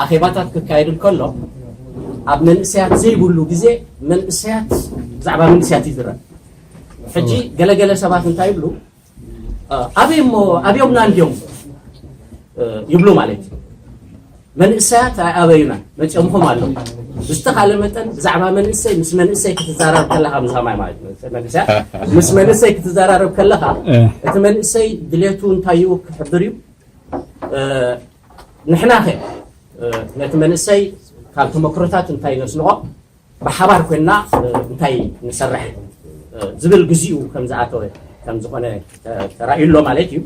ኣኼባታት ክካየድ እንከሎ ኣብ መንእሰያት ዘይብሉ ግዜ መንእሰያት ብዛዕባ መንእሰያት ይዝረብ። ሕጂ ገለገለ ሰባት እንታይ ይብሉ? ኣበይ እሞ ኣብዮምና እንዲዮም ይብሉ ማለት እዩ። መንእሰያት ኣይኣበዩና፣ መፂኦምኹም ኣለዉ። ብዝተኻለ መጠን ብዛዕባ መንእሰይ ምስ መንእሰይ ክትዛረብ ከለኻ፣ ምስ ከማይ ማለት እዩ፣ መንእሰያት ምስ መንእሰይ ክትዘራረብ ከለኻ እቲ መንእሰይ ድሌቱ እንታይ እዩ ክሕብር እዩ። ንሕና ከ ነቲ መንእሰይ ካብ ተመክሮታት እንታይ ነስንቖ፣ ብሓባር ኮይና እንታይ ንሰርሕ ዝብል ግዚኡ ከም ዝኣተወ ከም ዝኾነ ተራእዩ ኣሎ ማለት እዩ።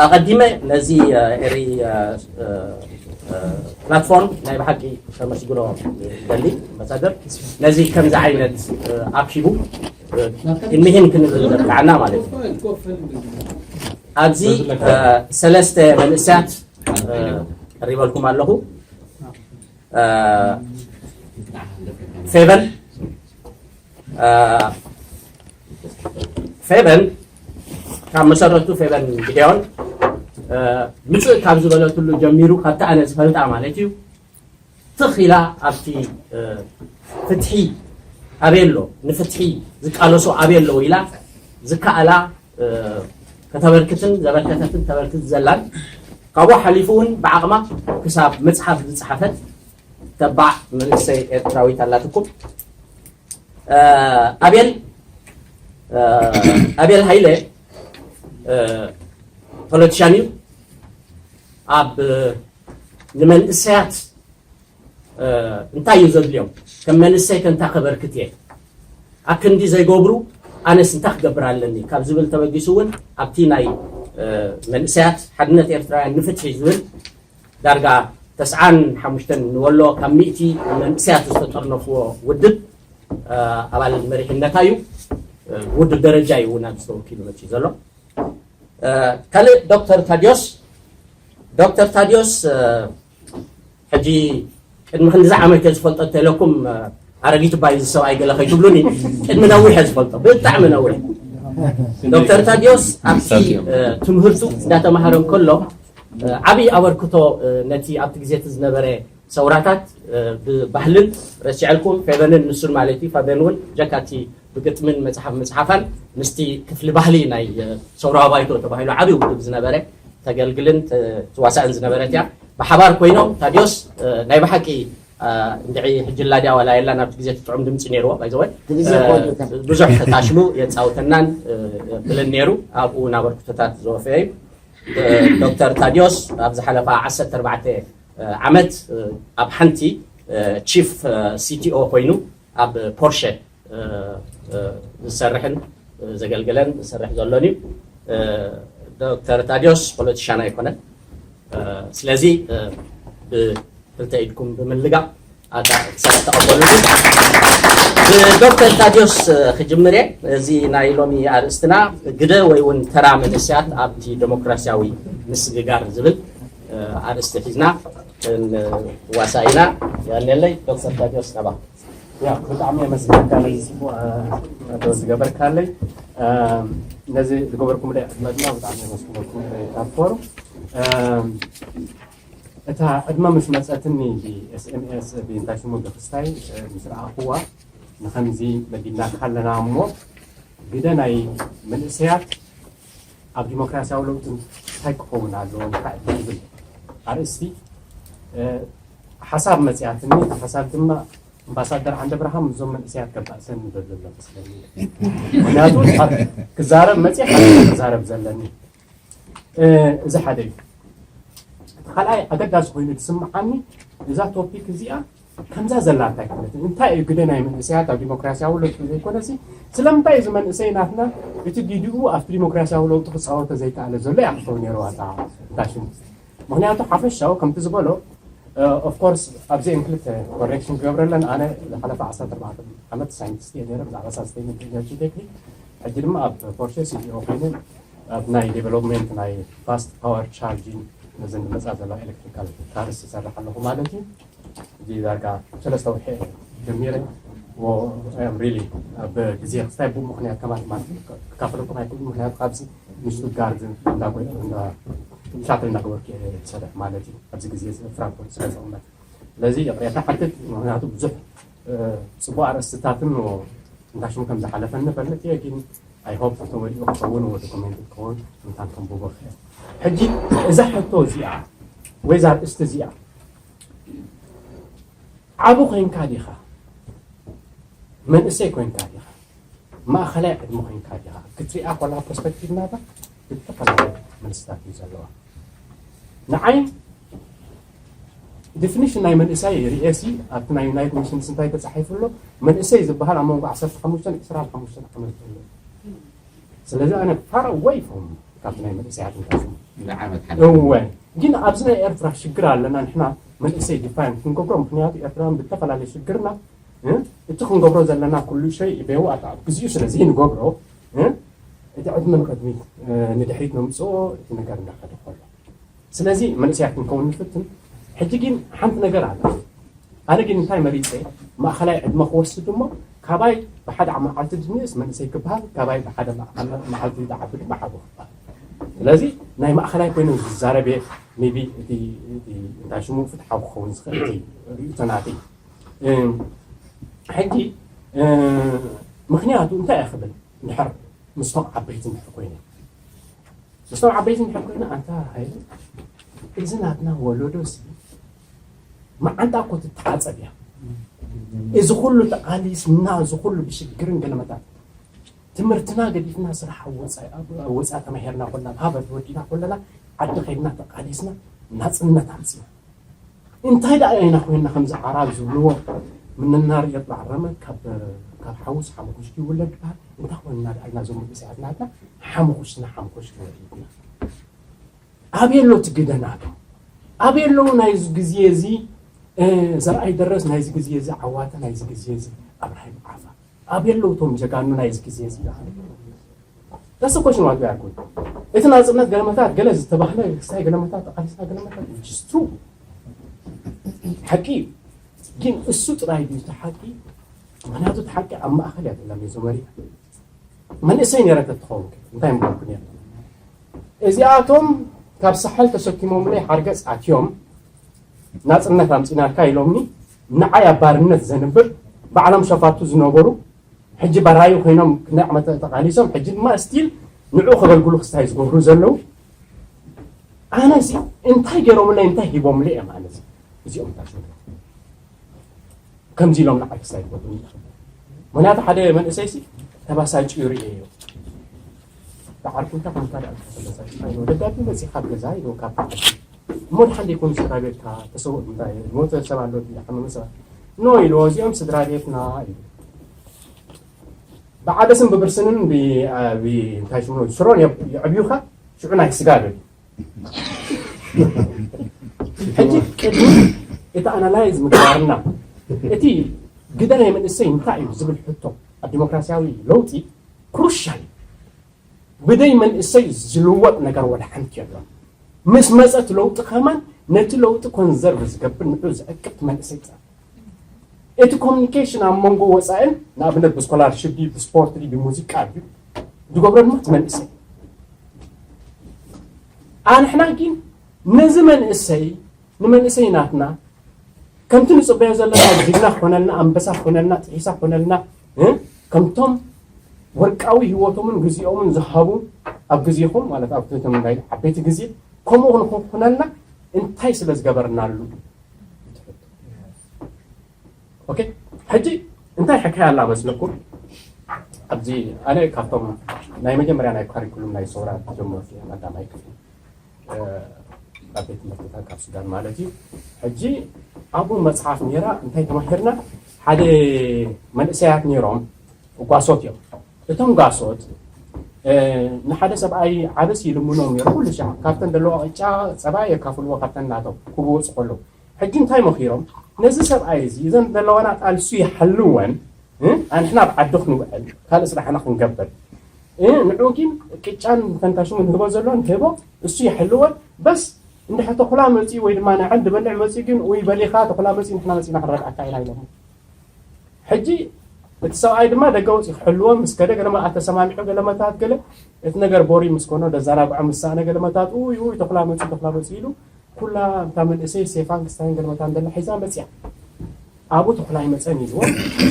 ኣቐዲመ ነዚ ኤሪ ፕላትፎርም ናይ ብሓቂ ከመስግኖ ደሊ ኣምባሳደር፣ ነዚ ከምዚ ዓይነት ኣኪቡ እኒህን ክንብል ዘብቃዕና ማለት እዩ። ኣብዚ ሰለስተ መንእሰያት ቀሪበልኩም ኣለኹ። ፌቨን ፌቨን ካብ መሰረቱ ፌቨን ግዴዮን ምፅእ ካብ ዝበለትሉ ጀሚሩ፣ ካብቲ ኣነ ዝፈልጣ ማለት እዩ፣ ትኽ ኢላ ኣብቲ ፍትሒ ኣበይ ኣሎ፣ ንፍትሒ ዝቃለሱ ኣበይ ኣለዉ ኢላ ዝከኣላ ከተበርክትን ዘበርከተትን ተበርክት ዘላን፣ ካብኡ ሓሊፉ እውን ብዓቕማ ክሳብ መፅሓፍ ዝፀሓፈት ተባዕ መንእሰይ ኤርትራዊት ኣላትኩም። ኣቤል ኣቤል ሃይለ ፖለቲሻን እዩ። ኣብ ንመንእሰያት እንታይ እዩ ዘድልዮም፣ ከም መንእሰይ ከንታ ከበርክት እየ፣ ኣክንዲ ዘይገብሩ ኣነስ እንታይ ክገብር ኣለኒ ካብ ዝብል ተበጊሱ እውን ኣብቲ ናይ መንእሰያት ሓድነት ኤርትራውያን ንፍትሒ ዝብል ዳርጋ ተስዓን ሓሙሽተን ንወሎ ካብ ሚእቲ መንእሰያት ዝተጠርነፍዎ ውድብ ኣባል መሪሕነታ እዩ። ውድብ ደረጃ እዩ እውን ኣብዚ ተወኪሉ መፂኡ ዘሎ። ካልእ ዶክተር ታዲዮስ፣ ዶክተር ታዲዮስ ሕጂ ቅድሚ ክንዲዚ ዓመት እየ ዝፈልጦ እንተኢለኩም ኣረጊት ባይ ዝሰብኣይ ገለ ከይትብሉኒ፣ ቅድሚ ነዊሕ እየ ዝፈልጦ፣ ብጣዕሚ ነዊሕ። ዶክተር ታዲዮስ ኣብቲ ትምህርቱ እንዳተማሃረ እንከሎ ዓብዪ ኣበርክቶ ነቲ ኣብቲ ግዜ እቲ ዝነበረ ሰውራታት ብባህልን ረሲዐልኩም ፌቨንን ንሱን ማለት እዩ። ፌቨን እውን ጀካቲ ብግጥምን መጽሓፍ ምጽሓፋን ምስቲ ክፍሊ ባህሊ ናይ ሰውራዊ ባይቶ ተባሂሉ ዓብዪ ውድብ ዝነበረ ተገልግልን ትዋሳእን ዝነበረት እያ። ብሓባር ኮይኖም ታዲዮስ ናይ ብሓቂ እንድዒ ሕጂ ላድያ ዋላ የላ ናብቲ ግዜ ትጥዑም ድምፂ ነይርዎ ባይዘወ ብዙሕ ተታሽሙ የፃውተናን ብልን ነይሩ። ኣብኡ ናብ ኣበርክቶታት ዘወፈየ እዩ። ዶክተር ታዲዮስ ኣብ ዝሓለፋ ዓሰርተ ኣርባዕተ ዓመት ኣብ ሓንቲ ቺፍ ሲቲኦ ኮይኑ ኣብ ፖርሸ ዝሰርሕን ዘገልግለን ዝሰርሕ ዘሎን እዩ። ዶክተር ታዲዮስ ፖለቲሻን ኣይኮነን። ስለዚ ብክልተ ኢድኩም ብምልጋብ ኣታ ክሳብ ተቐበሉኒ። ብዶክተር ታዲዮስ ክጅምር እየ። እዚ ናይ ሎሚ ኣርእስትና ግደ ወይ እውን ተራ መንእሰያት ኣብቲ ዴሞክራሲያዊ ምስግጋር ዝብል ኣርእስቲ ሒዝና ክንዋሳእ ኢና። ያኔለይ ዶክተር ታዲዮስ ናባ። ያ ብጣዕሚ የመስግነካ ነዚ ፅቡቅ ኣቶ ዝገበርካለይ። ነዚ ዝገበርኩም ደ ዕድመ ድማ ብጣዕሚ የመስግነኩም ካብ ፎሩም። እታ ዕድመ ምስ መፀትኒ ብኤስኤምኤስ ብእንታይ ሽሙ ብክስታይ ምስ ረኣኽዋ ንኸምዚ መዲብናካ ኣለና እሞ ግደ ናይ መንእሰያት ኣብ ዲሞክራሲያዊ ለውጢ እንታይ ክኸውን ኣለዎ እንታይ ዝብል ኣርእስቲ ሓሳብ መፅያትኒ። ሓሳብ ድማ ኣምባሳደር ዓንደብርሃም እዞም መንእሰያት ከባእሰኒ ዘሎ ኣሎ መስለኒ። ምክንያቱ ክዛረብ መፅያ ክዛረብ ዘለኒ እዚ ሓደ እዩ። እቲ ካልኣይ ኣገዳሲ ኮይኑ ዝስምዓኒ እዛ ቶፒክ እዚኣ ከምዛ ዘላ እንታይ ክነት እንታይ እዩ ግደ ናይ መንእሰያት ኣብ ዲሞክራሲያዊ ለውጢ ዘይኮነሲ ስለምንታይ እዚ መንእሰይ ናትና እቲ ግዲኡ ኣብቲ ዲሞክራሲያዊ ለውጢ ክፃወቶ ዘይከኣለ ዘሎ እያ ክትከውን ነይርዋ እታ ሽሙ። ምክንያቱ ሓፈሻዊ ከምቲ ዝበሎ ኦፍኮርስ ኣብዚ እን ክልተ ኮሬክሽን ክገብረለን ኣነ ዝሓለፈ ዓሰርተ ኣርባዕተ ዓመት ሳይንቲስት እየ ነረ ብዛዕባ ሳስቴይነብል ኤነርጂ ቴክኒክ ሕጂ ድማ ኣብ ፖርሸ ሲኢኦ ኮይነ ኣብ ናይ ዴቨሎፕመንት ናይ ፋስት ፓወር ቻርጂንግ ነዘን ዝመፃ ዘለዋ ኤሌክትሪካል ካርስ ይሰርሕ ኣለኹ ማለት እዩ። እዚ ዳርጋ ሰለስተ ወርሒ ጀሚረ ሪሊ ኣብ ግዜ ክስታይ ብኡ ምክንያት ከማን ማለት ክካፈለኩም ኣይክእሉ ምክንያቱ ካብዚ ንሽቱትጋርት እንዳጎይ እንዳ ሻትል እናገበርኩ እየ ዝሰርሕ ማለት እዩ። ኣብዚ ግዜ እዚ ፍራንክፈርት ስለ ዝቕመጥ፣ ስለዚ ይቕሬታ ሓትት። ምኽንያቱ ብዙሕ፣ እ፣ ጽቡቕ ኣርእስትታትን እንዳሽሙ ከም ዝሓለፈኒ እፈልጥ እየ፣ ግን I hope ተወዲኡ ክኸውን ወይ ዶክመንት ክኸውን እንታን ከንብቦ ክእል። ሕጂ እዛ ሕቶ እዚኣ ወይ እዛ ኣርእስቲ እዚኣ ዓቢ ኮይንካ ዲኻ? መንእሰይ ኮይንካ ዲኻ? ማእኸላይ ዕድመ ኮይንካ ዲኻ? ክትሪኣ ኮላ ፐርስፔክቲቭ ናታ ብዝተፈላለየ መልስታት እዩ ዘለዋ። ንዓይ ዲፊኒሽን ናይ መንእሰይ ርእየሲ ኣብቲ ናይ ዩናይትድ ኔሽንስ እንታይ ተጻሒፉ ኣሎ? መንእሰይ ዝበሃል ኣብ መንጎ ዓሰርተ ሓሙሽተ ዕስራን ሓሙሽተን ዓመት ዘሎ። ስለዚ ኣነ ፋር ኣወይ ፍሮም ካብቲ ናይ መንእሰያት እንታይ ስሙ ንዓመት ሓደ እወ። ግን ኣብዚ ናይ ኤርትራ ሽግር ኣለና ንሕና መንእሰይ ዲፋይን ክንገብሮ፣ ምክንያቱ ኤርትራን ብዝተፈላለየ ሽግርና፣ እ፣ እቲ ክንገብሮ ዘለና ኩሉ ሸይ በይዋት ኣብ ግዜኡ ስለ ዘይንገብሮ፣ እ፣ እቲ ዕድመ ንቕድሚት፣ እ፣ ንድሕሪት ነምፅኦ፣ እቲ ነገር እንዳኸደ ከሎ። ስለዚ መንእሰያት ክንከውን ንፍትን። ሕጂ ግን ሓንቲ ነገር ኣላ። ኣነ ግን እንታይ መሪፀ? ማእኸላይ ዕድመ ክወስድ እሞ ካባይ ብሓደ መዓልቲ ድንእስ መንእሰይ ክበሃል፣ ካባይ ብሓደ መዓ-፣ መዓልቲ ዝዓቢ ድማ ዓቢ ክበሃል። ስለዚ ናይ ማእኸላይ ኮይኑ ዝዛረብ እየ። ሜቢ እቲ፣ እቲ እንታይ ሽሙ ፍትሓዊ ክኸውን ዝኽእል እቲ ርእይቶ ናተይ። እም፣ ሕጂ፣ እ፣ ምኽንያቱ እንታይ እየ ክብል? እንድሕር ምስቶም ዓበይቲ እንድሕር ኮይነ፣ ምስቶም ዓበይቲ እንድሕር ኮይነ፣ ኣንታ ሃይለ፣ እዚ ናትና ወለዶ ሲ መዓንጣ እኮ ትተሓጸብ እያ። እዚ ኩሉ ተቓሊስና፣ እዚ ኩሉ ብሽግርን ገለመታት ትምህርትና ገዲፍና ስራሕ ኣብ ወጻኢ፣ ኣብ ወጻኢ ተማሂርና ኮለና፣ ኣብ ሃገር ወዲና ኮለና፣ ዓዲ ከይድና ተቓሊስና ናጽነት ኣምጺና። እንታይ ደኣ ኢና ኮይንና ከምዚ ዓራብ ዝብልዎ፣ ምንናር የጥላዕ ረመት ካብ፣ ካብ ሓውስ ሓሙኹሽቲ ይውለድ ይበሃል። እንታይ ኮይንና ደኣ ኢና እዞም መንእሰያት ናትና ሓሙኹሽትና ሓሙኹሽቲ ወዲና? ኣበይ ኣሎ እቲ ግደ ናቶም? ኣበይ ኣለዉ ናይዚ ግዜ እዚ፣ እ፣ ዘርኣይ ደረስ ናይዚ ግዜ እዚ ዓዋተ ናይዚ ግዜ እዚ ኣብርሃም ዓፋ? ኣበይ ኣለዉ እቶም ጀጋኑ ናይዚ ግዜ እዚ? That's the question what we are going. እቲ ናጽነት ገለመታት ገለ ዝተባህለ ክስታይ ገለመታት ተቓሊስና ገለመታት which is true። ሓቂ እዩ። ግን እሱ ጥራይ ድዩ እቲ ሓቂ? ምኽንያቱ እቲ ሓቂ ኣብ ማእከል እያ ዘላ ሜዞመሪ። መንእሰይ ነይረ ተትኸውን ከ እንታይ ምበልኩ ነይረ? እዚኣቶም ካብ ሳሕል ተሰኪሞምለይ ሓርገጽ ኣትዮም ናጽነት ኣምጺናልካ ኢሎምኒ ንዓይ ኣብ ባርነት ዘንብር ባዕሎም ሸፋቱ ዝነበሩ ሕጂ ባራዩ ኮይኖም ክንደይ ዓመት ተቓሊሶም ሕጂ ድማ ስቲል ንዑ ከገልግሉ ክስታይ ዝገብሩ ዘለዉ ኣነዚ እንታይ ገይሮምለይ እንታይ ሂቦምለይ እዮም ኣነዚ እዚኦም ታሽሙ ከምዚ ኢሎም ንዓይ ክስታይ ይገብሩ ምኽንያቱ ሓደ መንእሰይ ሲ ተባሳጭ ይርእየዮ ደዓርኩ እንታይ ከምካ ደኣ ተባሳጭ ደጋቢ መጺኻ ኣብ ገዛ ኢሉ ካብ እሞ ድሓን ደይኮኑ ስድራ ቤትካ ተሰውእ እንታይ ሞተ ሰብ ኣሎ ድዩ ሓመመ ሰብ ኣሎ? ኖ ኢልዎ እዚኦም ስድራ ቤትና ኢሉ ብዓደስን ብብርስንን ብ- ብ- እንታይ ሽሙ ስሮን የብ- የዕብዩኻ ሽዑ ናይ ስጋ ገቢ ሕጂ ቅድሚ እቲ ኣናላይዝ ምግባርና እቲ ግደ ናይ መንእሰይ እንታይ እዩ ዝብል ሕቶ ኣብ ዲሞክራሲያዊ ለውጢ ክሩሻል እዩ ብደይ መንእሰይ ዝልወጥ ነገር ወላ ሓንቲ የሎን ምስ መፀ እቲ ለውጢ ከማን ነቲ ለውጢ ኮንዘርቭ ዝገብር ንዑ ዝዕቅብ እቲ መንእሰይ ፀ እቲ ኮሚኒኬሽን ኣብ መንጎ ወፃእን ንኣብነት ብስኮላርሽፕ ድዩ ብስፖርት ድዩ ብሙዚቃ ድዩ ዝገብሮ ድማ እቲ መንእሰይ ኣንሕና ግን ነዚ መንእሰይ ንመንእሰይ ናትና ከምቲ ንፅበዮ ዘለና ጅግና ክኾነልና ኣንበሳ ክኾነልና ጥሒሳ ክኾነልና እ? ከምቶም ወርቃዊ ህይወቶምን ግዜኦምን ዝሃቡ ኣብ ግዜኹም ማለት ኣብ ክልተ ናይ ዓበይቲ ግዜ ከምኡ ክንኮነልና እንታይ ስለ ዝገበርናሉ ኦኬ ሕጂ እንታይ ሕካይ ኣላ መስለኩም ኣብዚ ኣነ ካብቶም ናይ መጀመርያ ናይ ካሪኩሉም ናይ ሰውራ ጀመርኩ ቀዳማይ ክፍሊ ኣብ ቤት ትምህርትታት ካብ ሱዳን ማለት እዩ ሕጂ ኣብኡ መፅሓፍ ነራ እንታይ ተማሂርና ሓደ መንእሰያት ነይሮም ጓሶት እዮም እቶም ጓሶት ንሓደ ሰብኣይ ዓበስ ይልምኖም ነሩ ኩሉ ሻዕ ካብተን ዘለዋ ቅጫ ፀባ የካፍልዎ ካብተን ናቶም ክብወፁ ከለዉ ሕጂ እንታይ መኺሮም ነዚ ሰብኣይ እዚ እዘን ዘለዋና ቃልሱ ይሓልወን ኣንሕና ኣብ ዓዲ ክንውዕል ካልእ ስራሕና ክንገብር ንዑ ግን ቅጫን ፈንታሽሙ ንህቦ ዘሎ ንህቦ እሱ ይሕልወን በስ እንድሕር ተኹላ መፂኡ ወይ ድማ ንዓን ድበልዕ መፂኡ ግን ወይ በሊኻ ተኹላ መፂኡ ንሕና መፂና ክንረድኣካ ኢና ኢሎም ሕጂ እቲ ሰብኣይ ድማ ደገ ወፂኡ ክሕልዎ ምስ ከደ ገለ መርኣት ተሰማሚዑ ገለ መታት ገለ እቲ ነገር ቦሪ ምስ ኮኖ ደዛናግዖ ምስ ሰኣነ ገለ መታት ኡይ ኡይ ተኹላ መፂኡ ተኹላ መፂኡ ኢሉ ኩላ እታ መንእሰይ ሴፋን ክስታይን ገለ መታን ደላ ሒዛ መፂኣ። ኣብኡ ተኹላ ይመፀን ኢልዎ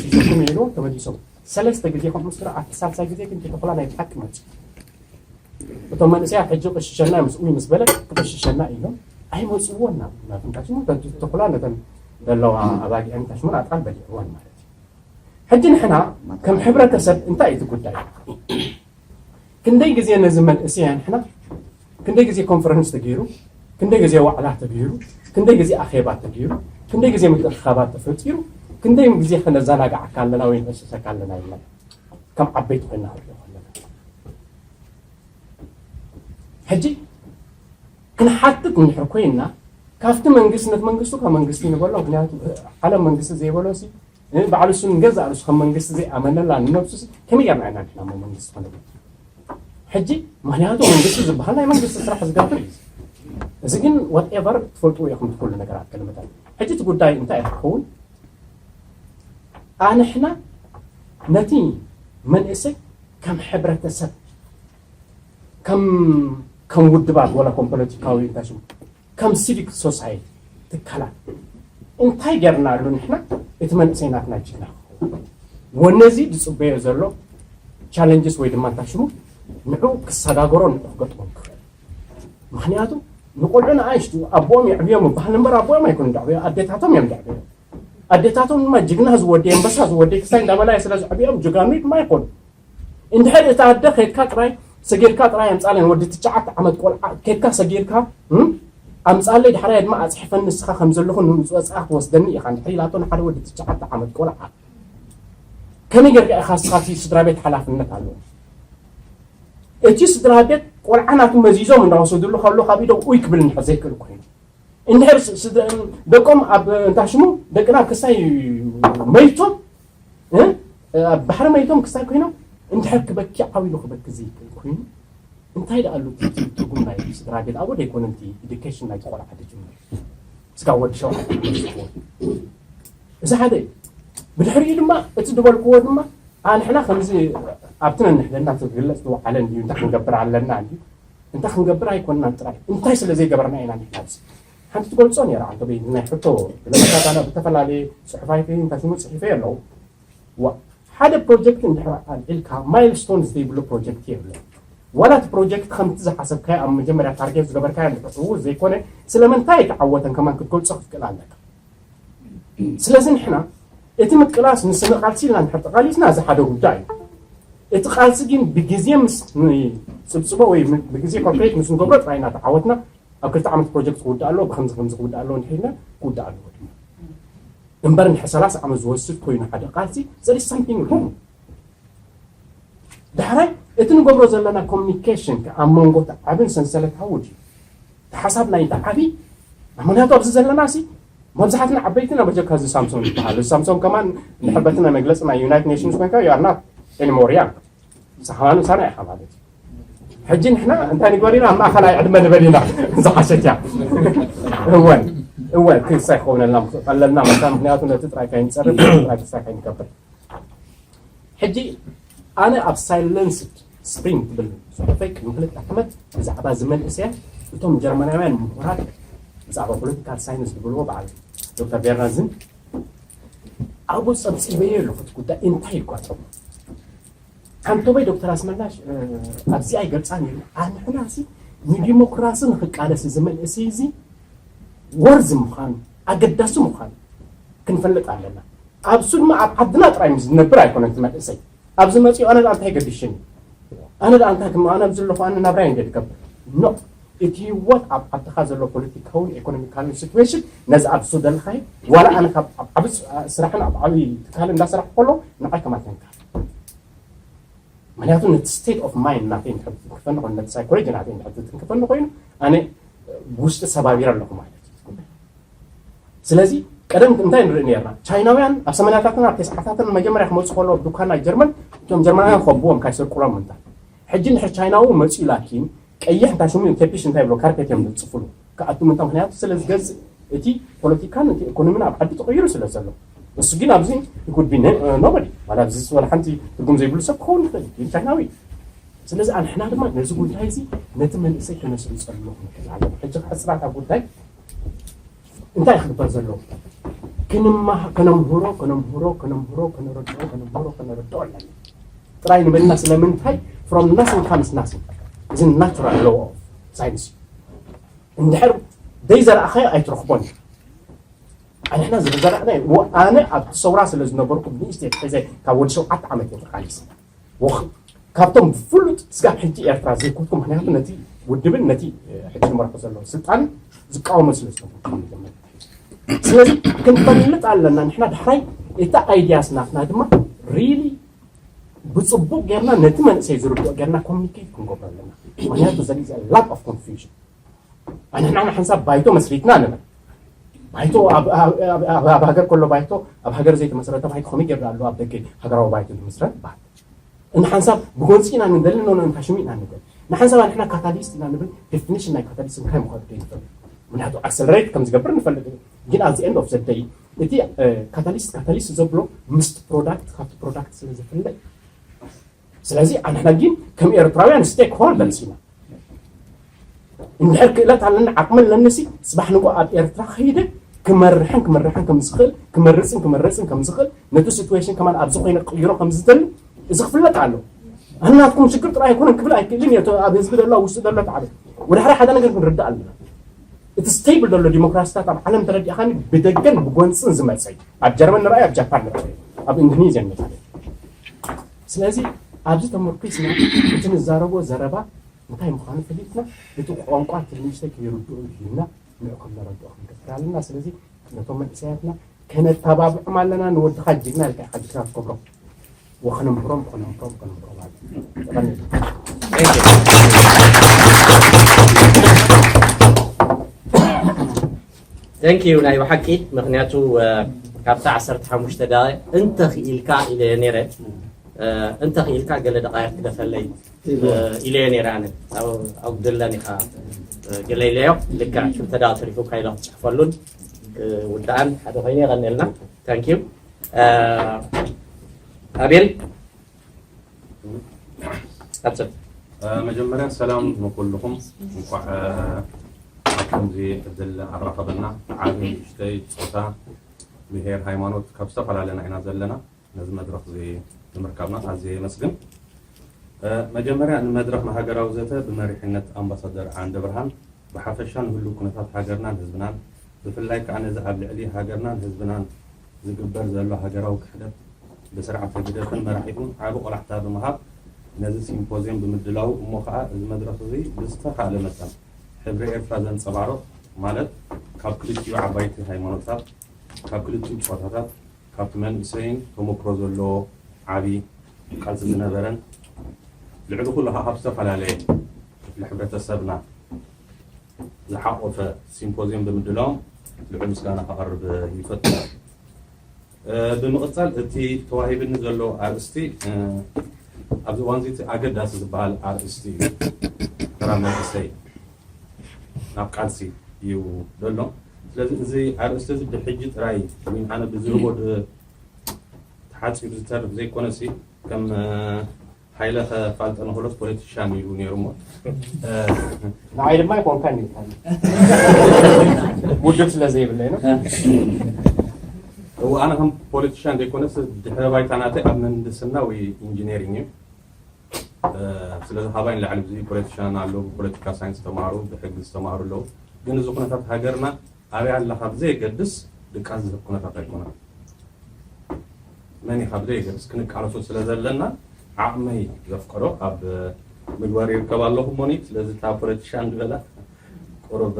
ሒዞኩም ኢልዎ ተመሊሶም። ሰለስተ ግዜ ከምኡ ምስ ክረ ኣብቲ ሳልሳይ ግዜ ግን ተኹላ ናይ ብሓቂ መፂኡ። እቶም መንእሰያት ሕጂ ቅሽሸና ምስ ኡይ ምስ በለ ቅሽሸና ኢሎም ኣይመፅዎን ናብ ናትንታሽሙ ተኹላ ነተን ዘለዋ ኣባጊዐን ታሽሙን ኣጣል በሊዕዎን ማለት እዩ። ሕጂ ንሕና ከም ሕብረተሰብ እንታይ እቲ ጉዳይ? ክንደይ ግዜ ነዚ መንእሰያ ንሕና ክንደይ ግዜ ኮንፈረንስ ተገይሩ፣ ክንደይ ግዜ ዋዕላ ተገይሩ፣ ክንደይ ግዜ ኣኼባ ተገይሩ፣ ክንደይ ግዜ ምትእኽኻባት ተፈጢሩ፣ ክንደይ ግዜ ከነዘናግዓካ ኣለና ወይ ንሕስሰካ ኣለና ኢልና ከም ዓበይቲ ኮይና ክንሪኦ ከለና ሕጂ ክንሓትት እንድሕር ኮይና ካብቲ መንግስቲ ነቲ መንግስቱ ካብ መንግስቲ ንበሎ ምክንያቱ ዓለም መንግስቲ ዘይበሎ ሲ ባዕሉ እሱ ንገዛእ ርእሱ ከም መንግስቲ ዘይኣመነላ ንነብሱ ከመይ ጌርና ኢና ንሕና እሞ መንግስቲ ክንብል? ሕጂ ምክንያቱ መንግስቲ ዝበሃል ናይ መንግስቲ ስራሕ ዝገብር እዩ። እዚ ግን ዋትኤቨር ትፈልጥዎ ኢኹም ኩሉ ነገራት ክልምታት። ሕጂ እቲ ጉዳይ እንታይ እዩ ክኸውን? ኣንሕና ነቲ መንእሰይ ከም ሕብረተሰብ ከም ከም ውድባት ወላ ከም ፖለቲካዊ እንታይ ሽሙ ከም ሲቪክ ሶሳይቲ ትካላት እንታይ ጌርናሉ ንሕና እቲ መንእሰይ ናትና ጅግና ክኸውን ወነዚ ዝፅበዮ ዘሎ ቻለንጅስ ወይ ድማ እንታይ ሽሙ ንዑ ክሰጋገሮ ንዑ ክገጥሞም ክኽእል ምክንያቱ ንቆልዑ ንኣሽቱ ኣቦኦም የዕብዮም ይበሃል እምበር ኣቦኦም ኣይኮኑ ደዕብዮ ኣዴታቶም እዮም ደዕብዮ ኣዴታቶም ድማ ጅግና ዝወደይ ኣንበሳ ዝወደይ ክሳይ እንዳበላየ ስለ ዘዕብዮም ጅጋኑ ድማ ይኾኑ እንድሕር እቲ ኣደ ከድካ ጥራይ ሰጊርካ ጥራይ ኣምፃለይ ወዲ ትሽዓተ ዓመት ቆልዓ ከድካ ሰጊርካ ኣምፃለይ ድሕራይ ድማ ኣፅሕፈኒ ንስኻ ከም ዘለኹ ንፅወፅኣ ክወስደኒ ኢኻ እንድሕር ኢላቶ ንሓደ ወዲ ትሽዓተ ዓመት ቆልዓ ከመይ ጌርካ ኢኻ ንስኻ እቲ ስድራ ቤት ሓላፍነት ኣለዎ እቲ ስድራ ቤት ቆልዓ ናቱ መዚዞም እንዳወሰዱሉ ከሎ ካብ ኢዶም ኡይ ክብል እንድሕር ዘይክእል ኮይኑ እንድሕር ደቆም ኣብ እንታይ ሽሙ ደቅና ክሳይ መይቶም ኣብ ባሕሪ መይቶም ክሳይ ኮይኖም እንድሕር ክበኪ ዓው ኢሉ ክበኪ ዘይክእል ኮይኑ እንታይ ደኣ ኣሉ ትርጉም ናይ ስድራ ቤት ኣብኡ ደይኮነ እቲ ኢዱኬሽን ናይ ቆልዓ ዝጅምር ስጋ ወዲ ሸውዓተ ዓመት ዝኸውን እዚ ሓደ እዩ ብድሕሪኡ ድማ እቲ ዝበልክዎ ድማ ኣንሕና ከምዚ ኣብቲ ነንሕደና ዝግለፅ ዝወዓለ እንድዩ እንታይ ክንገብር ኣለና እንድዩ እንታይ ክንገብር ኣይኮንናን ጥራይ እንታይ ስለ ዘይገበርና ኢና ንሕና ኣብዚ ሓንቲ ትገልጾ ነይራ ኣንተ በይ ናይ ሕቶ ብለምሳሌ ኣነ ብተፈላለየ ጽሑፋይ ከይን እንታይ ስሙ ጽሒፈ ኣለዉ ሓደ ፕሮጀክት እንድሕር ኣልዒልካ ማይልስቶንስ ዘይብሉ ፕሮጀክት የብለ ዋላ እቲ ፕሮጀክት ከምቲ ዝሓሰብካዮ ኣብ መጀመርያ ታርጌት ዝገበርካዮ እንድሕር ዘይኮነ ስለምንታይ ኣይተዓወተን ከማን ክትገልጾ ክትክእል ኣለካ ስለዚ ንሕና እቲ ምቅላስ ንስነ ቃልሲ ኢልና እንድሕር ተቃሊስና እዚ ሓደ ጉዳይ እዩ እቲ ቃልሲ ግን ብግዜ ምስ ጽብጽቦ ወይ ብግዜ ኮንክሪት ምስ ንገብሮ ጥራይ ኢና ተዓወትና ኣብ ክልተ ዓመት ፕሮጀክት ክውዳእ ኣለዎ ብከምዚ ከምዚ ክውዳእ ኣለዎ እንድሕር ኢልና ክውዳእ ኣለዎ ድማ እምበር እንድሕር ሰላሳ ዓመት ዝወስድ ኮይኑ ሓደ ቃልሲ there is something wrong ዳሕራይ እቲ ንገብሮ ዘለና ኮሚኒኬሽን ኣብ መንጎ ዓብን ሰንሰለታዊ ድዩ ሓሳብ ናይ ዓቢ ምክንያቱ ኣብዚ ዘለና ሲ መብዛሕትና ዓበይትና በጀካ እዚ ሳምሶም ይበሃል እዚ ሳምሶም ከማን ንሕበትና መግለፂ ናይ ዩናይትድ ኔሽንስ ኮይንካ you are not anymore young ሳሓኑ ሳና ኢኻ ማለት እዩ ሕጂ ንሕና እንታይ ንግበር ኢና ኣብ ማእኸላይ ዕድመ ንበል ኢና ዝሓሸት እያ እወን እወን ክሳይ ክኸውን ኣለና ኣለና መታ ምክንያቱ ነቲ ጥራይ ካይንፀርፍ ጥራይ ክሳይ ካይንከብር ሕጂ ኣነ ኣብ ሳይለንስድ ስፕሪንግ ትብል ፅሑፈይ ቅድሚ ክልተ ዓመት ብዛዕባ እዚ መንእሰያት እቶም ጀርመናውያን ምሁራት ብዛዕባ ፖለቲካል ሳይንስ ዝብልዎ በዓል ዶክተር ቤርናዝን ኣብኡ ፀብፂበዮ ኣለኹ እቲ ጉዳይ እንታይ ይጓቶም ኣንቶበይ ዶክተር ኣስመላሽ ኣብዚኣ ይገልፃ ነይሩ ኣንሕና ሲ ንዲሞክራሲ ንክቃለስ እዚ መንእሰይ እዚ ወርዚ ምዃኑ ኣገዳሲ ምዃኑ ክንፈልጥ ኣለና ኣብሱ ድማ ኣብ ዓድና ጥራይ ምስ ዝነብር ኣይኮነን እቲ መንእሰይ ኣብዚ መፂኡ ኣነ ደኣ እንታይ ገዲሽኒ ኣነ ደኣ እንታይ ክመ ኣነ ኣብዚ ኣለኹ ኣነ ናብራይ እንደ ዝገብር ኖ እቲ ህይወት ኣብ ዓድኻ ዘሎ ፖለቲካውን ኤኮኖሚካልን ሲትዌሽን ነዚ ኣብ ሱ ዘለኻይ ዋላ ኣነ ካብ ኣብ ዓቢ ስራሕን ኣብ ዓቢ ትካል እንዳሰራሕ ከሎ ንዓይ ከማተንካ ምክንያቱ ነቲ ስቴት ኦፍ ማይንድ ናተይ እንድሕር ትንክፈኒ ኮይኑ ነቲ ሳይኮሎጂ ናተይ እንድሕር ትንክፈኒ ኮይኑ ኣነ ብውሽጢ ሰባቢረ ኣለኹ ማለት እዩ ስለዚ ቀደም እንታይ ንርኢ ነርና ቻይናውያን ኣብ ሰመናታትን ኣብ ተስዓታትን መጀመርያ ክመፁ ከለዉ ኣብ ዱካን ናይ ጀርመን እቶም ጀርመናውያን ከብዎም ካይሰርቁሎም ምንታ ሕጂ እንድሕር ቻይናዊ መፅኡ ላኪን ቀይሕ እንታይ ሽሙ ተፒሽ እንታይ ብሎ ካርፔት እዮም ዝፅፉሉ ክኣቱ ምንታ ምክንያቱ ስለ ዝገዝእ እቲ ፖለቲካን እቲ ኢኮኖሚን ኣብ ዓዲ ተቐይሩ ስለ ዘሎ እሱ ግን ኣብዚ ይኩድ ቢ ኖበዲ ማለት ኣብዚ ዝወላ ሓንቲ ትርጉም ዘይብሉ ሰብ ክኸውን ይኽእል እዩ ቻይናዊ። ስለዚ ኣንሕና ድማ ነዚ ጉዳይ እዚ ነቲ መንእሰይ ከነስርፀሉ ክንክእል ኣለና። ሕጂ ሕፅራታ ጉዳይ እንታይ ክግበር ዘለዎ? ክንማ ከነምህሮ ከነምህሮ ከነምህሮ ከነረድኦ ከነምህሮ ከነረድኦ ኣለና። ጥራይ ንበልና ስለምንታይ from nothing comes nothing እዚ natural law of science እዩ። እንድሕር ዘይዘራእኻዮ ኣይትረኽቦን እዩ። ኣንሕና ዝዘራእናዮ ኣነ ኣብቲ ሰውራ ስለ ዝነበርኩ ብንእሽተይ ሒዘ ካብ ወዲ ሸውዓተ ዓመት እየ ተቃሊሰ። ወኽ- ካብቶም ብፍሉጥ ስጋብ ሕጂ ኤርትራ ዘይኮንኩ ምክንያቱ ነቲ ውድብን ነቲ ሕጂ ንመርሖ ዘሎ ስልጣን ዝቃወሞ ስለ ዝነበርኩ ካብ መጀመርያ። ስለዚ ክንፈልጥ ኣለና ንሕና ዳሕራይ እታ ኣይድያስ ናትና ድማ ሪሊ ብፅቡቅ ጌርና ነቲ መንእሰይ ዝርድኦ ጌርና ኮሚኒኬት ክንገብሮ ኣለና። ምክንያቱ there is a lot of confusion። ኣንሕና ንሓንሳብ ባይቶ መስሪትና ንብል። ባይቶ ኣብ- ኣብ- ኣብ- ኣብ- ኣብ ሃገር ከሎ ባይቶ ኣብ ሃገር ዘይተመስረተ ባይቶ ከመይ ጌርና ኣሎ ኣብ ደገ ሃገራዊ ባይቶ ዝምስረት ይበሃል። ንሓንሳብ ብጎንፂ ኢና ንደሊ ኖ ንካሽሚ ኢና ንደሊ ንሓንሳብ ኣንሕና ካታሊስት ኢና ንብል። ዴፊኒሽን ናይ ካታሊስት እንታይ ምዃኑ ዘይንፈልጥ ምክንያቱ ኣክሰለሬት ከም ዝገብር ንፈልጥ ኢና። ግን at the end of the day እቲ ካታሊስት ካታሊስት ዘብሎ ምስቲ ፕሮዳክት ካብቲ ፕሮዳክት ስለ ዝፍለ ስለዚ ኣንሕና ግን ከም ኤርትራውያን ስቴክ ሆልደርስ ኢና። እንድሕር ክእለት ኣለኒ ዓቕሚ ኣለኒ ሲ ፅባሕ ንጎ ኣብ ኤርትራ ከይደ ክመርሕን ክምርሕን ከም ዝኽእል ክመርፅን ክምረፅን ከም ዝኽእል ነቲ ሲትዌሽን ከማን ኣብዚ ኮይነ ክቅይሮ ከም ዝደሊ እዚ ክፍለጥ ኣሎ። ኣናትኩም ሽግር ጥራይ ኣይኮነን ክብል ኣይክእልን እየ። ኣብ ህዝቢ ዘሎ ውስጥ ዘሎ ተዓበ ወደ ሓደ ሓደ ነገር ክንርዳእ ኣለና። እቲ ስቴብል ዘሎ ዲሞክራሲታት ኣብ ዓለም ተረዲእኻኒ ብደገን ብጎንፅን ዝመፀ እዩ። ኣብ ጀርመን ንርኣይ ኣብ ጃፓን ንርኣይ ኣብ ኢንዶኔዝያ ንርኣይ። ስለዚ ኣብዚ ተመርኩስና እቲ ንዛረቦ ዘረባ እንታይ ምዃኑ ፈሊጥና እቲ ቋንቋ ትንሽተይ ከይርድኡ ኢልና ንዑ ከም ነረድኦ ክንገብር ኣለና። ስለዚ ነቶም መንእሰያትና ከነተባብዖም ኣለና። ንወድኻ ጅግና ኢልካ ኢኻ ጅግና ትገብሮ። ወኸነምብሮም ከነምብሮም ከነምብሮም ኣለ። Thank you ናይ ብሓቂ ምክንያቱ ካብታ ዓሰርተ ሓሙሽተ ደቂቕ እንተኽኢልካ ኢለ ነይረ። እንተኽኢልካ ገለ ደቃይቕ ክደፈለይ ኢለዮ ነይረ ኣነ። ኣጉድለን ኢኻ ገለ ኢለዮ። ልክዕ ክልተ ደቂቕ ተሪፉካ ኢለ ክፅሕፈሉን ክውድኣን ሓደ ኮይኑ የቐንየልና። Thank you ኣቤል። መጀመርያ ሰላም ንኩልኹም። እንኳዕ ኣብ ከምዚ ዕድል ኣራኸበና። ዓቢ ንእሽተይ ፆታ ብሄር ሃይማኖት ካብ ዝተፈላለየና ኢና ዘለና። ነዚ መድረኽ እዚ ንምርካብና ኣዝየ የመስግን። መጀመርያ ንመድረኽ ንሃገራዊ ዘተ ብመሪሕነት ኣምባሳደር ዓንደብርሃን ብሓፈሻ ንህሉው ኩነታት ሃገርናን ህዝብናን ብፍላይ ከኣ ነዚ ኣብ ልዕሊ ሃገርናን ህዝብናን ዝግበር ዘሎ ሃገራዊ ክሕደት ብስርዓት ህግደፍን መራሒቱን ዓቢ ቆላሕታ ብምሃብ ነዚ ሲምፖዝየም ብምድላዉ እሞ ከኣ እዚ መድረኽ እዚ ብዝተኻእለ መጠን ሕብሪ ኤርትራ ዘንጸባርቕ ማለት ካብ ክልቲኡ ዓባይቲ ሃይማኖታት ካብ ክልቲኡ ጾታታት ካብቲ መንእሰይን ተመክሮ ዘለዎ ዓቢ ቃልሲ ዝነበረን ልዕሊ ኩሉ ከዓ ካብ ዝተፈላለየ ክፍሊ ሕብረተሰብና ዝሓቆፈ ሲምፖዝየም ብምድላዎም ልዑል ምስጋና ከቕርብ ይፈቱ። ብምቕፃል እቲ ተዋሂብኒ ዘሎ ኣርእስቲ ኣብዚ እዋን እዚ እቲ ኣገዳሲ ዝበሃል ኣርእስቲ እዩ። ተራ መንእሰይ ናብ ቃልሲ እዩ ዘሎ። ስለዚ እዚ ኣርእስቲ እዚ ብሕጂ ጥራይ ወይ ኣነ ብዝህቦ ተሓፂሩ ዝተርፍ ዘይኮነሲ ከም ሃይለ ከፋልጠ ንክእሎስ ፖለቲሻን እዩ ነይሩ እሞ ንዓይ ድማ ኣይኮንካን ኢልካኒ ውድብ ስለ ዘይብለይ ነው። እው ኣነ ከም ፖለቲሻን ዘይኮነስ ድሕረ ባይታ ናተይ ኣብ ምህንድስና ወይ ኢንጂነሪንግ እዩ። ስለዚ ካባይ ንላዕሊ ብዙ ፖለቲሻን ኣለዉ፣ ብፖለቲካ ሳይንስ ዝተማሃሩ፣ ብሕጊ ዝተማሃሩ ኣለዉ። ግን እዚ ኩነታት ሃገርና ኣበይ ኣለኻ ብዘየገድስ ድቃስ ዝህብ ኩነታት ኣይኮነን። መን ኢኻ ብዘየገድስ ክንቃለሶ ስለ ዘለና ዓቕመይ ዘፍቀዶ ኣብ ምግባር ይርከብ ኣለኹ እሞኒ። ስለዚ እታ ፖለቲሻን ዝበላ ቁሩብ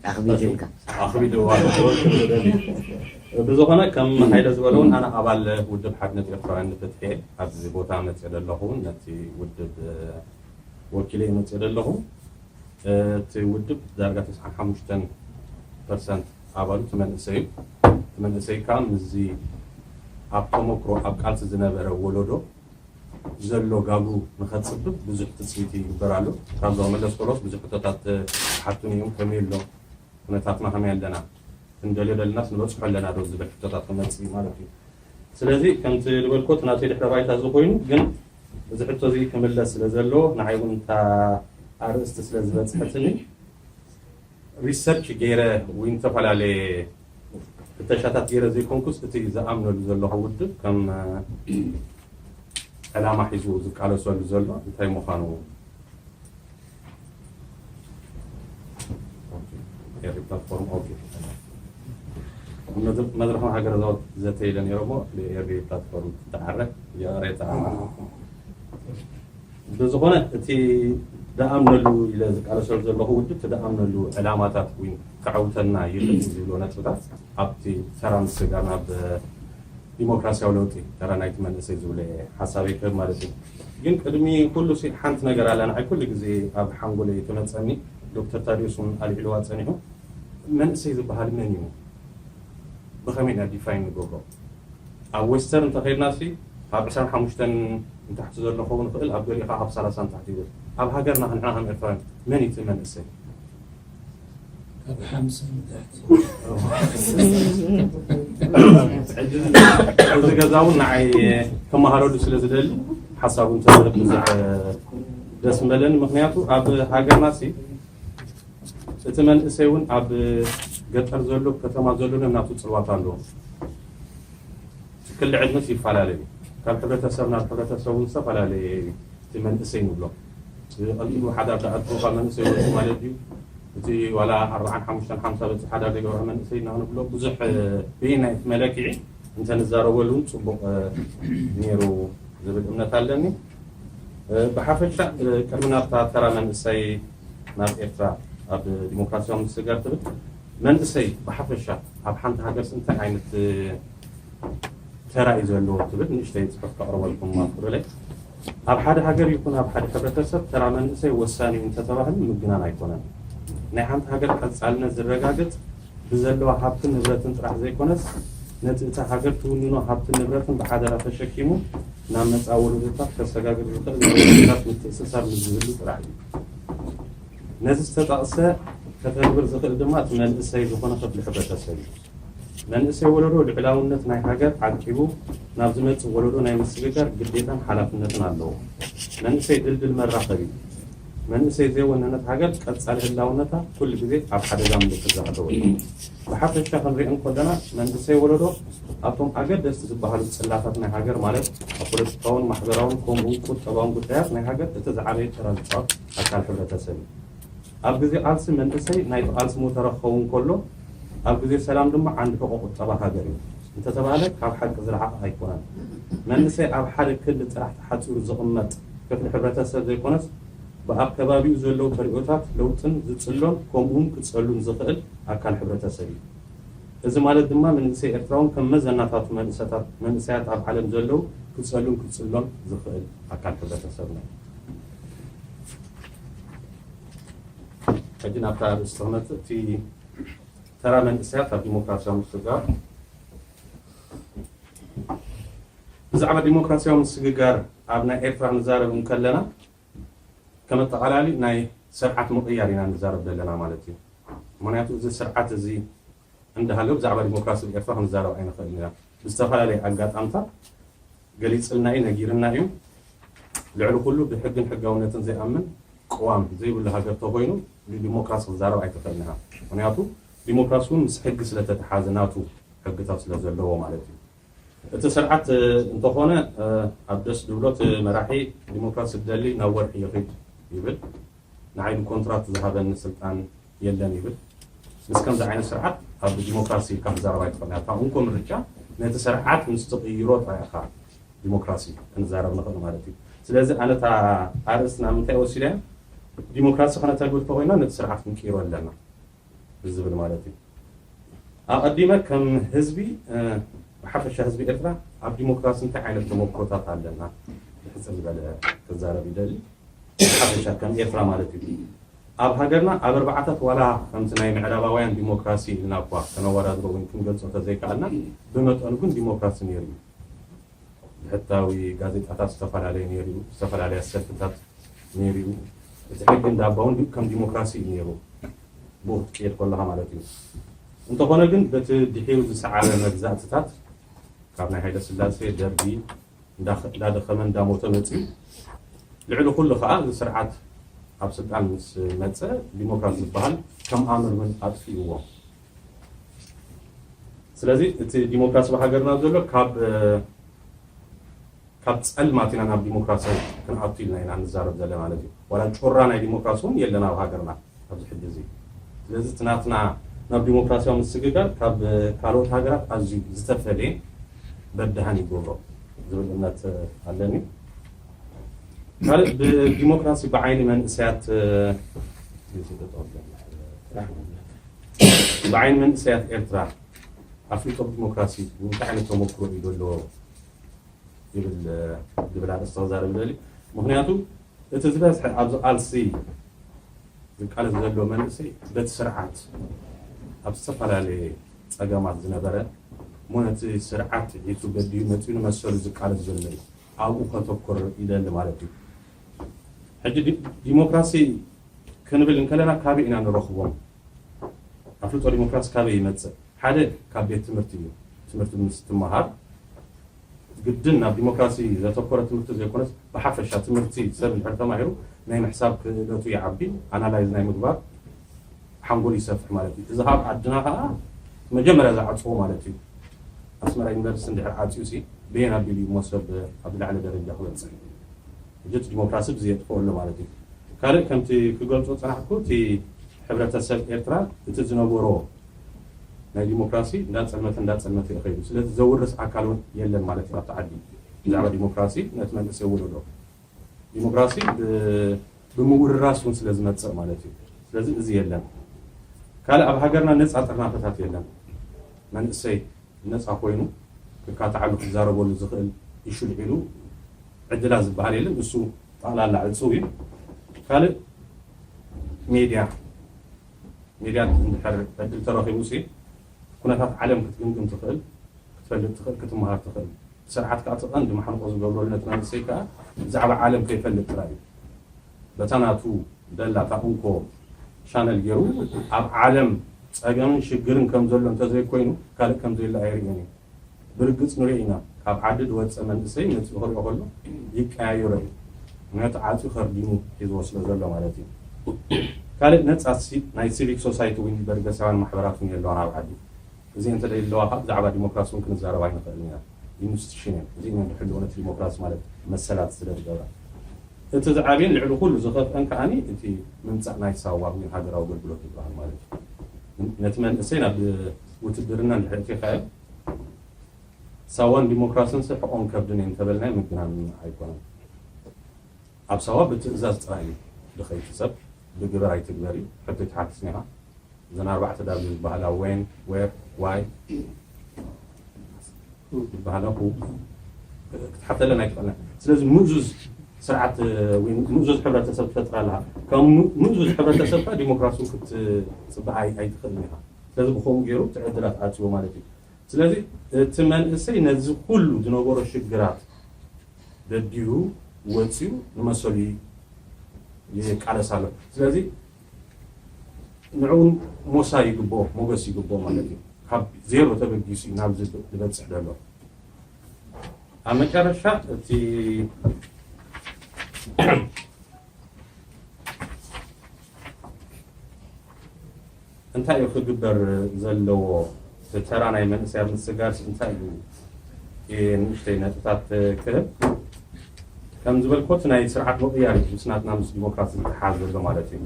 ኣኽቢድልካ። ኣኽቢድዋ ኣለኹ ክብል እደሊ። ብዝኾነ ከም ሃይለ ዝበሎ እውን ኣነ ኣባል ውድብ ሓድነት ኤርትራውያን ንፍትሒ ኣብዚ ቦታ መፅእ ዘለኹ እውን ነቲ ውድብ ወኪለ ይመፅእ ዘለኹ። እቲ ውድብ ዳርጋ ተስዓን ሓሙሽተን ፐርሰንት ኣባሉ እቲ መንእሰይ እዩ። እቲ መንእሰይ ከዓ ምስዚ ኣብ ተመክሮ ኣብ ቃልሲ ዝነበረ ወለዶ ዘሎ ጋጉ ንኸፅብብ ብዙሕ ትፅቢት ይግበር ኣሎ። ካብ ዝመለስ ከሎስ ብዙሕ ሕቶታት ሓቱን እዮም። ከመይ ኣሎ ኩነታትና ከመይ ኣለና ክንደልዮ ደለናስ ንበፅሖ ኣለና ዶ ዝብል ሕቶታት ክመፅእ እዩ ማለት እዩ። ስለዚ ከምቲ ዝበልኮ እቲ ናተይ ድሕረ ባይታ እዚ ኮይኑ፣ ግን እዚ ሕቶ እዚ ክምለስ ስለ ዘለዎ ንዓይ እውን እታ ኣርእስቲ ስለ ዝበፅሐትኒ ሪሰርች ገይረ ወይ ዝተፈላለየ ፍተሻታት ገይረ ዘይኮንኩስ እቲ ዝኣምነሉ ዘለኹ ውድብ ከም ዕላማ ሒዙ ዝቃለሰሉ ዘሎ እንታይ ምዃኑ ኤሪ ፕላትፎርም ኦኬ መድረኽን ሃገረ ዘተ ኢለ ነይረ እሞ ኤሪ ፕላትፎርም ተዓረ የሬታ ብዝኾነ እቲ ደኣምነሉ ኢለ ዝቃለሰሉ ዘለኹ ውድብ እቲ ደኣምነሉ ዕላማታት ወይ ከዐውተልና ይኽእል ዝብሎ ነጥብታት ኣብቲ ተራ ምስጋር ናብ ዲሞክራሲያዊ ለውጢ ተራ ናይቲ መንእሰይ ዝብለ ሓሳብ ይክህብ ማለት እዩ። ግን ቅድሚ ኩሉ ሲ ሓንቲ ነገር ኣላ ንዓይ ኩሉ ግዜ ኣብ ሓንጎለይ ትመፀኒ ዶክተር ታዲዮስ እውን ኣልዒልዋ ፀኒሑ መንእሰይ ዝበሃል መን እዩ? ብኸመይ ኢና ዲፋይን ንገብሮ? ኣብ ዌስተርን እንተኸይድና ሲ ካብ ዕስራን ሓሙሽተን ንታሕቲ ዘሎ ክኸውን ይኽእል ኣብ ገሊኡ ካብ ሰላሳ ንታሕቲ ይብል። ኣብ ሃገርና ክንሕና ከም ኤርትራውያን መን እዩ እቲ መንእሰይ? ካብ ሓምሳ ንታሕቲ። እዚ ገዛ እውን ንዓይ ክመሃረሉ ስለ ዝደሊ ሓሳቡ እንተዝህብ ብዙሕ ደስ ምበለኒ። ምክንያቱ ኣብ ሃገርና ሲ እቲ መንእሰይ እውን ኣብ ገጠር ዘሎ ከተማ ዘሎ ነናቱ ፅልዋት ኣለዎ። ክሊ ዕድመስ ይፈላለዩ ካብ ሕብረተሰብ ናብ ሕብረተሰብ እውን ዝተፈላለየ እዩ። እቲ መንእሰይ ንብሎ ቀልጢፉ ሓዳር ዝኣቱ ካብ መንእሰይ ወፂኡ ማለት ድዩ? እቲ ዋላ ኣርባዓን ሓሙሽተን ሓምሳ በፂሑ ሓዳር ዘይገበረ መንእሰይ ኢና ንብሎ ብዙሕ ብናይ መለክዒ እንተንዛረበሉ እውን ፅቡቅ ነይሩ ዝብል እምነት ኣለኒ። ብሓፈሻ ቅድሚ ናብታ ተራ መንእሰይ ናብ ኤርትራ ኣብ ዲሞክራሲያዊ ምስግጋር ትብል መንእሰይ ብሓፈሻ ኣብ ሓንቲ ሃገርስ እንታይ ዓይነት ተራ እዩ ዘለዎ ትብል ንእሽተይ ፅሑፍ ከቕርበልኩም ኣፍቅዱለይ። ኣብ ሓደ ሃገር ይኹን ኣብ ሓደ ሕብረተሰብ ተራ መንእሰይ ወሳኒ እዩ እንተተባህሉ ምግናን ኣይኮነን። ናይ ሓንቲ ሃገር ቀፃልነት ዝረጋገፅ ብዘለዋ ሃብትን ንብረትን ጥራሕ ዘይኮነስ ነቲ እታ ሃገር ትውንኖ ሃብትን ንብረትን ብሓደራ ተሸኪሙ ናብ መፃኢ ወለዶታት ከሰጋግር ዝኽእል ንብረታት ምትእስሳር ምስ ዝህሉ ጥራሕ እዩ። ነዚ ዝተጠቕሰ ከተግብር ዝኽእል ድማ እቲ መንእሰይ ዝኾነ ክፍሊ ሕብረተሰብ እዩ። መንእሰይ ወለዶ ልዑላውነት ናይ ሃገር ዓቂቡ ናብ ዝመጽእ ወለዶ ናይ ምስግጋር ግዴታን ሓላፍነትን ኣለዎ። መንእሰይ ድልድል መራኸቢ እዩ። መንእሰይ ዘይወነነት ሃገር ቀጻሊ ህላውነታ ኩሉ ግዜ ኣብ ሓደጋ ምልክት ዘሕደወ እዩ። ብሓፈሻ ክንሪኦ እንከለና መንእሰይ ወለዶ ኣብቶም ኣገደስቲ ዝበሃሉ ጽላታት ናይ ሃገር ማለት ኣብ ፖለቲካውን ማሕበራውን ከምኡውን ቁጠባውን ጉዳያት ናይ ሃገር እቲ ዝዓበየ ተራ ዝጻወት ኣካል ሕብረተሰብ እዩ። ኣብ ግዜ ቃልሲ መንእሰይ ናይቲ ቃልሲ ሞተረ ክኸውን ከሎ ኣብ ግዜ ሰላም ድማ ዓንዲ ሕቖ ቁጠባ ሃገር እዩ እንተተባህለ ካብ ሓቂ ዝረሓቐ ኣይኮነን። መንእሰይ ኣብ ሓደ ክሊ ጥራሕ ተሓጺሩ ዝቕመጥ ክፍሊ ሕብረተሰብ ዘይኮነስ ብኣብ ከባቢኡ ዘለዉ ተርእዮታት ለውጥን ዝጽሎን ከምኡውን ክጸሉን ዝኽእል ኣካል ሕብረተሰብ እዩ። እዚ ማለት ድማ መንእሰይ ኤርትራውን ከም መዘናታቱ መንእሰታት መንእሰያት ኣብ ዓለም ዘለዉ ክጸሉን ክጽሎን ዝኽእል ኣካል ሕብረተሰብና እዩ። ሕጂ ናብታ ኣርእስቲ ክመጽእ እቲ ተራ መንእሰያት ኣብ ዲሞክራሲያዊ ምስግጋር ብዛዕባ ዲሞክራሲያዊ ምስግጋር ኣብ ናይ ኤርትራ ንዛረብ እንከለና ከም ኣጠቓላሊ ናይ ስርዓት ምቕያር ኢና ንዛረብ ዘለና ማለት እዩ። ምክንያቱ እዚ ስርዓት እዚ እንዳሃለወ ብዛዕባ ዲሞክራሲ ኣብ ኤርትራ ክንዛረብ ኣይንኽእልን ኢና። ብዝተፈላለየ ኣጋጣምታት ገሊጽልና እዩ፣ ነጊርና እዩ። ልዕሊ ኩሉ ብሕግን ሕጋውነትን ዘይኣምን ቅዋም ዘይብሉ ሃገር ተኾይኑ ንዲሞክራሲ ክዛረብ ኣይትኽእልን ኢኻ። ምክንያቱ ዲሞክራሲ እውን ምስ ሕጊ ስለተተሓዘ ናቱ ሕግታት ስለ ዘለዎ ማለት እዩ። እቲ ስርዓት እንተኾነ ኣብ ደስ ዝብሎ እቲ መራሒ ዲሞክራሲ ዝደሊ ናብ ወርሒ ይኺድ ይብል። ንዓይ ብኮንትራት ዝሃበኒ ስልጣን የለን ይብል። ምስ ከምዚ ዓይነት ስርዓት ኣብ ዲሞክራሲ ኢልካ ክዛረብ ኣይትኽእልን ኢኻ። እንኮ ምርጫ ነቲ ስርዓት ምስ ትቕይሮ ጥራይ ኢኻ ዲሞክራሲ ክንዛረብ ንኽእል ማለት እዩ። ስለዚ ኣነ እታ ኣርእስቲ ናብ ምንታይ ወሲደያ ዲሞክራሲ ከነተግብር ተኾይና ነቲ ስርዓት ክንቅይሮ ኣለና ብዝብል ማለት እዩ። ኣቐዲመ ከም ህዝቢ ብሓፈሻ ህዝቢ ኤርትራ ኣብ ዲሞክራሲ እንታይ ዓይነት ተመክሮታት ኣለና ብሕፅር ዝበለ ክዛረብ ይደሊ። ብሓፈሻ ከም ኤርትራ ማለት እዩ። ኣብ ሃገርና ኣብ ኣርባዓታት ዋላ ከምቲ ናይ ምዕራባውያን ዲሞክራሲ ኢልና እኳ ከነወዳድሮ ወይ ክንገልፆ ተዘይከኣልና ብመጠኑ ግን ዲሞክራሲ ነይሩ እዩ። ብሕታዊ ጋዜጣታት ዝተፈላለየ ነይሩ እዩ፣ ዝተፈላለያ ሰልፍታት ነይሩ እዩ። እቲ ሕጊ እንዳባ እውን ከም ዲሞክራሲ እዩ ነይሩ ብኡ ክትቅየድ ከለኻ ማለት እዩ። እንተኾነ ግን በቲ ድሒሩ ዝሰዓበ መግዛእትታት ካብ ናይ ሃይለ ስላሴ ደርጊ እንዳደኸመ እንዳሞተ መፅዩ። ልዕሊ ኩሉ ከዓ እዚ ስርዓት ኣብ ስልጣን ምስ መፀ ዲሞክራሲ ዝበሃል ከም ኣምር ምን ኣጥፊእዎ። ስለዚ እቲ ዲሞክራሲ ብሃገርና ዘሎ ካብ ካብ ፀልማት ኢና ናብ ዲሞክራሲ ክንኣቱ ኢልና ኢና ንዛረብ ዘለና ማለት እዩ። ዋላ ጮራ ናይ ዲሞክራሲ እውን የለን ኣብ ሃገርና ኣብዚ ሕጂ እዚ። ስለዚ እቲ ናትና ናብ ዲሞክራሲያዊ ምስግጋር ካብ ካልኦት ሃገራት ኣዝዩ ዝተፈለየ በዳህን ይገብሮ ዝብል እምነት ኣለኒ። ካልእ ብዲሞክራሲ ብዓይኒ መንእሰያት ብዓይኒ መንእሰያት ኤርትራ ኣፍልጦ ዲሞክራሲ እንታይ ዓይነት ተመክሮ እዩ ዘለዎ ይብል ዝብል ኣርእስቲ ክዛረብ ይደሊ። ምክንያቱ እቲ ዝበዝሐ ኣብዚ ቃልሲ ዝቃለስ ዘሎ መንእሰይ በቲ ስርዓት ኣብ ዝተፈላለየ ፀገማት ዝነበረ እሞ ነቲ ስርዓት ሒሱ በዲዩ መፂኡ ንመሰሉ ዝቃለስ ዘሎ እዩ። ኣብኡ ከተኩር ይደሊ ማለት እዩ። ሕጂ ዲሞክራሲ ክንብል እንከለና ካበይ ኢና ንረኽቦም? ኣፍልጦ ዲሞክራሲ ካበይ ይመፅእ? ሓደ ካብ ቤት ትምህርቲ እዩ። ትምህርቲ ምስ ትመሃር ግድን ናብ ዲሞክራሲ ዘተኮረ ትምህርቲ ዘይኮነስ ብሓፈሻ ትምህርቲ ሰብ እንድሕር ተማሂሩ ናይ ምሕሳብ ክእለቱ ይዓቢ፣ ኣናላይዝ ናይ ምግባር ሓንጎል ይሰፍሕ ማለት እዩ። እዚ ካብ ዓድና ከዓ መጀመርያ ዝዓፅዎ ማለት እዩ። ኣስመራ ዩኒቨርሲቲ እንድሕር ዓፅዩ ሲ በየን ኣቢሉ እዩ እሞ ሰብ ኣብ ላዕሊ ደረጃ ክበፅሕ? ሕጂ እቲ ዲሞክራሲ ብዚ የጥፍኦ ኣሎ ማለት እዩ። ካልእ ከምቲ ክገልፆ ፀናሕኩ እቲ ሕብረተሰብ ኤርትራ እቲ ዝነበሮ ናይ ዲሞክራሲ እንዳፀልመተ እንዳፀልመተ ይኸይዱ። ስለዚ ዘውርስ ኣካል እውን የለን ማለት እዩ ኣብቲ ዓዲ ብዛዕባ ዲሞክራሲ ነቲ መንእሰይ ውለዶ ዲሞክራሲ ብምውርራስ እውን ስለ ዝመፅእ ማለት እዩ። ስለዚ እዚ የለን። ካልእ ኣብ ሃገርና ነፃ ጥርናፈታት የለን። መንእሰይ ነፃ ኮይኑ ክካትዓሉ ክዛረበሉ ዝኽእል ይሽልዒሉ ዕድላት ዝበሃል የለን። እሱ ጠቕላላ ዕፁው እዩ። ካልእ ሜድያ ሜድያ እንድሕር ዕድል ተረኺቡ ሲ ኩነታት ዓለም ክትግምግም ትኽእል፣ ክትፈልጥ ትኽእል፣ ክትመሃር ትኽእል። ስርዓት ከዓ እቲ ቀንዲ ማሕንቆ ዝገብረሉ ነቲ መንእሰይ ከዓ ብዛዕባ ዓለም ከይፈልጥ ጥራይ እዩ። በታ ናቱ ደላ እታ እንኮ ቻነል ገይሩ ኣብ ዓለም ፀገምን ሽግርን ከም ዘሎ እንተዘይኮይኑ ካልእ ከም ዘየለ ኣይርእዮን እዩ። ብርግፅ ንሪኦ ኢና። ካብ ዓዲ ዝወፀ መንእሰይ መፂኡ ክሪኦ ከሎ ይቀያየሮ እዩ። ምክንያቱ ዓፅዩ ከርዲኑ ሒዝዎ ስለ ዘሎ ማለት እዩ። ካልእ ነፃ ናይ ሲቪክ ሶሳይቲ እውን በርገሳውያን ማሕበራት እውን የለዋን ኣብ ዓዲ። እዚ እንተ ደይለዋ ካብ ብዛዕባ ዲሞክራሲ እውን ክንዛረብ ኣይንኽእልን ኢና። ኢንስቲቱሽን እየን እዚ እየን ዝሕልዎ ነቲ ዲሞክራሲ ማለት መሰላት ስለ ዝገብራ። እቲ ዝዓብየን ልዕሊ ኩሉ ዝኸፍአን ከዓኒ እቲ ምምፃእ ናይ ሳዋ ወይ ሃገራዊ ኣገልግሎት ዝበሃል ማለት እዩ። ነቲ መንእሰይ ናብ ውትድርና እንድሕር እቲኻዮ ሳዋን ዲሞክራስን ሲ ሕቖን ከብድን እየን እንተበልናዮ ምግናን ኣይኮነን። ኣብ ሳዋ ብትእዛዝ ጥራይ እዩ ድኸይቲ ሰብ ብግበር ኣይትግበር እዩ ሕቶ ይትሓትት ኔኻ። እዘን ኣርባዕተ ዳብሊው ዝበሃላ ዌን ዌር ዋይ ዝበሃላ ሁ ክትሓተለን ኣይትኽእልን። ስለዚ ምእዙዝ ስርዓት ወይ ምእዙዝ ሕብረተሰብ ትፈጥር ኣለኻ። ካብ ምእዙዝ ሕብረተሰብ ከዓ ዲሞክራሲ ክትፅበ ኣይትኽእልን ኢኻ። ስለዚ ብከምኡ ገይሩ እቲ ዕድላት ዓፅዎ ማለት እዩ። ስለዚ እቲ መንእሰይ ነዚ ኩሉ ዝነበሮ ሽግራት ደድዩ ወፅዩ ንመሰሉ ይቃለስ ኣሎ። ስለዚ ንዕኡ ሞሳ ይግብኦ፣ ሞገስ ይግብኦ ማለት እዩ። ካብ ዜሮ ተበጊሱ እዩ ናብዚ ዝበፅሕ ዘሎ። ኣብ መጨረሻ እቲ እንታይ እዩ ክግበር ዘለዎ? እቲ ተራ ናይ መንእሰይ ኣብ ምስጋር እንታይ እዩ? ንእሽተይ ነጥብታት ክህብ ከም ዝበልኮ እቲ ናይ ስርዓት ምቕያር እዩ ምስ ናትና ምስ ዲሞክራሲ ዝተሓዝ ዘሎ ማለት እዩ።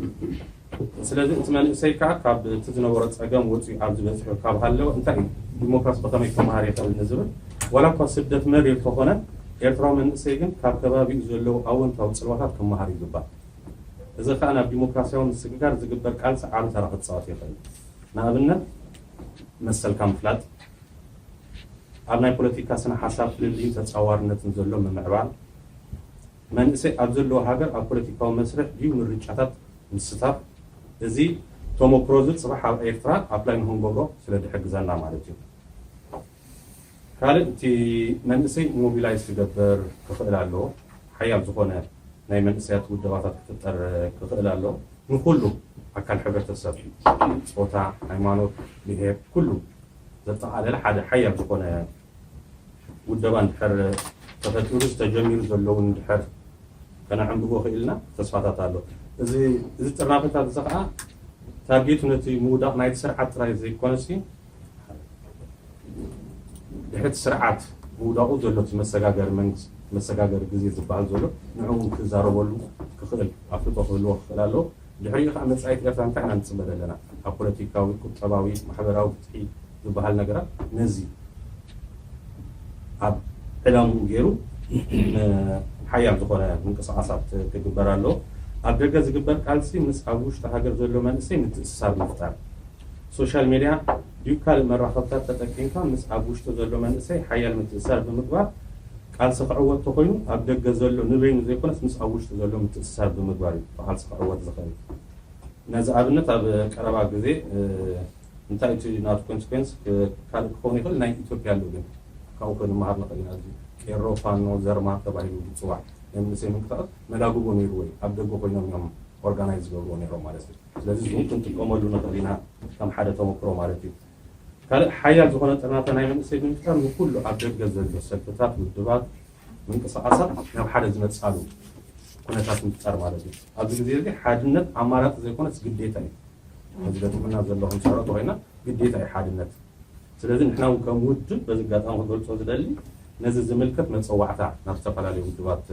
ስለዚ እቲ መንእሰይ ከዓ ካብ እቲ ዝነበሮ ፀገም ወፂኡ ኣብዚ በፂሑ ካብ ሃለወ እንታይ እዩ ዲሞክራሲ ብኸመይ ክመሃር ይኽእል ንዝብል ዋላ እኳ ስደት መሪር ተኾነ ኤርትራዊ መንእሰይ ግን ካብ ከባቢኡ ዘለዉ ኣወንታዊ ፅልዋታት ክመሃር ይግባእ። እዚ ከዓ ናብ ዲሞክራሲያዊ ምስግጋር ዝግበር ቃልሲ ዓቢ ተራ ክፃወት ይኽእል። ንኣብነት መሰልካ ምፍላጥ፣ ኣብ ናይ ፖለቲካ ስነ ሓሳብ ፍልልይን ተፃዋርነትን ዘሎ ምምዕባል፣ መንእሰይ ኣብ ዘለዎ ሃገር ኣብ ፖለቲካዊ መስርሕ ድዩ ምርጫታት ምስታፍ፣ እዚ ተመክሮ እዚ ፅባሕ ኣብ ኤርትራ ኣፕላይ ንክንገብሮ ስለ ዝሕግዘና ማለት እዩ። ካልእ እቲ መንእሰይ ሞቢላይዝ ክገብር ክኽእል ኣለዎ። ሓያል ዝኾነ ናይ መንእሰያት ውደባታት ክፍጠር ክኽእል ኣለዎ። ንኩሉ ኣካል ሕብረተሰብ፣ ፆታ፣ ሃይማኖት፣ ብሄር፣ ኩሉ ዘጠቓለለ ሓደ ሓያል ዝኾነ ውደባ እንድሕር ተፈጢሩ ዝተጀሚሩ ዘለውን እንድሕር ከነዕንብቦ ክኢልና ተስፋታት ኣሎ። እዚ እዚ ጥርናፈታት እዚ ከዓ ታርጌቱ ነቲ ምውዳቕ ናይቲ ስርዓት ጥራይ ዘይኮነሲ ድሕርቲ ስርዓት ምውዳቑ ዘሎ እቲ መሰጋገሪ መንግስቲ መሰጋገሪ ግዜ ዝበሃል ዘሎ ንዕኡ እውን ክዛረበሉ ክኽእል ኣፍልጦ ክህልዎ ክኽእል ኣለዎ። ድሕሪኡ ከዓ መጻኢት ኤርትራ እንታይ ኢና ንጽበ ዘለና? ካብ ፖለቲካዊ፣ ቁጠባዊ፣ ማሕበራዊ ፍትሒ ዝበሃል ነገራት ነዚ ኣብ ዕላምኡ ገይሩ ሓያል ዝኾነ ምንቅስቃሳት ክግበር ኣለዎ። ኣብ ደገ ዝግበር ቃልሲ ምስ ኣብ ውሽጢ ሃገር ዘሎ መንእሰይ ምትእስሳር ምፍጣር፣ ሶሻል ሜድያ ድዩ ካልእ መራኸብታት ተጠቂምካ ምስ ኣብ ውሽጢ ዘሎ መንእሰይ ሓያል ምትእስሳር ብምግባር ቃልሲ ክዕወት ተኾይኑ ኣብ ደገ ዘሎ ንበይኑ ዘይኮነስ ምስ ኣብ ውሽጢ ዘሎ ምትእስሳር ብምግባር እዩ ቃልሲ ክዕወት ዝኽእል። ነዚ ኣብነት ኣብ ቀረባ ግዜ እንታይ እቲ ናቱ ኮንስኮንስ ካልእ ክኸውን ይኽእል ናይ ኢትዮጵያ ኣሎ ግን ካብኡ ክንመሃር ንኽእል ኢና። እዚ ቄሮ ፋኖ ዘርማ ተባሂሉ ዝፅዋዕ ናይ መንእሰይ ምንቅስቃስ መላግቦ ነይሩ ወይ ኣብ ደገ ኮይኖም እዮም ኦርጋናይዝ ዝገብርዎ ነይሮም ማለት እዩ። ስለዚ እዚውን ክንጥቀመሉ ንኽእል ኢና ከም ሓደ ተመክሮ ማለት እዩ። ካልእ ሓያል ዝኾነ ጥርናፈ ናይ መንእሰይ ብምፍጣር ንኩሉ ኣብ ደገ ዘሎ ሰልፍታት፣ ውድባት፣ ምንቅስቃሳት ናብ ሓደ ዝመፅኣሉ ኩነታት ምፍጣር ማለት እዩ። ኣብዚ ግዜ እዚ ሓድነት ኣማራፂ ዘይኮነስ ግዴታ እዩ። እዚ ገጢሙና ዘሎ ክንሰርዖ ተኮይና ግዴታ እዩ ሓድነት። ስለዚ ንሕና እውን ከም ውድብ በዚ ኣጋጣሚ ክገልፆ ዝደሊ ነዚ ዝምልከት መፀዋዕታ ናብ ዝተፈላለዩ ውድባት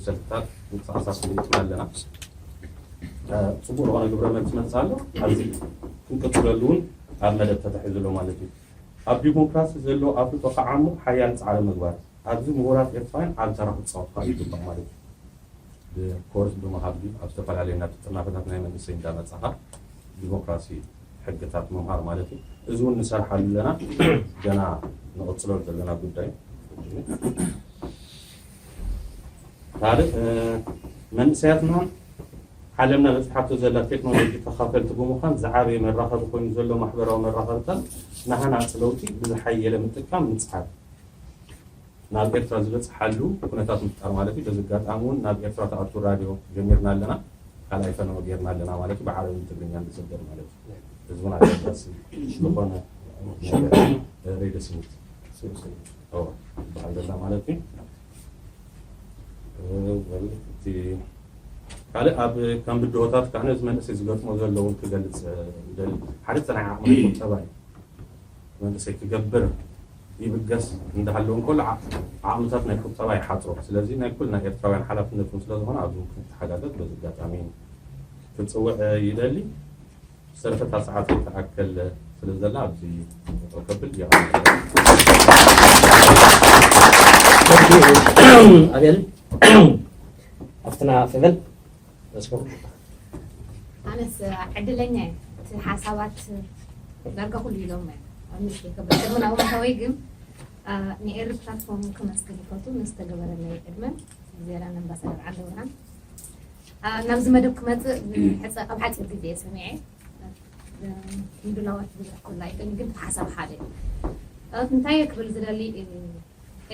ሰልፍታት ምንቅስቃሳት ንልእክና ኣለና። ፅቡቅ ዝኾነ ግብረ መልስ መፅእ ኣሎ። ኣብዚ ክንቅፅለሉ እውን ኣብ መደብ ተታሒዙ ኣሎ ማለት እዩ። ኣብ ዲሞክራሲ ዘሎ ኣፍልጦ ክዓሙቕ ሓያል ፃዕሪ ምግባር ኣብዚ ምሁራት ኤርትራውያን ዓቢ ተራ ክፃወት ከዓ ይግባእ ማለት እዩ። ብኮርስ ብምሃብ ድዩ ኣብ ዝተፈላለዩ ናብ ጥርናፈታት ናይ መንእሰይ እንዳመፃኻ ዲሞክራሲ ሕግታት ምምሃር ማለት እዩ። እዚ እውን ንሰርሓሉ ኣለና፣ ገና ንቕፅለሉ ዘለና ጉዳይ። ካልእ መንእሰያትና ዓለምና በፂሓቶ ዘላ ቴክኖሎጂ ተኻፈልቲ ብምዃን ዝዓበየ መራኸቢ ኮይኑ ዘሎ ማሕበራዊ መራኸብታት ንሃናፂ ለውጢ ብዝሓየለ ምጥቃም ምፅዓር ናብ ኤርትራ ዝበፅሓሉ ኩነታት ምፍጣር ማለት እዩ። በዚ ኣጋጣሚ እውን ናብ ኤርትራ ትኣቱ ራድዮ ጀሚርና ኣለና። ካልኣይ ፈነወ ጌርና ኣለና ማለት እዩ። ብዓረብን ትግርኛን ዝስገር ማለት እዩ። እዚ እውን ኣገዳሲ ዝኾነ ነገር ሬድዮ ስኒት ዝበሃል ዘላ ማለት እዩ። ካልእ ኣብ ከም ብድሆታት ካነ እዚ መንእሰይ ዝገጥሞ ዘለውን ክገልፅ ይደሊ። ሓደ ናይ ዓቕሚ ቁጠባ እዩ። መንእሰይ ክገብር ይብገስ እንዳሃለዉ እንከሎ ዓቕምታት ናይ ቁጠባ ይሓፅሮ። ስለዚ ናይ ኩልና ኤርትራውያን ሓላፍነት እውን ስለዝኾነ ኣብዚ ክንተሓጋገዝ በዚ ኣጋጣሚ ክፅውዕ ይደሊ። ዝተረፈታ ሰዓት ተኣከል ስለ ዘላ ኣብዚ ጠው ከብል ኣቤል ኣብትና ፍበል ኣነስ ዕድለኛ እየ። እቲ ሓሳባት ዳርጋ ኩሉ ኢሎም እዮም ኣብ ምሽ ከበሰሙን ኣብማታወይ ግን ንኤሪ ፕላትፎርም ክመስግን ይፈቱ ንዝተገበረለይ ዕድመን ዜራን ኣምባሳደር ዓንደብርሃን ናብዚ መደብ ክመፅእ ሕፀ ኣብ ሓፂር ግዜ እየ ሰሚዐ ምድላዋት ብዙሕ ኩላ ይኽእል ግን ሓሳብ ሓደ እዩ። እንታይ እየ ክብል ዝደሊ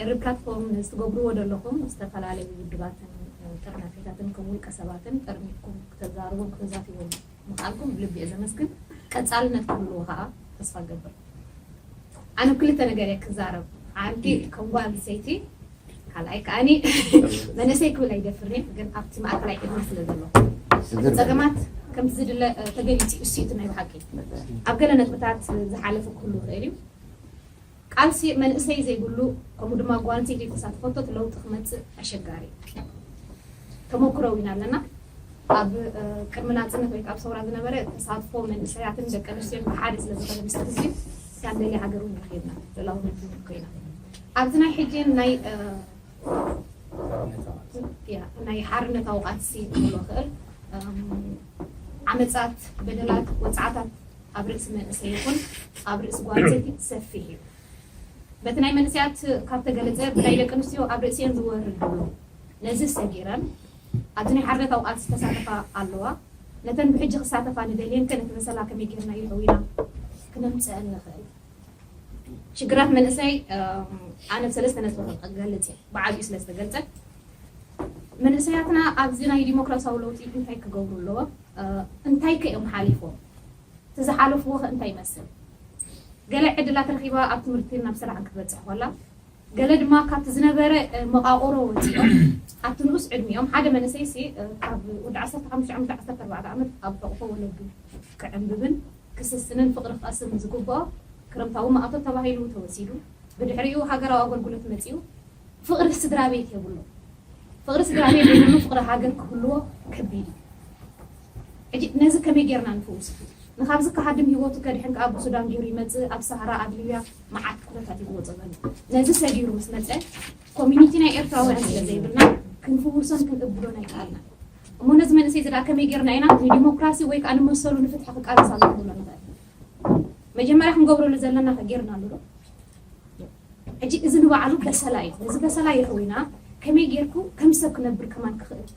ኤሪ ፕላትፎርም ንዝትገብርዎ ዘለኹም ዝተፈላለዩ ውድባትን ጥርናፌታትን ከም ውልቀ ሰባትን ጠርኒፍኩም ክተዛርቡን ክተዛትዎም ምኽኣልኩም ብልቢ እየ ዘመስግን። ቀፃልነት ክህልዎ ከዓ ተስፋ ገብር። ኣነ ክልተ ነገር እየ ክዛረብ። ሓንቲ ከም ጓል ኣንስተይቲ ካልኣይ ከዓኒ መንእሰይ ክብል ኣይደፍርን እየ ግን ኣብቲ ማእከላይ ዕድመ ስለ ዘለኹ ጸገማት ከምቲ ዝድለ ተገሊጹ እዩ እቲ ናይ ብሓቂ ኣብ ገለ ነጥብታት ዝሓለፈ ክህሉ ይኽእል እዩ። ቃልሲ መንእሰይ ዘይብሉ ከምኡ ድማ ጓል ኣንስተይቲ ዘይተሳተፈቶ እቲ ለውጢ ክመፅእ ኣሸጋሪ እዩ። ተመኩሮ እውን ኣለና። ኣብ ቅድሚ ናፅነት ወይ ኣብ ሰውራ ዝነበረ ተሳትፎ መንእሰያትን ደቂ ኣንስትዮን ብሓደ ስለ ዝኾነ ምስቲ ህዝቢ ሳንደሊ ሃገር እውን ረኺብና ልኡላውነት እውን ኮይና ኣብዚ ናይ ሕጂ ናይ ናይ ሓርነታዊ ቃልሲ ክብሎ ክእል ዓመፃት በደላት ወፅዓታት ኣብ ርእሲ መንእሰይ ይኹን ኣብ ርእሲ ጓል ኣንስተይቲ ሰፊሕ እዩ። በቲ ናይ መንእሰያት ካብ ተገለፀ ብናይ ደቂ ኣንስትዮ ኣብ ርእሲኤን ዝወርድ ዘሎ ነዚ ሰጊረን ኣብዚ ናይ ሓርነታዊ ቃልሲ ዝተሳተፋ ኣለዋ። ነተን ብሕጂ ክሳተፋ ንደልየን ከ ነቲ መሰላ ከመይ ጌርና ይሕዊና ክነምፅአን ንኽእል? ሽግራት መንእሰይ ኣነ ብሰለስተ ነጥቢ ክገልፅ እየ ብዓብዩ ስለ ዝተገልፀ መንእሰያትና ኣብዚ ናይ ዲሞክራሲያዊ ለውጢ እንታይ ክገብሩ ኣለዎም? እንታይ ከ እዮም ሓሊፎም? እቲ ዝሓለፍዎ ከ እንታይ ይመስል? ገለ ዕድላት ረኺባ ኣብ ትምህርቲ ናብ ስራሕ ክትበፅሕ ከላ ገለ ድማ ካብቲ ዝነበረ መቃቆሮ ወፂኦም ኣብቲ ንኡስ ዕድሚኦም ሓደ መንእሰይ ሲ ካብ ወዲ ዓሰርተ ሓሙሽተ ዓመት ዓሰርተ ኣርባዕተ ዓመት ኣብ ሕቑፎ ወለዱ ክዕንብብን ክስስንን ፍቕሪ ክቐስምን ዝግብኦ ክረምታዊ ማእቶት ተባሂሉ ተወሲዱ። ብድሕሪኡ ሃገራዊ ኣገልግሎት መፂኡ። ፍቕሪ ስድራ ቤት የብሉ። ፍቕሪ ስድራ ቤት የብሉ፣ ፍቕሪ ሃገር ክህልዎ ከቢድ እዩ። ሕጂ ነዚ ከመይ ጌርና ንፍውስ? ንኻብዚ ክሃድም ህይወቱ ከድሕን ከኣ ብሱዳን ገይሩ ይመጽእ፣ ኣብ ሰሃራ ኣብ ሊብያ መዓት ኩነታት ይግወጾ ዘሎ። ነዚ ሰጊሩ ምስ መጸ ኮሚኒቲ ናይ ኤርትራውያን ስለ ዘይብልና ክንፍውሶን ክንእብዶን ኣይከኣልናን። እሞ ነዚ መንእሰይ እዚ ደኣ ከመይ ጌርና ኢና ንዲሞክራሲ ወይ ከኣ ንመሰሉ ንፍትሒ ክቃለስ ኣለዎ ክንብሎ ንኽእል? መጀመርያ ክንገብረሉ ዘለና ከ ጌርናሉ ዶ? ሕጂ እዚ ንባዕሉ በሰላ እዩ። ነዚ በሰላ የሕዊና ከመይ ጌርኩ ከም ሰብ ክነብር ከማን ክኽእል?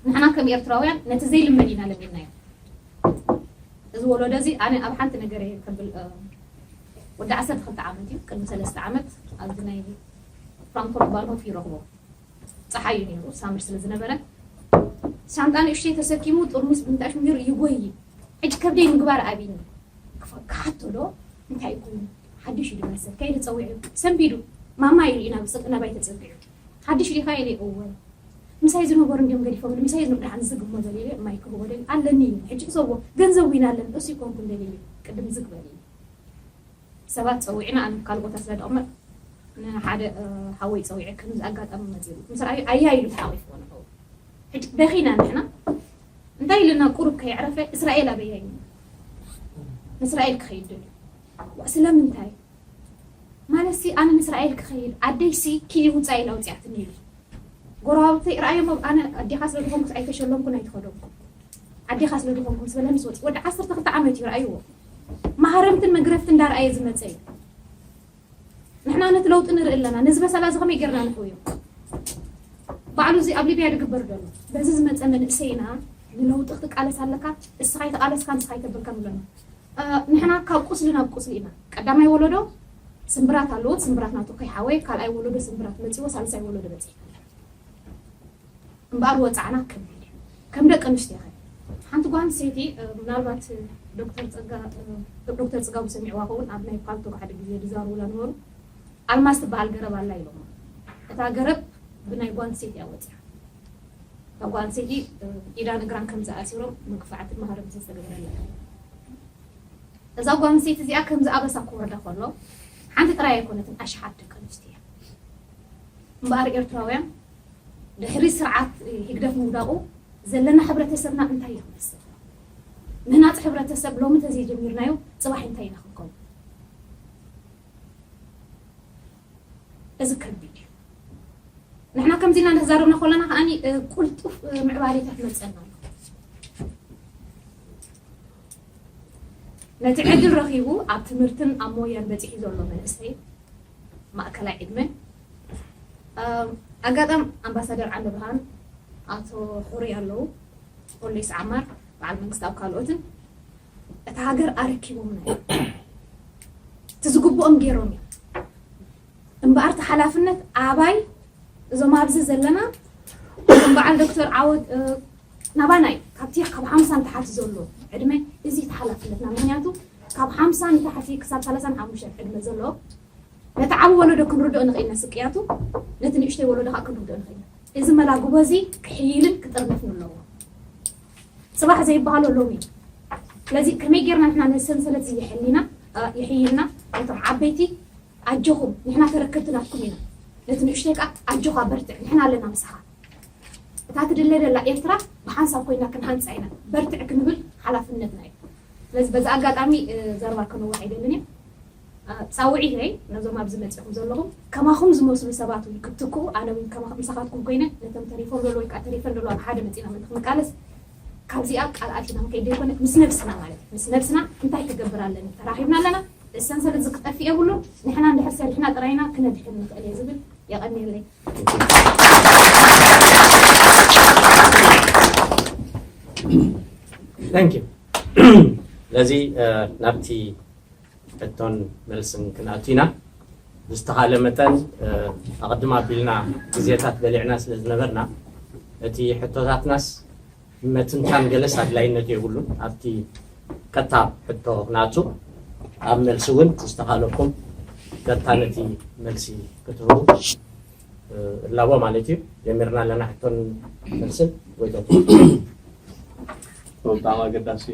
ንሕና ከም ኤርትራውያን ነቲ ዘይልመድ ኢና ለሚድናዮ። እዚ ወለዶ እዚ ኣነ ኣብ ሓንቲ ነገር እየ ከብል ወዲ ዓሰርተ ክልተ ዓመት እዩ። ቅድሚ ሰለስተ ዓመት ኣብዚ ናይ ፍራንክፈርት ባንሆፍ ይረኽቦ። ፀሓይ እዩ ነይሩ ሳምር ስለ ዝነበረ ሻንጣ ንእሽተይ ተሰኪሙ ጥርሙስ ብምንታሽ ሚሩ ይጎይ። ሕጂ ከብደይ ምግባር ኣብይኒ። ክሓቶ ዶ እንታይ ኮይኑ ሓድሽ እዩ ድመስል ከይዲ ፀዊዑ ሰንቢዱ ማማ ኢሉ ኢና ብፅቅ ናባይ ተፀጊዑ ሓድሽ ዲኻ ኢለ እወ ምሳይ ዝነበሩ እንዲዮም ገዲፎም ምሳይ ዝንብድሓን ዝግሞ ዘሊለ ማይ ክህቦ ደሊ ኣለኒ እዩ ሕጂ ክሰዎ ገንዘብ ዊና ኣለኒ እሱ ይኮንኩ እንደሊለ ቅድም ዝግበል እዩ ሰባት ፀዊዕና ኣነ ካልእ ቦታ ስለ ደቕመጥ ንሓደ ሓወይ ፀዊዐ ከምዚ ኣጋጣሚ መፂኡ ምስ ረኣዩ ኣያ ኢሉ ተሓቂፍዎ ንኸው ሕጂ በኺና ንሕና እንታይ ኢልና ቁሩብ ከየዕረፈ እስራኤል ኣበያ እዩ ንእስራኤል ክኸይድ ደልዩ ስለምንታይ ማለት ሲ ኣነ ንእስራኤል ክኸይድ ኣደይ ሲ ኪዲ ውፃ ኢላ ውፅያትኒ ኢሉ ጎረባብተይ ርኣዮም ኣብ ኣነ ኣዴኻ ስለ ዝኾንኩስ ኣይተሸለምኩን ኣይተኸደምኩን ኣዴኻ ስለ ዝኾንኩ ምስ በለኒ ዝወፅ ወዲ ዓሰርተ ክልተ ዓመት እዩ ርኣይዎ ማሃረምትን መግረፍትን እንዳርኣየ ዝመፀ እዩ ንሕና ነቲ ለውጢ ንርኢ ኣለና ነዚ በሰላ እዚ ከመይ ጌርና ንሕውዮ ባዕሉ እዚ ኣብ ሊብያ ዝግበር ዘሎ በዚ ዝመፀ መንእሰይና ንለውጢ ክትቃለስ ኣለካ እስኻ ይተቃለስካ ንስኻ ይተብልካ ንብለና ንሕና ካብ ቁስሊ ናብ ቁስሊ ኢና ቀዳማይ ወለዶ ስምብራት ኣለዎ ስምብራት ናቱ ከይሓወየ ካልኣይ ወለዶ ስምብራት መፂዎ ሳልሳይ ወለዶ በፂ እምበኣር ወፃዕና ከቢድ እዩ ከም ደቂ ኣንስትዮ ኸ ሓንቲ ጓል ኣንስተይቲ ምናልባት ዶክተር ፀጋ ዶክተር ፅጋቡ ሰሚዕዋ ከውን ኣብ ናይ ፓልቶክ ሓደ ግዜ ዝዛርቡላ ነበሩ ኣልማዝ ትበሃል ገረብ ኣላ ኢሎም እታ ገረብ ብናይ ጓል ኣንስተይቲ እያ ወፂኣ እታ ጓል ኣንስተይቲ ኢዳን እግራን ከም ዝኣሲሮም መግፋዕትን ማህረምትን ዝተገበረላ እዛ ጓል ኣንስተይቲ እዚኣ ከምዚ ኣበሳ ክወርዳ ከሎ ሓንቲ ጥራይ ኣይኮነትን ኣሽሓት ደቂ ኣንስትዮ እምበኣር ኤርትራውያን ድሕሪ ስርዓት ህግደፍ ምውዳቑ ዘለና ሕብረተሰብና እንታይ እዩ ክመስል ምህናፅ ሕብረተሰብ ሎሚ ተዘይጀሚርናዮ ፅባሕ እንታይ ኢና ክንከውን እዚ ከቢድ እዩ ንሕና ከምዚ ኢና ንዛረብና ከለና ከኣ ቁልጡፍ ምዕባሌታት መፀና ኣሎ ነቲ ዕድል ረኺቡ ኣብ ትምህርትን ኣብ ሞያን በፂሑ ዘሎ መንእሰይ ማእከላይ ዕድመ ኣጋጣም ኣምባሳደር ዓለብርሃን ኣቶ ሕሩይ ኣለዉ ፖሊስ ዓማር በዓል መንግስቲ ኣብ ካልኦትን እታ ሃገር ኣረኪቦምና እዮም እቲ ዝግብኦም ገይሮም እዮም እምበኣር እቲ ሓላፍነት ኣባይ እዞም ኣብዚ ዘለና እዞም በዓል ዶክተር ዓወት ናባናይ ካብቲ ካብ ሓምሳ ንታሓቲ ዘሎ ዕድመ እዚ እቲ ሓላፍነትና ምክንያቱ ካብ ሓምሳ ንታሕቲ ክሳብ ሰላሳን ሓሙሽተን ዕድመ ዘሎ ነቲ ዓቢ ወለዶ ክንርድኦ ንኽእል ኢና ስቅያቱ ነቲ ንእሽተይ ወለዶ ከዓ ክንርድኦ ንኽእል ኢና እዚ መላጉቦ እዚ ክሕይልን ክጥርነፍን ኣለዎ ፅባሕ ዘይበሃሎ ሎሚ እዩ ስለዚ ከመይ ጌርና ንሕና ነዚ ሰንሰለት እዚ ይሕሊና ይሕይልና ነቶም ዓበይቲ ኣጆኹም ንሕና ተረከብቲ ናትኩም ኢና ነቲ ንእሽተይ ከዓ ኣጆኻ በርትዕ ንሕና ኣለና ምሳኻ እታ ትድለ ደላ ኤርትራ ብሓንሳብ ኮይና ክንሃንፃ ኢና በርትዕ ክንብል ሓላፍነትና እዩ ስለዚ በዚ ኣጋጣሚ ዘረባ ከነውሕ ኣይደልን እየ ፃውዒተይ ነዞም ኣብዚ መፂኹም ዘለኹም ከማኹም ዝመስሉ ሰባት እውን ክትክኡ ኣነ እውን ምሳኻትኩም ኮይነ ነቶም ተሪፎም ዘለዉ ወይ ከዓ ተሪፈን ዘለዋ ብሓደ መፂና ምእንቲ ክንቃለስ ካብዚኣ ቃል ኣቲና ንከይድ ዘይኮነ ምስ ነብስና ማለት እዩ ምስ ነብስና እንታይ ክገብር ኣለኒ ተራኺብና ኣለና እዚ ሰንሰለት እዚ ክጠፍእ የብሉን ንሕና እንድሕር ሰሪሕና ጥራይና ክነድሕን ንኽእል እየ ዝብል የቐንየለይ Thank you. ስለዚ ናብቲ ሕቶን መልስን ክንኣቱ ኢና። ብዝተኻለ መጠን ኣቐድም ኣቢልና ግዜታት በሊዕና ስለ ዝነበርና እቲ ሕቶታትናስ መትንታን ገለስ ኣድላይነት የብሉን ኣብቲ ቀጥታ ሕቶ ናቱ ኣብ መልሲ እውን ዝተኻለኩም ቀጥታ ነቲ መልሲ ክትህቡ እላቦ ማለት እዩ። ጀሚርና ኣለና ሕቶን መልስን። ጎይታ። ብጣዕሚ ኣገዳሲ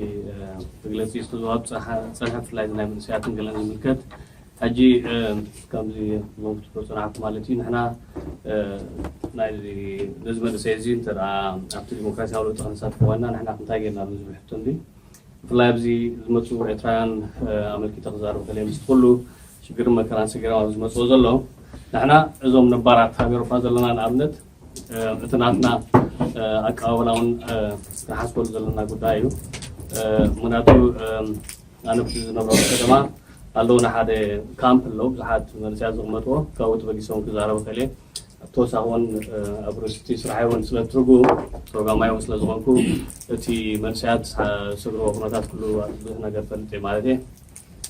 መግለፂ እዩ ዝህብ ኣብ ፀንሐ ብፍላይ ናይ መንእሰያትን ገለን ዝምልከት። ሕጂ ከምዚ ዞም ክትብሎ ፅናሕኩ ማለት እዩ ንሕና ናይ ነዚ መንእሰይ እዚ እንተ ኣብቲ ዲሞክራሲያዊ ለውጢ ክንሳትፍ ዋና ንሕና ክንታይ ጌርና ዝብል ሕቶ እንዲ ብፍላይ ኣብዚ ዝመፁ ኤርትራውያን ኣመልኪተ ክዛረብ ከለ ምስ ኩሉ ሽግርን መከራን ሰጊሮም ኣብ ዝመፅዎ ዘሎ ንሕና እዞም ነባራት ሃገር እኳ ዘለና ንኣብነት እቲ ናትና ኣቀባበላ እውን ክንሓስበሉ ዘለና ጉዳይ እዩ። ምክንያቱ ኣነ ብቲ ዝነብረሉ ከተማ ኣለውና ሓደ ካምፕ ኣለዉ ብዙሓት መንእሰያት ዝቕመጥዎ ካብኡ ተበጊሶም ክዛረቡ ከልየ ተወሳኺ እውን ኣብ ርእስቲ ስራሕ እውን ስለ ትርጉ ፕሮግራማይ እውን ስለ ዝኾንኩ እቲ መንእሰያት ዝሰግርዎ ኩነታት ኩሉ ብዙሕ ነገር ፈልጥ እየ ማለት እየ።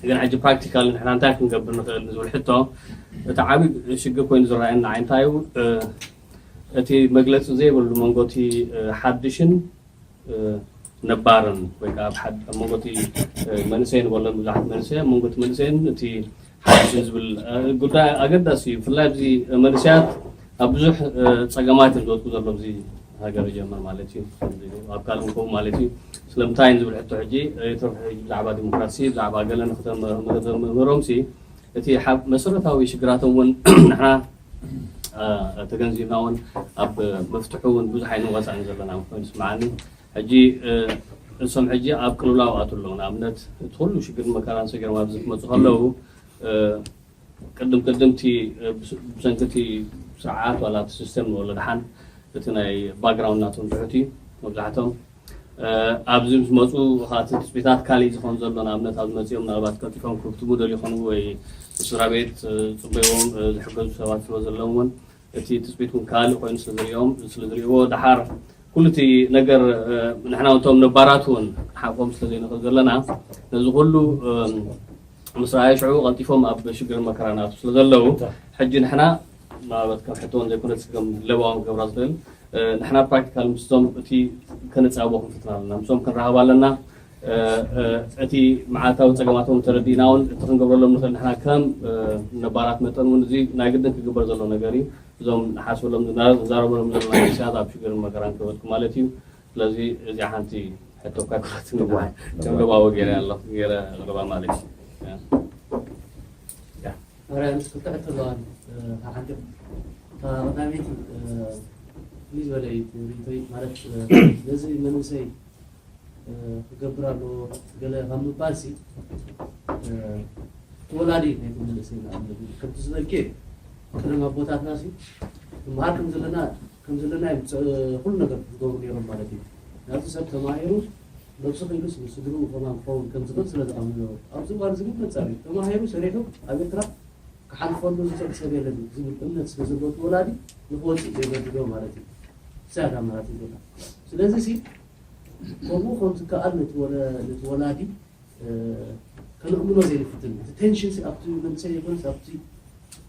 ግን ሕጂ ፕራክቲካል ንሕና እንታይ ክንገብር ንኽእል ንዝብል ሕቶ እቲ ዓብዪ ሽግር ኮይኑ ዝረኣየኒ ንዓይ እንታይ እዩ እቲ መግለፂ ዘይብሉ መንጎ እቲ ሓድሽን ነባርን ወይ ከዓ ኣብ መንጎ እቲ መንእሰይ ንበሎም ብዙሓት መንእሰይ ኣብ መንጎ እቲ መንእሰይን እቲ ሓድሽን ዝብል ጉዳይ ኣገዳሲ እዩ። ብፍላይ ኣብዚ መንእሰያት ኣብ ብዙሕ ፀገማት እዮም ዝወድቁ ዘሎ ኣብዚ ሃገር ይጀምር ማለት እዩ። ኣብ ካልእ ንከው ማለት እዩ። ስለምንታይ ዝብል ሕቶ ሕጂ ብዛዕባ ዲሞክራሲ ብዛዕባ ገለ ንክተምህሮም ሲ እቲ መሰረታዊ ሽግራቶም እውን ንሕና ተገንዚብና እውን ኣብ መፍትሑ እውን ብዙሕ ኣይንወፃእን ዘለና ኮይኑ ስምዓኒ። ሕጂ እሶም ሕጂ ኣብ ቅልውላው ኣቱ ኣለዉ ንኣብነት እቲ ኩሉ ሽግርን መከራን ሰጊሮም ኣብዚ ክመፁ ከለዉ ቅድም ቅድም እቲ ብሰንኪ እቲ ስርዓት ዋላ እቲ ሲስተም ንበሎ ደሓን እቲ ናይ ባክግራውንድ ናቶም ትሑት እዩ መብዛሕቶም ኣብዚ ምስ መፁ እቲ ትፅቢታት ካሊእ ዝኸውን ዘሎ ንኣብነት ኣብዚ መፂኦም ምናልባት ቀልጢፎም ክህብትሙ ደልዩ ይኾኑ ወይ ስድራ ቤት ፅበይዎም ዝሕገዙ ሰባት ስለ ዘለዎም እውን እቲ ትፅቢት እውን ካልእ ኮይኑ ስለዝሪኦም ስለዝሪእዎ ደሓር ኩሉ እቲ ነገር ንሕና እቶም ነባራት እውን ሓቆም ስለዘይንኽእል ዘለና ነዚ ኩሉ ምስ ረኣዩ ሽዑ ቀልጢፎም ኣብ ሽግርን መከራን ኣቱ ስለዘለዉ ሕጂ ንሕና ምናልባት ከም ሕቶ እውን ዘይኮነስ ከም ለባዊ ክገብራ ዝኽእል ንሕና ፕራክቲካል ምስቶም እቲ ከነፃብቦ ክንፍትና ኣለና ምስቶም ክንራኸብ ኣለና እቲ መዓልታዊ ፀገማቶም ተረዲእና እውን እቲ ክንገብረሎም ንኽእል ንሕና ከም ነባራት መጠን እውን እዚ ናይ ግድን ክግበር ዘሎ ነገር እዩ እዞም ንሓስበሎም ንዛረበሎም ዘለና መንእሰያት ኣብ ሽግርን መከራን ክወድቁ ማለት እዩ ስለዚ እዚኣ ሓንቲ ሕቶ እኳ ይኮነት ንባይ ከም ለባዊ ገይረ ኣሎ ገይረ ኣለባ ማለት እዩ ኣረ ምስ ክልተ ሕቶ ኣለዋኒ ሓንቲ ቀዳመይቲ ፍሉይ ዝበለ እዩ ሪቶይ ማለት ነዚ መንእሰይ ክገብር ኣለዎ ገለ ካብ ምባል ሲ ተወላዲ ናይቲ መንእሰይ ንኣብነት ከምቲ ዝበልኬ ቀደም ኣቦታትና ሲ ንመሃር ከም ዘለና ከም ዘለና እዮም ኩሉ ነገር ዝገብሩ ነይሮም ማለት እዩ ናብዚ ሰብ ተማሂሩ ነብሱ ክኢሉስ ንስድርኡ ከማን ክኸውን ከም ዝኽእል ስለ ዝኣምኑ ነበሩ ኣብዚ እዋን እዚ ግን መጻር እዩ ተማሂሩ ሰሪሑ ኣብ ኤርትራ ክሓልፈሉ ዝኽእል ሰብ የለን ዝብል እምነት ስለ ዘለዎ ተወላዲ ንክወፅእ የገድዶ ማለት እዩ ሳዳ ማለት እዩ ስለዚ ሲ ከምኡ ከም ዝከኣል ነቲ ወላዲ ከነእምኖ ዘይንፍትን እቲ ቴንሽን ኣብቲ መንእሰይ ይኮንስ ኣብቲ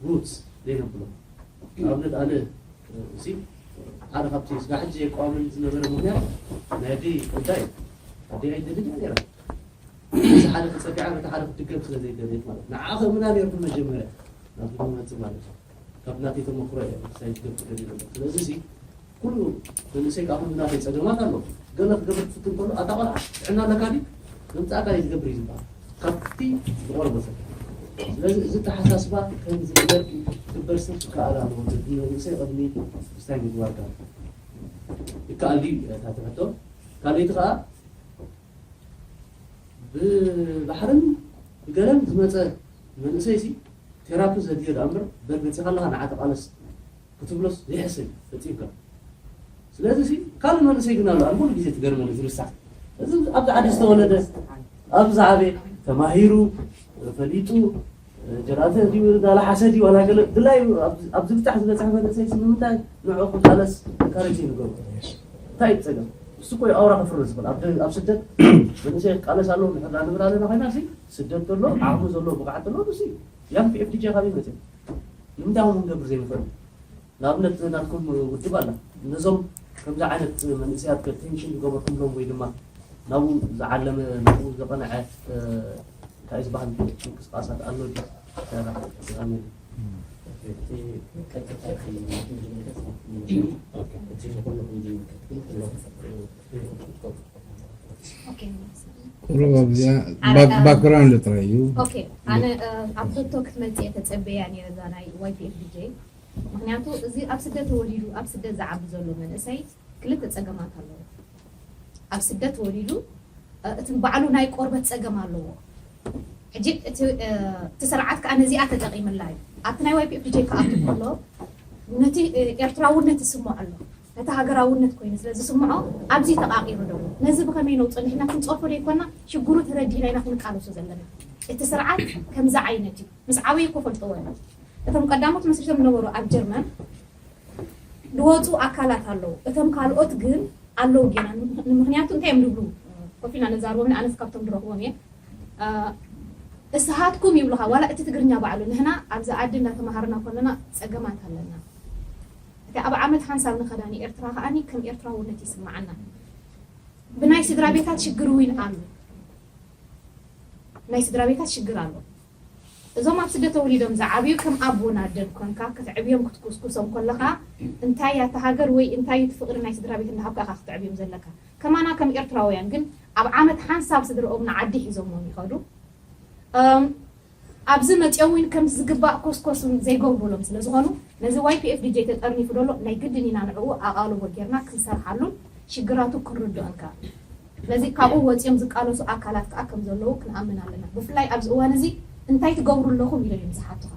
ሩትስ ዘይነብሎ ንኣብነት ኣነ እዚ ሓደ ካብቲ ስጋ ሕጂ የቋምን ዝነበረ ምክንያት ናይ ኣደይ ጉዳይ ኣደይ ኣይደልን እያ ነራ እዚ ሓደ ክፀፊዓ በቲ ሓደ ክትድገም ስለ ዘይደልየት ማለት ንዓ ከምና ነርኩ መጀመርያ ናብቲ መፅእ ማለት እዩ ካብ ናተይ ተመክሮ እየ ሳይት ገብር ደሊ ነበር ስለዚ እዚ ኩሉ መንእሰይ ካብ ኩሉ ናተይ ፀገማት ኣሎ ገለ ክገብር ትፍትን ከሎ ኣታ ቆልዓ ጥዕና ኣለካ ድዩ መምፃእካ እዩ ዝገብር እዩ ዝበሃል ካብቲ ዝቆርበ ሰብ ስለዚ እዚ ተሓሳስባ ከም ዝግበር ክግበር ሰብ ክከኣል ኣለዎ መንእሰይ ቅድሚ ስታይ ምግባር ካብ ይከኣል ድዩ እታ ትሕቶ ካልኣይቲ ከዓ ብባሕርን ብገለን ዝመፀ መንእሰይ ሲ ቴራፒ ዘድልዮ ደኣ እምበር በል መፂኻ ኣለኻ ንዓ ተቓለስ ክትብሎስ ዘይሕሰብ እዩ ፈፂምካ ስለዚ ሲ ካልእ መንእሰይ ግን ኣሎ ኣነ ኩሉ ግዜ ትገርመኒ ዝርሳዕ እዚ ኣብዚ ዓዲ ዝተወለደ ኣብዚ ዝዓበየ ተማሂሩ ፈሊጡ ጀራተ ድዩ ጋላ ሓሰ ድዩ ዋላ ገለ ድላይ ኣብዚ ብታሕ ዝበፅሐ መንእሰይ ሲ ንምንታይ ንዑ ክቃለስ ኢንካሬጅ ይንገሩ እንታይ እዩ ፀገም እሱ እኮ ኣውራ ክፍርስ ይብል ኣብ ስደት መንእሰይ ክቃለስ ኣለዎ ንሕና ንብል ኣለና ኮይና ሲ ስደት ዘሎ ዓቕሚ ዘለዎ ብቕዓት ዘለዎ ንሱ እዩ ያም ፒኤፍዲጂ ካብ ይመፅእ ንምንታይ ከምኡ ክንገብር ዘይንኽእል ንኣብነት ናትኩም ውድብ ኣላ ነዞም ከምዚ ዓይነት መንእሰያት ቴንሽን ዝገበርኩምሎም ወይ ድማ ናብኡ ዝዓለመ ናብኡ ዘቐንዐ እንታይ ዝበሃል ምንቅስቃሳት ኣሎ ድዩ? ፋሚሊ እቲ ቀጥታ እቲ እንዲምልከት እንዲምልከት እቲ ንኩሉ እንዲምልከት ግን ኩሎም ኦኬ። ቁሩብ ኣብዚኣ ባክግራውንድ ጥራይ እዩ። ኦኬ፣ ኣነ ኣብ ዶክተር ክትመፅእ እየ ተፀበያ ነይረ እዛ ናይ ዋይ ፒ ኤፍ ዲ ጄ። ምክንያቱ እዚ ኣብ ስደት ተወሊዱ ኣብ ስደት ዝዓቢ ዘሎ መንእሰይ ክልተ ፀገማት ኣለዎ። ኣብ ስደት ተወሊዱ እቲ ባዕሉ ናይ ቆርበት ፀገም ኣለዎ። ሕጂ እቲ ስርዓት ከዓ ነዚኣ ተጠቂምላ እዩ። ኣብቲ ናይ ዋይ ፒ ኤፍ ዲ ጄ ክኣቱ ከሎ ነቲ ኤርትራውነት ይስምዖ ኣሎ። ነቲ ሃገራውነት ኮይኑ ስለ ዝስምዖ ኣብዚ ተቓቒሩ ደሎ። ነዚ ብኸመይ ነውፅኦ? ንሕና ክንፀርፎ ዘይኮና ሽግሩ ተረዲእና ኢና ክንቃለሶ ዘለና። እቲ ስርዓት ከምዚ ዓይነት እዩ። ምስ ዓበየ እኮ ፈልጥዎ እዮም። እቶም ቀዳሞት መስሪቶም ዝነበሩ ኣብ ጀርመን ዝወፁ ኣካላት ኣለዉ። እቶም ካልኦት ግን ኣለዉ ጌና። ንምክንያቱ እንታይ እዮም ዝብሉ? ኮፍ ኢልና ነዛርቦም፣ ኣነስ ካብቶም ዝረኽቦም እየ። እስሃትኩም ይብሉኻ፣ ዋላ እቲ ትግርኛ ባዕሉ። ንሕና ኣብዚ ዓዲ እንዳተማሃርና ከለና ፀገማት ኣለና። እቲ ኣብ ዓመት ሓንሳብ ንኸዳ ንኤርትራ ከዓኒ ከም ኤርትራውነት ይስምዓና። ብናይ ስድራ ቤታት ሽግር እውን ኣሎ። ናይ ስድራ ቤታት ሽግር ኣሎ። እዞም ኣብ ስደት ተወሊዶም ዝዓብዩ ከም ኣቦን ኣደን ኮንካ ክትዕብዮም ክትኩስኩሶም ከለኻ እንታይ እያ እታ ሃገር ወይ እንታይ እቲ ፍቕሪ ናይ ስድራ ቤት እንዳሃብካ ኢኻ ክትዕብዮም ዘለካ። ከማና ከም ኤርትራውያን ግን ኣብ ዓመት ሓንሳብ ስድርኦም ንዓዲ ሒዞሞም ይኸዱ። እም፣ ኣብዚ መፅኦም እውን ከም ዝግባእ ኮስኮስ እውን ዘይገብሩሎም ስለ ዝኾኑ ነዚ ዋይ ፒ ኤፍ ዲ ጄ ተጠርኒፉ ደሎ ናይ ግድን ኢና ንዕኡ ኣቓልቦ ጌርና ክንሰርሓሉን ሽግራቱ ክንርድኦን ከኣ ነዚ ካብኡ ወፂኦም ዝቃለሱ ኣካላት ከኣ ከም ዘለዉ ክንኣምን ኣለና። ብፍላይ ኣብዚ እዋን እዚ እንታይ ትገብሩ ኣለኹም ኢሎም እዮም ዝሓቱኻ።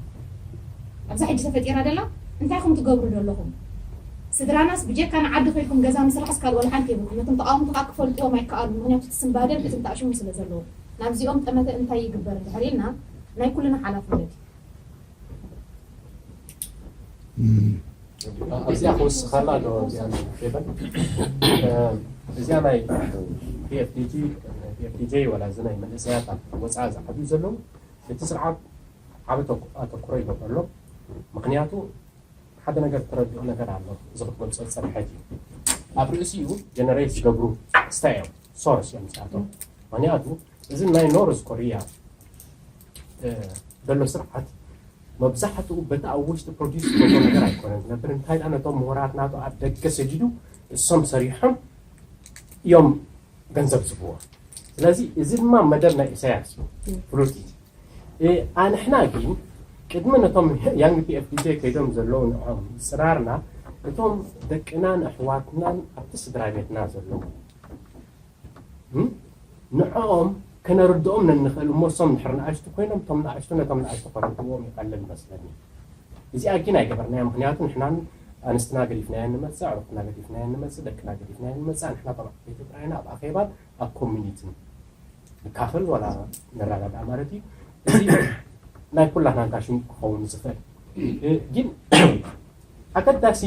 ኣብዛ ሕጂ ተፈጢራ ደላ እንታይ ኢኹም ትገብሩ ዘለኹም? ስድራናስ ብጀካ ንዓዲ ከይድኩም ገዛ ምስራሕስ ካልእ ወላ ሓንቲ የብልኩም። ነቶም ተቃወምቲ ከኣ ክፈልጥዎም ኣይከኣሉን። ምክንያቱ እቲ ስንባደን እቲ እንታሽሙ ስለ ዘለዎም ናብዚኦም ጠመተ እንታይ ይግበር እንድሕር ኢልና ናይ ኩልና ሓላፍነት እዩ። እም፣ ኣብዚኣ ክወስኻላ ዶ እዚኣ ፌበን እዚኣ ናይ ፒኤፍዲጂ ፒኤፍዲጂ ወላ እዚ ናይ መንእሰያት ኣብ ወፃኢ ዝዓብዩ ዘለዉ እቲ ስርዓት ዓቢ ተኩ- ኣተኩሮ ይገብረሎም። ምክንያቱ ሓደ ነገር ትረድኦ ነገር ኣሎ። እዚ ክትገልፆ ዝፀንሐት እዩ። ኣብ ርእሲኡ ጀነሬት ዝገብሩ ስታይ እዮም፣ ሶርስ እዮም እዚኣቶም። ምክንያቱ እዚ ናይ ኖርዝ ኮሪያ ዘሎ ስርዓት መብዛሕትኡ በቲ ኣብ ውሽጢ ፕሮዲስ ዝገብሮ ነገር ኣይኮነን ዝነብር። እንታይ ደኣ ነቶም ምሁራት ናቱ ኣብ ደገ ሰዲዱ እሶም ሰሪሖም እዮም ገንዘብ ዝህብዎ። ስለዚ እዚ ድማ መደብ ናይ ኢሳያስ እዩ፣ ፍሉጥ እዩ። እ፣ ኣንሕና ግን ቅድሚ ነቶም ያንግ ፒኤፍዲጄ ከይዶም ዘለዉ ንዕኦም ምፅራርና እቶም ደቅናን ኣሕዋትናን ኣብቲ ስድራ ቤትና ዘለዉ እም? ንዕኦም ከነርድኦም ነንኽእል እሞ እሶም እንድሕር ንኣሽቱ ኮይኖም እቶም ንኣሽቱ ነቶም ንኣሽቱ ከረድእዎም ይቐልል መስለኒ። እዚኣ ግን ኣይገበርናያ። ምክንያቱ ንሕናን ኣንስትና ገዲፍናየን ንመፅእ፣ ኣዕሩኽትና ገዲፍናየን ንመፅእ፣ ደቅና ገዲፍናየን ንመፅእ። ንሕና ከም ዓበይቲ ጥራይና ኣብ ኣኼባን ኣብ ኮሚኒቲን ንካፈል ዋላ ንረዳዳእ ማለት እዩ። እዚ ናይ ኩላትና እንታሽሙ ክኸውን ዝኽእል ግን ኣገዳሲ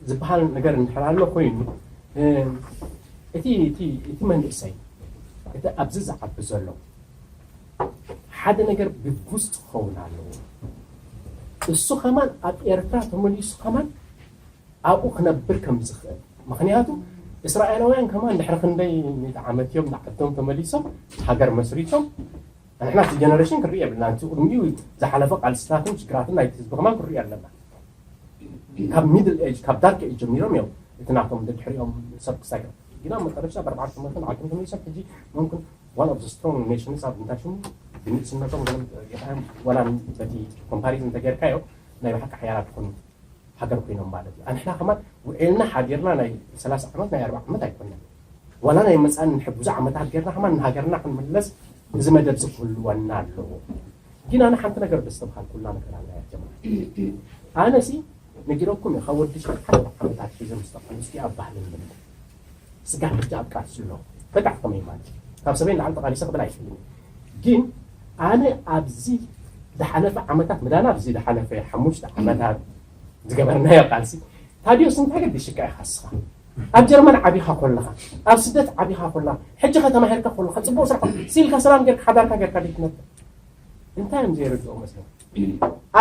ዝበሃል ነገር እንድሕር ኣሎ ኮይኑ እቲ እቲ እቲ መንእሰይ እቲ ኣብዚ ዝዓቢ ዘሎ ሓደ ነገር ብጉስት ክኸውን ኣለዎ። እሱ ከማን ኣብ ኤርትራ ተመሊሱ ከማን ኣብኡ ክነብር ከም ዝኽእል። ምክንያቱ እስራኤላውያን ከማን ድሕሪ ክንደይ ሚእቲ ዓመት እዮም ንዓዶም ተመሊሶም ሃገር መስሪቶም። ንሕና እቲ ጀነሬሽን ክንርኢ የብልና። እቲ ቅድሚኡ ዝሓለፈ ቃልስታትን ሽግራትን ናይቲ ህዝቢ ከማን ክንርኢ ኣለና። ካብ ሚድል ኤጅ ካብ ዳርክ ኤጅ ጀሚሮም እዮም እቲ ናቶም ድሕሪኦም ሰብ ክሳይ ግና መጠረሻ ብኣርባዕተ ዓመትን ዓዶም ተመሊሶም ሕጂ መምክን one of the strong nations ኣብ እንታይ ሽሙ ብንእስነቶም ገለ ይርኣዮም ዋላ በቲ ኮምፓሪዝን እንተጌርካዮ ናይ ብሓቂ ሓያላት ክኾኑ ሃገር ኮይኖም ማለት እዩ። ኣንሕና ከማን ውዒልና ሓዲርና ናይ ሰላሳ ዓመት ናይ ኣርባዓ ዓመት ኣይኮነን ዋላ ናይ መፃን ንሕጉዙ ዓመታት ጌርና ከማን ንሃገርና ክንምለስ እዚ መደብ እዚ ክህልወና ኣለዎ። ግን ኣነ ሓንቲ ነገር ደስተብሃልኩላ ነገር ኣላ ያ ጀማዓ። ኣነ ሲ ነጊረኩም እየ ካብ ወዲ ሸውዓተ ዓመታት ሒዘ ምስ ተቃለስኩ ኣብ ባህልን ልምድን ስጋብ ሕጂ ኣብ ቃልሲ ኣለኹ። በቃ ከመይ ማለት እዩ ካብ ሰበይ ንላዕሊ ተቃሊሰ ክብል ኣይክእልን እየ። ግን ኣነ ኣብዚ ዝሓለፈ ዓመታት ምዳና ኣብዚ ዝሓለፈ ሓሙሽተ ዓመታት ዝገበርናዮ ቃልሲ ታዲዮስ እንታይ ገዲሽካ ኢኻ እስኻ ኣብ ጀርመን ዓቢኻ ኮለኻ ኣብ ስደት ዓቢኻ ኮለኻ ሕጂ ከተማሂርካ ኮለኻ ፅቡቅ ስራሕ ሲልካ ሰላም ጌርካ ሓዳርካ ጌርካ ዘይትነብር እንታይ እዮም ዘይርድኦ መስለኩም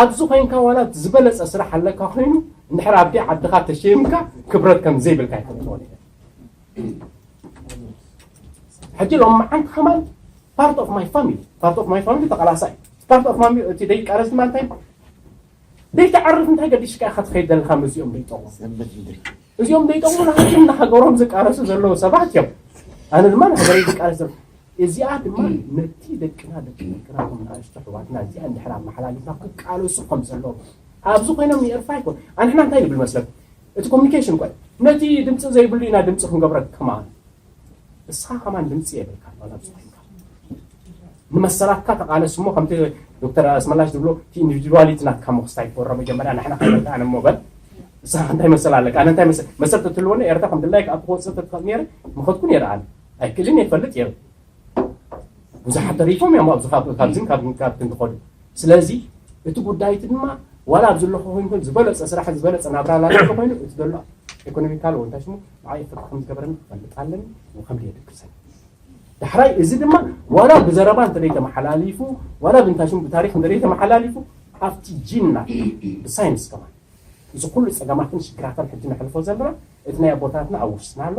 ኣብዚ ኮይንካ ዋላ ዝበለፀ ስራሕ ኣለካ ኮይኑ እንድሕር ኣብዲ ዓድኻ ተሸይምካ ክብረት ከም ዘይብልካ ይፈልጥዎ ሕጂ ሎም መዓንቲ ከማን part of my family part of my family ተቃላሳይ part of ማሚ እቲ ደይቃረስ ድማ እንታይ ደይተዓርፍ እንታይ ገዲሽካ ኢኻ ትኸይድ ዘለኻ? ምስዚኦም ደይጠቕሙ እዚኦም ደይጠቕሙ ንሃገርና ሃገሮም ዝቃረሱ ዘለዉ ሰባት እዮም። ኣነ ድማ ንሃገረይ ዝቃረስ ዘሎ እዚኣ ድማ ነቲ ደቅና ደቂ ደቅና ከም ንኣሽቱ ኣሕዋትና እዚኣ እንድሕር ኣመሓላሊፍና ክቃለሱ ከም ዘለዎም ኣብዚ ኮይኖም ንኤርትራ ይኮን ኣንሕና እንታይ ንብል መስለኩም? እቲ ኮሚኒኬሽን እኮ እዩ። ነቲ ድምፂ ዘይብሉ ኢና ድምፂ ክንገብረካ ከማን እስኻ ከማን ድምፂ የብልካ ዋላ ኣብዚ ኮይንካ ንመሰላትካ ተቃለስ እሞ ከምቲ ዶክተር ኣስመላሽ ዝብሎ እቲ ኢንዲቪድዋሊቲ ናትካ ምኽስታይ ትወሮ መጀመርያ ንሕና ከይበልካ ኣነ እሞ በል ንስኻ እንታይ መሰል ኣለካ ኣነ እንታይ መሰል መሰል ተትህልወኒ ኤርትራ ከም ድላይካ ኣብ ክወፅእ ተትኽእል ነይረ ምኸድኩ ነይረ ኣነ ኣይክእልን እየ ፈልጥ እየ ብዙሓት ተሪፎም እዮም ኣብዚ ካብ ካብዝን ካብ ካብ ክንትኸዱ ስለዚ እቲ ጉዳይ እቲ ድማ ዋላ ኣብ ዘለኹ ኮይንኩም ዝበለፀ ስራሕ ዝበለፀ ናብራ ላለ ኮይኑ እቲ ዘሎ ኢኮኖሚካል ወይ እንታይ ሽሙ ንዓይ ፍትሒ ከም ዝገበረኒ ክፈልጥ ኣለኒ ከም የድግሰኒ ዳሕራይ እዚ ድማ ዋላ ብዘረባ እንተ ተመሓላሊፉ ዋላ ብእንታይ ሽሙ ብታሪክ እንተ ተመሓላሊፉ ኣብቲ ጂንና ብሳይንስ ከማን እዚ ኩሉ ፀገማትን ሽግራትን ሕጂ ነሕልፎ ዘለና እቲ ናይ ኣቦታትና ኣብ ውሽጥና ኣሎ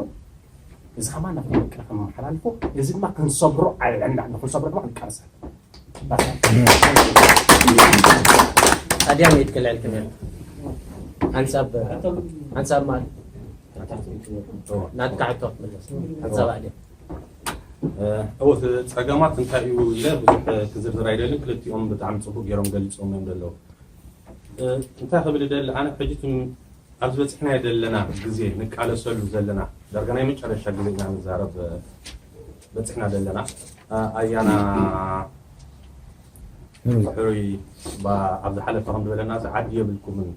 እዚ ከማን ናብ ደቅና ከመሓላልፎ እዚ ድማ ክንሰብሮ ኣለና ንክንሰብሮ ድማ ክንቃለስ ኣለና ኣድያም ይትክልዕልክን ሓንሳብ ሓንሳብ ማለት ናትካ ሕቶ ክትምለስ ሓንሳብ ኣድያም እወ ፀገማት እንታይ እዩ ኢለ ብዙሕ ክዝርዝር ኣይደልን ክልቲኦም ብጣዕሚ ፅቡቅ ገይሮም ገሊፆም እዮም ዘለዉ እንታይ ክብል ይደሊ ኣነ ሕጂ እቶም ኣብዚ በፂሕናዮ ዘለና ግዜ ንቃለሰሉ ዘለና ዳርጋ ናይ መጨረሻ ግዜ ኢና ንዛረብ በፂሕና ዘለና ኣያና ሕሩይ ኣብ ዝሓለፈ ከም ዝበለና ዓዲ የብልኩምን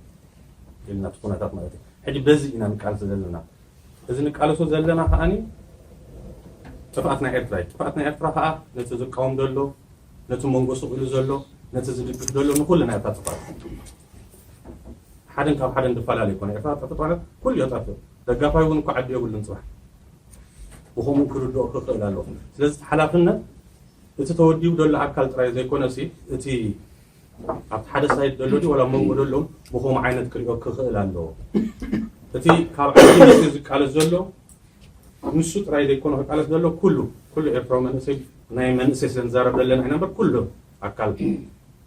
ኢልና እቲ ኩነታት ማለት እዩ ሕጂ በዚ ኢና ንቃለሶ ዘለና እዚ ንቃለሶ ዘለና ከዓኒ ጥፍኣት ናይ ኤርትራ እዩ ጥፍኣት ናይ ኤርትራ ከዓ ነቲ ዝቃወም ዘሎ ነቲ መንጎ ስቕ ኢሉ ዘሎ ነቲ ዝድግፍ ዘሎ ንኩልና እታ ጥፍኣት ሓደን ካብ ሓደን ዝፈላለ ይኮነ ኤርትራ ጠፍእ ማለት ኩሉ የጠፍእ ደጋፋይ እውን እኮ ዓዲ የብሉን ፅባሕ ብከምኡ ክርድኦ ክኽእል ኣለዎ ስለዚ ሓላፍነት እቲ ተወዲቡ ዘሎ ኣካል ጥራይ ዘይኮነ እቲ ኣብቲ ሓደ ሳይድ ዘሎ ድዩ ወላ መንጎ ደሎም ብኸምኡ ዓይነት ክሪኦ ክኽእል ኣለዎ እቲ ካብ ዓዲ መፅዩ ዝቃለስ ዘሎ ንሱ ጥራይ ዘይኮነ ክቃለስ ዘሎ ኩሉ ኩሉ ኤርትራዊ መንእሰይ ናይ መንእሰይ ስለ ንዛረብ ዘለና ኢና እምበር ኩሉ ኣካል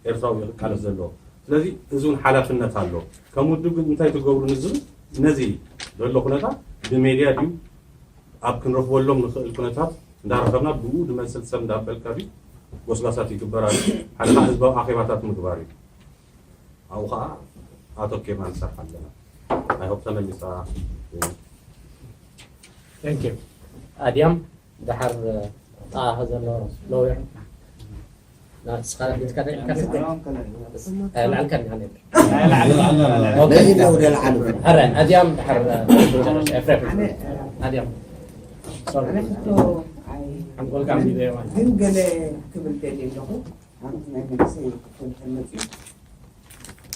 ኤርትራዊ እዩ ክቃለስ ዘለዎ ስለዚ እዚ እውን ሓላፍነት ኣሎ ከም ውድብ ግን እንታይ ትገብሩ ንዝብል ነዚ ዘሎ ኩነታት ብሜድያ ድዩ ኣብ ክንረኽበሎም ንኽእል ኩነታት እንዳረኸብና ብኡ ዝመስል ሰብ እንዳበልካ ድዩ ጎስጓሳት ይግበር ኣሎ ሓደ ከዓ ህዝባዊ ኣኼባታት ምግባር እዩ ኣብኡ ከዓ ኣተኪርና ንሰርሕ ኣለና ኣይሆፕ ተመሊሳ ኣድያም ድሓር ጣ ዘሎ ሎየር ኣድያም ድሓር ሓንጎልካ ግን ገለ ክብል ደልየ ኣለኹ ኣብዚ ናይ መንእሰይ ክፍል ተመፅኡ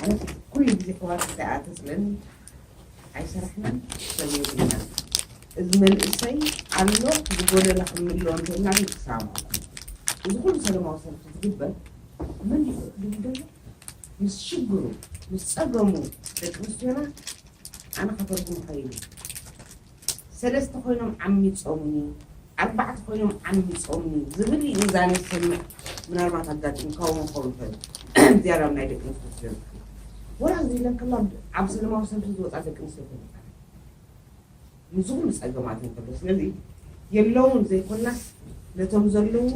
ኣነ ኩሉ ግዜ ከዋክብቲ ኣተስለን ኣይሰራሕናን ሰብ የብልናን። እዚ መንእሰይ ኣሎ ዝጎደለ ክምልኦ እንተልና ግን ክሰማማዕኩም። እዚ ኩሉ ሰለማዊ ሰልፊ ዝግበር መን እዩ ክድግደሉ? ምስ ሽግሩ ምስ ፀገሙ ደቂ ኣንስትዮና ኣነ ከተርጉም ከይሉ ሰለስተ ኮይኖም ዓሚፆምኒ ኣርባዕተ ኮይኖም ዓሚፆምኒ ዝብል እዩ እዛ ነሰምዕ ምናልባት ኣጋጢምካዎ ክኸውን ይኽእል ዝያዳ ናይ ደቂ ኣንስትዮ ስለ ዝኾነ ወላ እዚ ኢለን ከላ ኣብ ሰለማዊ ሰልፊ ዝወፃ ደቂ ኣንስትዮ ፈሊጣ ንዝኹሉ ፀገማት እንከሎ ስለዚ የለውን ዘይኮናስ ነቶም ዘለዉ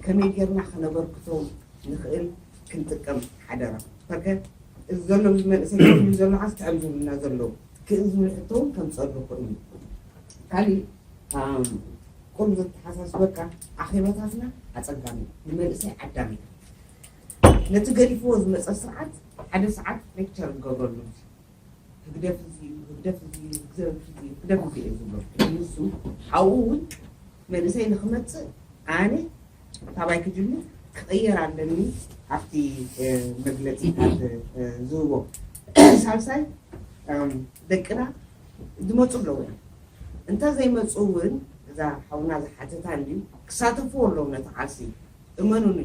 ከመይ ጌርና ከነበርክቶም ንኽእል ክንጥቀም ሓደራ ፈከ እዚ ዘሎ መንእሰይ ዘሎ ዓስ ክዕም ዝብልና ዘለዉ ክእዝምልሕቶም ከምፀሉ ክእሉ ካሊእ ቁሩብ ዘተሓሳስበካ ኣኼባታትና ኣፀጋሚ ንመንእሰይ ዓዳሚ ነቲ ገዲፍዎ ዝመፀ ስርዓት ሓደ ሰዓት ሌክቸር ንገብረሉ ህግደፍ እዚ ህግደፍ እዚ ህግደፍ እዚ ህግደፍ እዚ እዩ ዝብሎ ንሱ ኣብኡ እውን መንእሰይ ንክመፅእ ኣነ ካባይ ክጅምር ክቕየር ኣለኒ ኣብቲ መግለፂታት ዝህቦ ሳልሳይ ደቅና ዝመፁ ኣለዉ እዮም እንተ ዘይመፁ እውን እዛ ሓውና ዝሓተታ እንድዩ ክሳተፍዎ ኣለዎም ነቲ ዓርሲ እመኑኒ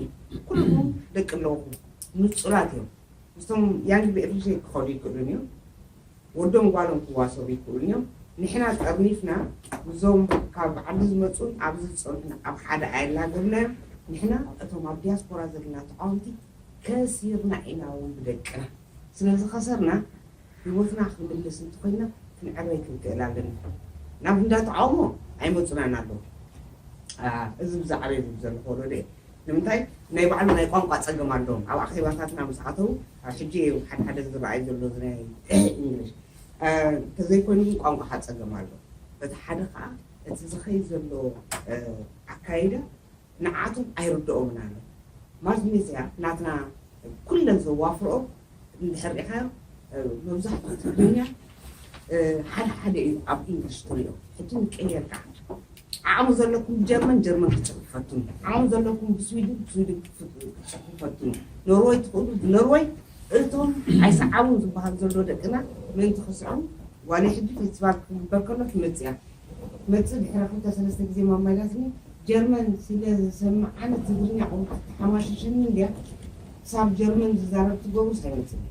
ኩልኩም ደቂ ኣለውኹም ንፁላት እዮም ምስቶም ያንግ ብኤፍሪሴ ክኸዱ ይክእሉን እዮም ወዶም ጓሎም ክዋሰቡ ይክእሉን እዮም ንሕና ጠርኒፍና እዞም ካብ ዓዲ ዝመፁን ኣብዚ ዝፀንሑን ኣብ ሓደ ኣየላገብናዮም ንሕና እቶም ኣብ ዲያስፖራ ዘለና ተቃወምቲ ከሲርና ኢና እውን ብደቅና። ስለዝኸሰርና ህይወትና ክንምልስ እንተኾይና ክንዕረይ ክንክእል ኣለና። ናብ እንዳ ተቃውሞ ኣይመፁናን ኣለዉ። እዚ ብዛዕባ ዝብል ዘለኹ ወለዶ እዩ። ንምንታይ ናይ ባዕሉ ናይ ቋንቋ ፀገም ኣለዎም። ኣብ ኣኼባታትና ምስ ኣተዉ ኣብ ሕጂ ሓደ ሓደ ዝረኣይ ዘሎ እዚ ናይ እንግሊሽ እንተዘይኮይኑ ግን ቋንቋ ከዓ ፀገም ኣሎ። በቲ ሓደ ከዓ እቲ ዝኸይድ ዘሎ ኣካይዳ ንዓቶም ኣይርድኦምን ኣሎ። ማልት ሜድያ ናትና ኩለን ዘዋፍርኦ እንድሕር ሪኢኻዮ መብዛሕትኡ ትግርኛ ሓደ ሓደ እዩ ኣብ ኢንግሊሽ ትሪኦ። ሕጂ ንቀየር ከዓ ዓቕሚ ዘለኩም ብጀርመን ጀርመን ክፅሕፉ ፈትኑ። ዓቕሚ ዘለኩም ብስዊድን ብስዊድን ክፅሕፉ ፈትኑ። ኖርወይ ትኽእሉ ብኖርወይ እቶም ኣይሰዓቡን ዝበሃል ዘሎ ደቅና ምእንቲ ክስዕቡ ዋላ ሕጂ ፌስቲቫል ክግበር ከሎ ትመፅእ እያ። መጽእ ድሕሪ ክልተ ሰለስተ ግዜ ማማ ኢላትኒ ጀርመን ስለ ዝሰምዓኒ ትግርኛ ቋንቋ ተሓማሽሽኒ እንድያ ክሳብ ጀርመን ዝዛረብ ትገብሩስ ኣይመጽእን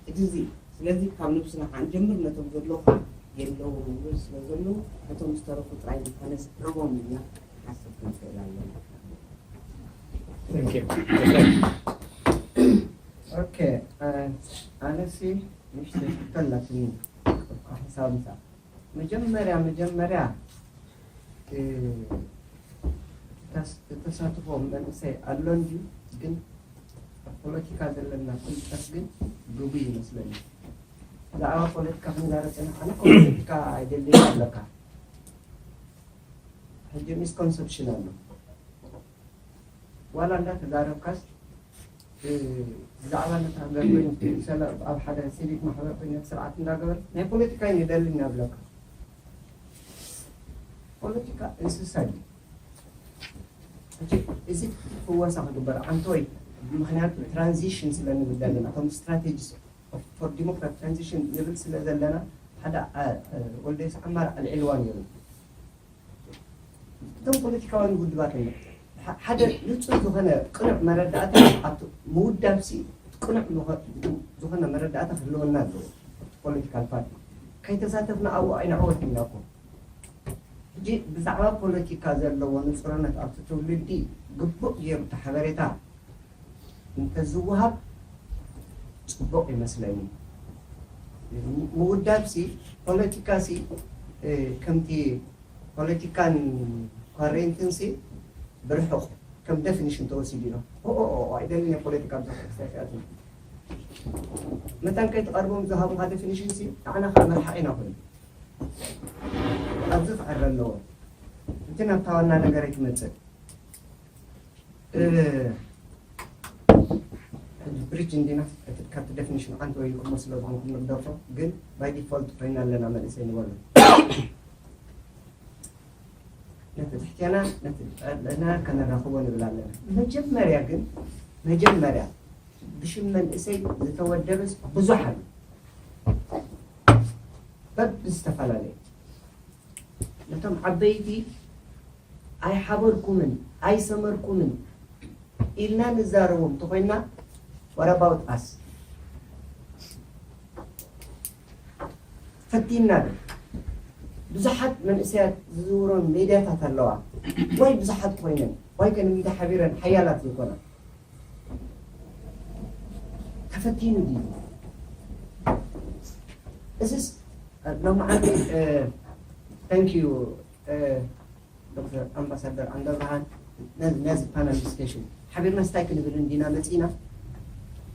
ሕጂ እዚ ስለዚ ካብ ነብስና ከዓ ንጀምር ነቶም ዘለዉ ከዓ የለዉ ንብል ስለ ዘለዉ ነቶም ዝተረፉ ጥራይ ዝኾነ ስዕቦም ኢልና ሓስብ ክንክእል ኣለና ኦኬ ኣነሲ ንሽተ ሽተላትኒ ሓሳብ ምሳ መጀመርያ መጀመርያ ተሳትፎ መንእሰይ ኣሎ እንድዩ ግን ኣብ ፖለቲካ ዘለና ፍልጠት ግን ግጉይ ይመስለኒ ብዛዕባ ፖለቲካ ክንዛረብ ጸኒሕና ፖለቲካ ኣይደልየን ኣለካ ሕጂ ሚስኮንሰፕሽን ኣሎ ዋላ እንዳተዛረብካስ ብዛዕባ ነታ ሃገር ኮይኑ ሰለ ኣብ ሓደ ሲቪክ ማሕበር ኮይኑ ስርዓት እንዳገበር ናይ ፖለቲካ ይደልን ያብለካ ፖለቲካ እንስሳ እዩ እዚ ፍወሳ ክግበር ኣንቶይ ምክንያቱ ትራንዚሽን ስለ ንብል ዘለና ከም ስትራቴጂ for democratic transition ንብል ስለ ዘለና ሓደ ወልደየስ ዓማር ኣልዒልዋ ነይሩ እቶም ፖለቲካውያን ውድባት እዮም ሓደ ንፁር ዝኾነ ቅኑዕ መረዳእታ ኣብቲ ምውዳብ ሲ ቅኑዕ ዝኾነ መረዳእታ ክህልወና ኣለዎ ፖለቲካል ፓርቲ ከይተሳተፍና ኣብኡ ኣይንዕወት ኢና እኮ ሕጂ ብዛዕባ ፖለቲካ ዘለዎ ንፁርነት ኣብቲ ትውልዲ ግቡእ ገይሩ እቲ ሓበሬታ እንተዝወሃብ ፅቡቕ ይመስለኒ ምውዳብ ሲ ፖለቲካ ሲ ከምቲ ፖለቲካን ኳሬንትን ሲ ብርሑቕ ከም ደፊኒሽን ተወሲዱ ኢሎም ኣይደልን የ ፖለቲካ ብዛሕት ክስታሽኣት መታን ከይትቐርቦም ዝሃቡካ ደፊኒሽን ሲ ንዓና ከዓ መርሓቕ ኢና ኮይኑ ኣብዚ ክዕረ ኣለዎ እቲ ናብታ ዋና ነገር ኣይትመፅእ ብሪጅ እንዲና ካብቲ ደፊኒሽን ሓንቲ ወይ እሞ ስለ ዝኾንኩም ንግደፎ ግን ባይ ዲፎልት ኮይና ኣለና መንእሰይ ንበሉ ነቲ ትሕቴና ነቲ ጠለና ከነራኽቦ ንብል ኣለና መጀመርያ ግን መጀመርያ ብሽም መንእሰይ ዝተወደበስ ብዙሕ ኣሎ በብ ዝተፈላለየ ነቶም ዓበይቲ ኣይሓበርኩምን ኣይሰመርኩምን ኢልና ንዛረቦም እንተኾይና what about us ፈቲና ዶ ብዙሓት መንእሰያት ዝዝውሮን ሜድያታት ኣለዋ ዋይ ብዙሓት ኮይነን ዋይ ከን እንደ ሓቢረን ሓያላት ዘይኮና ተፈቲኑ ድዩ እዝስ ሎማዓንቲ thank you ዶክተር ኣምባሳደር ዓንደብርሃን ነዚ ፓናል ዲስከሽን ሓቢርና ስታይ ክንብል እንዲና መፂና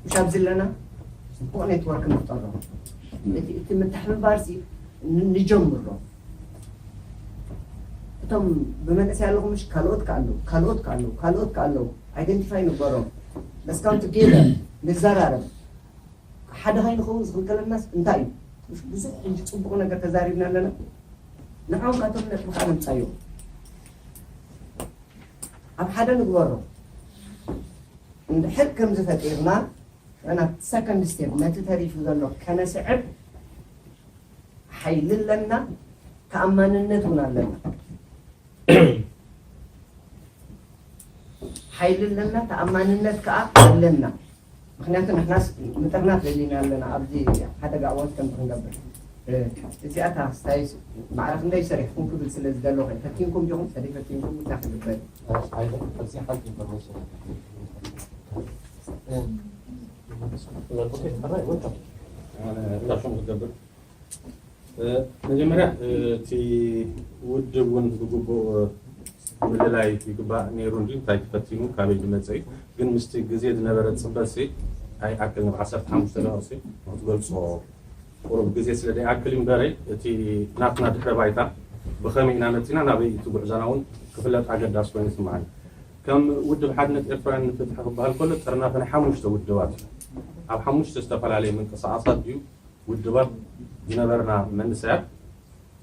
ምሽ ኣብዚ ኣለና ፅቡቕ ኔትወርክ ንፍጠሮ እቲ ምትሕብባር ሲ ንጀምሮ እቶም ብመንእሰይ ኣለኹ ምሽ ካልኦት ከኣለዉ ካልኦት ከኣለዉ ካልኦት ከኣለዉ ኣይደንቲፋይ ንግበሮም let's come together ንዘራረብ ሓደ ከይንኸውን ዝኽልከለናስ እንታይ እዩ ምሽ ብዙሕ ሕጂ ፅቡቕ ነገር ተዛሪብና ኣለና ንዕኦም ኣቶም ነጥቢ ከዓ ንምፃዮም ኣብ ሓደ ንግበሮ እንድሕር ከምዚ ፈጢርና ናብቲ ሰከንድ ስቴፕ ነቲ ተሪፉ ዘሎ ከነስዕብ ሓይሊ ኣለና ተኣማንነት እውን ኣለና ሓይሊ ኣለና ተኣማንነት ከዓ ኣለና ምክንያቱ ንሕናስ ምጥርናፍ ደሊና ኣለና ኣብዚ ሓደጋ እዋን ከምዚ ክንገብር እዚኣታ ስታይስ ማዕረ ክንደይ ሰሪሕኩም ክብል ስለ ዝደለኹ ፈቲንኩም ዲኹም ሰደይ ፈቲንኩም እንታይ ክግበር ኣብዚ ሓንቲ ኢንፎርሜሽን ኦኬ፣ ኣራይ፣ ወልካም። ኣነ እንዳሽሙ ክገብር። እ፣ መጀመርያ፣ እ፣ እቲ ውድብ እውን ብግቡእ፣ እ፣ ምልላይ ይግባእ ነይሩ እንዲ እንታይ ተፈቲኑ ካበይ ዝመጸ እዩ። ግን ምስቲ ግዜ ዝነበረ ጽበትሲ ኣይኣክልን፣ ኣብ ዓሰርተ ሓሙሽተ ደቂቕሲ ንክትገልጾ ቁሩብ ግዜ ስለ ዘይኣክል እምበረ፣ እቲ ናትና ድሕረ ባይታ ብኸመይ ኢና መጺና ናበይ እቲ ጉዕዞና እውን ክፍለጥ ኣገዳሲ ኮይኑ ይስምዓኒ። ከም ውድብ ሓድነት ኤርትራውያን ንፍትሒ ክበሃል ከሎ ጥርናፈ ናይ ሓሙሽተ ውድባት እዩ። ኣብ ሓሙሽተ ዝተፈላለየ ምንቅስቓሳት ድዩ ውድባት ዝነበርና መንእሰያት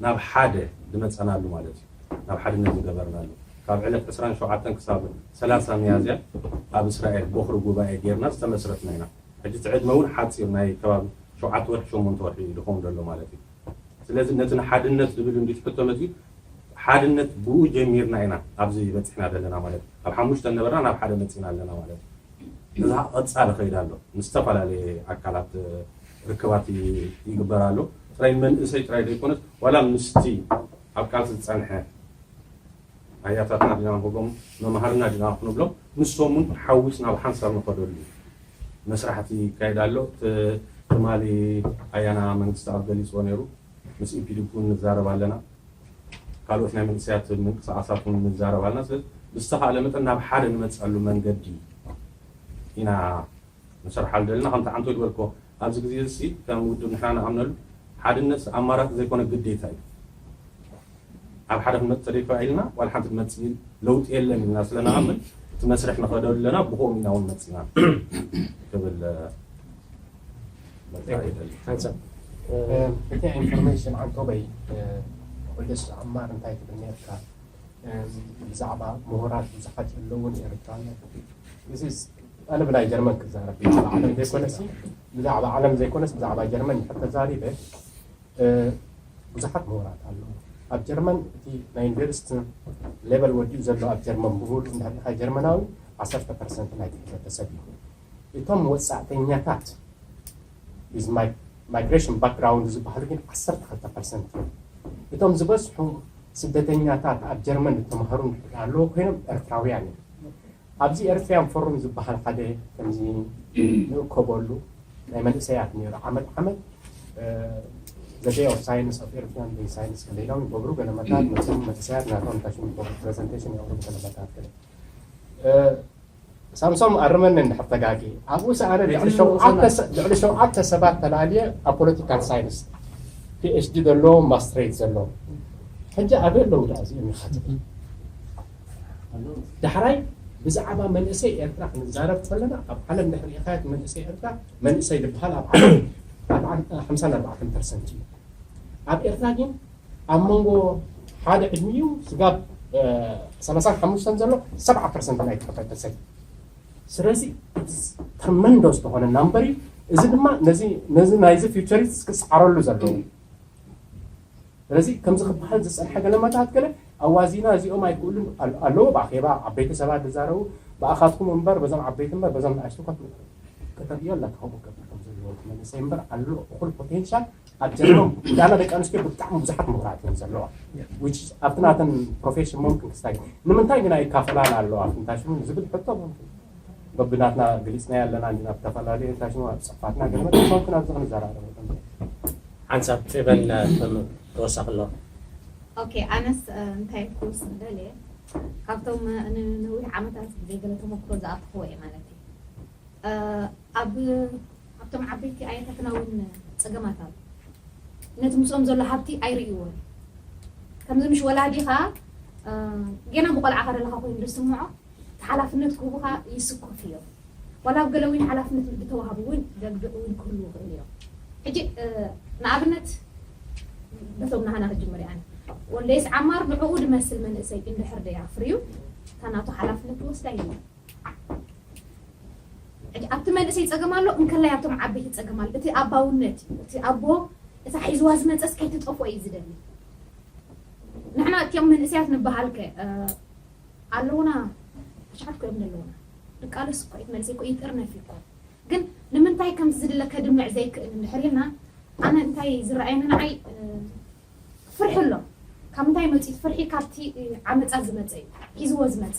ናብ ሓደ ዝመጸናሉ ማለት እዩ። ናብ ሓድነት ዝገበርናሉ ካብ ዕለት ዕስራን ሸውዓተን ክሳብ ሰላሳ ሚያዝያ ኣብ እስራኤል ቦኽሪ ጉባኤ ጌርና ዝተመስረትና ኢና። ሕጂ እቲ ዕድመ እውን ሓጺር ናይ ከባቢ ሸውዓተ ወርሒ ሸሞንተ ወርሒ እዩ ዝኸውን ዘሎ ማለት እዩ። ስለዚ ነቲ ንሓድነት ዝብል እንዲ ትሕቶ መጺኡ ሓድነት ብኡ ጀሚርና ኢና ኣብዚ በጺሕና ዘለና ማለት እዩ። ኣብ ሓሙሽተ ነበርና ናብ ሓደ መጺና ኣለና ማለት እዩ። እዚ ኸዓ ቀጻሊ ኸይድ ኣሎ። ምስ ዝተፈላለየ ኣካላት ርክባት ይ-፣ ይግበር ኣሎ። ጥራይ መንእሰይ ጥራይ ዘይኮነስ ዋላ ምስቲ ኣብ ቃልሲ ዝጸንሐ ኣያታትና ዲና ንብሎም፣ መማህርና ዲና ክንብሎም፣ ንሶም እውን ሓዊስና ኣብ ሓንሳብ ንኸደሉ መስራሕቲ ይካየድ ኣሎ። ት-፣ ትማሊ ኣያና መንግስቲ ኣብ ገሊፅዎ ነይሩ። ምስ ኢፒዲፒ እውን ንዛረብ ኣለና። ካልኦት ናይ መንእሰያት ምንቅስቃሳት እውን ንዛረብ ኣለና። ስለዚ ብዝተኻእለ መጠን ናብ ሓደ ንመፅኣሉ መንገዲ ኢና ንሰርሓሉ ዘለና። ከምቲ ዓንቶ ዝበልኮ ኣብዚ ግዜ እዚ ከም ውድብ ንሕና ንኣምነሉ ሓድነት ኣማራፂ ዘይኮነ ግዴታ እዩ። ኣብ ሓደ ክንመፅእ ተደይፋ ኢልና ዋላ ሓንቲ ትመፅእ ለውጢ የለን ኢልና ስለ ንኣምን እቲ መስርሕ ንኸደሉ ኣለና። ብኸምኡ ኢና እውን መፂና ክብል መርዳእ ይደሊ። ሓንሳብ እቲ ኢንፎርሜሽን ዓንቶበይ ኩልስ ዓማር እንታይ ትብል ነርካ? ብዛዕባ ምሁራት ብዙሓት ዘለውን ኤርትራውያን እዚ ኣነ ብናይ ጀርመን ክዛረብ ብዛዕባ ዓለም ዘይኮነስ ብዛዕባ ዓለም ዘይኮነስ ብዛዕባ ጀርመን እንድሕር ተዛሪበ ብዙሓት ምሁራት ኣለዉ። ኣብ ጀርመን እቲ ናይ ዩኒቨርሲቲ ሌቨል ወዲኡ ዘሎ ኣብ ጀርመን ምሁር እንድሕር ጀርመናዊ ዓሰርተ ፐርሰንት ናይቲ ሕብረተሰብ እዩ። እቶም ወፃእተኛታት ማይግሬሽን ባክግራውንድ ዝበሃሉ ግን ዓሰርተ ክልተ ፐርሰንት እዮም። እቶም ዝበዝሑ ስደተኛታት ኣብ ጀርመን ዝተምሃሩ ኣለዎ ኮይኖም ኤርትራውያን እዮም። ኣብዚ ኤርትራያን ፎሩም ዝበሃል ሓደ ከምዚ ንእከበሉ ናይ መንእሰያት ነይሩ ዓመት ዓመት ዘደይ ኦፍ ሳይንስ ኦፍ ኤርትራን ሳይንስ ከለኢሎም ይገብሩ ገለመታት መፅም መንእሰያት ናቶም ታሽም ይገብሩ ፕሬዘንቴሽን የቕርቡ ገለመታት ገለ ሳምሶም ኣርመኒ እንድሕር ተጋጊ ኣብኡ ሰኣነ ልዕሊ ሸውዓተ ሰባት ተላልየ ኣብ ፖለቲካል ሳይንስ ፒኤችዲ ዘለዎም ማስትሬት ዘለዎም ሕጂ ኣበይ ኣለዉ ዳ እዚኦም ይሓትት ዳሕራይ ብዛዕባ መንእሰይ ኤርትራ ክንዛረብ ከለና ኣብ ዓለም ድሕሪ ኢኻየት መንእሰይ ኤርትራ መንእሰይ ዝበሃል ኣብ ዓለም ሓምሳን ኣርባዕተን ፐርሰንት እዩ ኣብ ኤርትራ ግን ኣብ መንጎ ሓደ ዕድሚኡ ስጋብ ሰላሳን ሓሙሽተን ዘሎ ሰብዓ ፐርሰንት ናይ ተኸፈተ ሰብ ስለዚ ትርመንዶ ዝተኾነ ናምበር እዩ እዚ ድማ ነዚ ናይዚ ፊውቸሪስት ክስዓረሉ ዘለዎ ስለዚ ከምዚ ክበሃል ዝፀንሐ ገለመታት ገለ ኣዋዚና እዚኦም ኣይክእሉን ኣለዉ ብኣኼባ ዓበይቲ ሰባት ዝዛረቡ ብኣኻትኩም እምበር በዞም ዓበይቲ እምበር በዞም ንኣሽቱ ከተርእዮ ኣለካ ከምኡ ክገብር ከም ዘለዎ መንእሰይ እምበር ኣሎ እኹል ፖቴንሻል ኣብ ጀርመን ዳና ደቂ ኣንስትዮ ብጣዕሚ ብዙሓት ምሁራት እዮም ዘለዋ ኣብቲ ናተን ፕሮፌሽን መምክን ክስታይ ንምንታይ ግን ኣይካፈላን ኣለዋ ፍንታሽን ዝብል ሕቶ መምክን በብናትና ግሊፅና ኣለና እንዲና ብተፈላለዩ እንታይ ሽሙ ኣብ ፅፋትና ግን መጠን መምክን ኣብዚ ክንዘራረብ ሓንሳብ ፌቨን ተወሳኺ ኣሎ ኦኬ ኣነስ እንታይ ክውስኽ ደልየ ካብቶም ንነዊሕ ዓመታት ብዘይገለ ተመክሮ ዝኣተኽዎ እየ ማለት እዩ ኣብ ኣብቶም ዓበይቲ ኣያታትና እውን ፀገማት ኣሎ ነቲ ምስኦም ዘሎ ሃብቲ ኣይርእይዎን ከምዚ ምሽ ወላዲኻ ገና ብቆልዓ ከደለኻ ኮይኑ ዝስምዖ እቲ ሓላፍነት ክህቡኻ ይስኮፍ እዮም ዋላ ኣብ ገለ እውን ሓላፍነት ዝተዋሃቡ እውን ደግድቕ እውን ክህሉ ይኽእል እዮም ሕጂ ንኣብነት በቶም ናህና ክጅምር ኣነ ወልደይስ ዓማር ንዕኡ ዝመስል መንእሰይ እንድሕር ደይ ኣፍርዩ እታ ናቱ ሓላፍነት ትወስዳ ይብል ኣብቲ መንእሰይ ፀገም ኣሎ እንከላይ ኣብቶም ዓበይቲ ፀገም ኣሎ እቲ ኣባውነት እዩ እቲ ኣቦ እታ ሒዝዋ ዝመፀስ ከይትጠፍኦ እዩ ዝደሊ ንሕና እቲኦም መንእሰያት ንበሃልከ ኣለውና ኣሽሓት ኮይም ዘለውና ንቃለስ እኮ ይትመልሰ እኮ ይጥርነፍ እኮ ግን ንምንታይ ከምዚ ዝድለ ከድምዕ ዘይክእል እንድሕር ኢልና ኣነ እንታይ ዝረኣየኒ ንዓይ ፍርሒ ኣሎ ካብ ምንታይ መፂኡ ፍርሒ ካብቲ ዓመፃ ዝመፀ እዩ ሒዝዎ ዝመፀ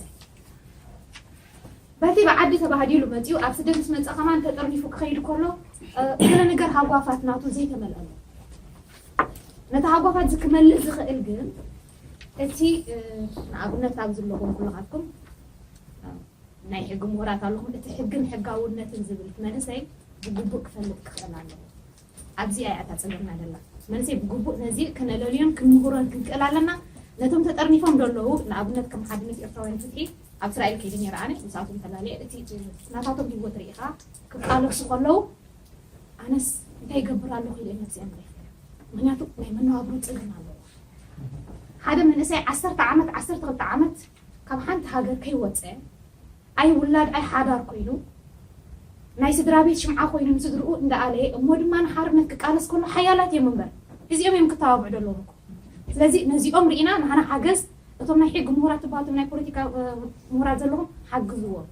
በቲ ብዓዲ ተባህዲሉ መፂኡ ኣብ ስደት ምስ መፀ ከማን ተጠርኒፉ ክኸይድ ከሎ፣ እ፣ ገለ ነገር ሃጓፋት ናቱ ዘይተመልአሉ። ነቲ ሃጓፋት እዚ ክመልእ ዝኽእል ግን እቲ፣ እ፣ ንኣብነት ኣብዚ ዘለኹም ኩልኻትኩም፣ እ፣ ናይ ሕጊ ምሁራት ኣለኹም። እቲ ሕግን ሕጋውነትን ዝብል መንእሰይ ብግቡእ ክፈልጥ ክኽእል ኣለዎ። ኣብዚኣ እያ እታ ጸገምና ደላ። መንእሰይ ብግቡእ ነዚ ክነለልዮን ክንምህሮን ክንክእል ኣለና። ነቶም ተጠርኒፎም ደለዉ፣ ንኣብነት ከም ሓድነት ኤርትራውያን ፍትሒ ኣብ እስራኤል ከይደ ነይረ ኣነ፣ ምስኣቶም ተላልየ፣ እቲ ናታቶም ህይወት ርኢኻ ክቃለሱ ከለዉ፣ ኣነስ እንታይ ይገብር ኣለኹ ኢለ ነብሰይ ኣምሪሐ። ምኽንያቱ ናይ መነባብሮ ጸገም ኣለዎ። ሓደ መንእሰይ ዓሰርተ ዓመት፣ ዓሰርተ ክልተ ዓመት ካብ ሓንቲ ሃገር ከይወጸ፣ ኣይ ውላድ ኣይ ሓዳር ኮይኑ፣ ናይ ስድራ ቤት ሽምዓ ኮይኑ ንስድርኡ እንዳኣለየ፣ እሞ ድማ ንሓርነት ክቃለስ ከሎ ሓያላት እዮም እምበር፣ እዚኦም እዮም ክተባብዑ ዘለዎም እኮ። ስለዚ ነዚኦም ርኢና ንሓና ሓገዝ፣ እቶም ናይ ሕጊ ምሁራት ትበሃሉ፣ እቶም ናይ ፖለቲካ፣ እ፣ ምሁራት ዘለኹም ሓግዝዎም።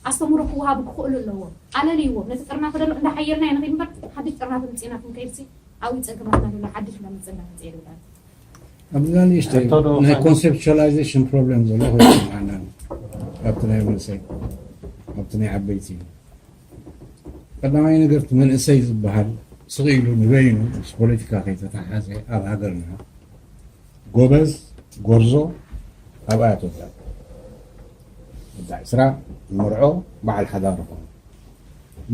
ኣስተምህሮ ክወሃቡ ክኽእሉ ኣለዎም። ኣለልይዎም። ነቲ ጥርናፈ ዘሎ እንዳሓየልና ኢና ንኸይድ እምበር፣ ሓድሽ ጥርናፈ ምጺእና ክንከይድሲ፣ ኣብይ ጸገማትና ዘሎ ሓድሽ እንዳመጸ እንዳመጸ ይርዳእ። ኣብዛ ንእሽተይ እቶ ዶ ናይ ፋይናንስ ኮንሴፕቹዋላይዜሽን ፕሮብሌም ዘሎ ኮይኑ፣ ኣና ኣብቲ ናይ መንእሰይ፣ ኣብቲ ናይ ዓበይቲ። ቀዳማይ ነገር፣ እቲ መንእሰይ ዝበሃል ስቕ ኢሉ ንበይኑ ምስ ፖለቲካ ከይተተሓሓዘ ኣብ ሃገርና ጎበዝ፣ ጎርዞ ኣብኣ ትወዳእ። ወዲ ዕስራ ዝመርዖ በዓል ሓዳር ይኾን።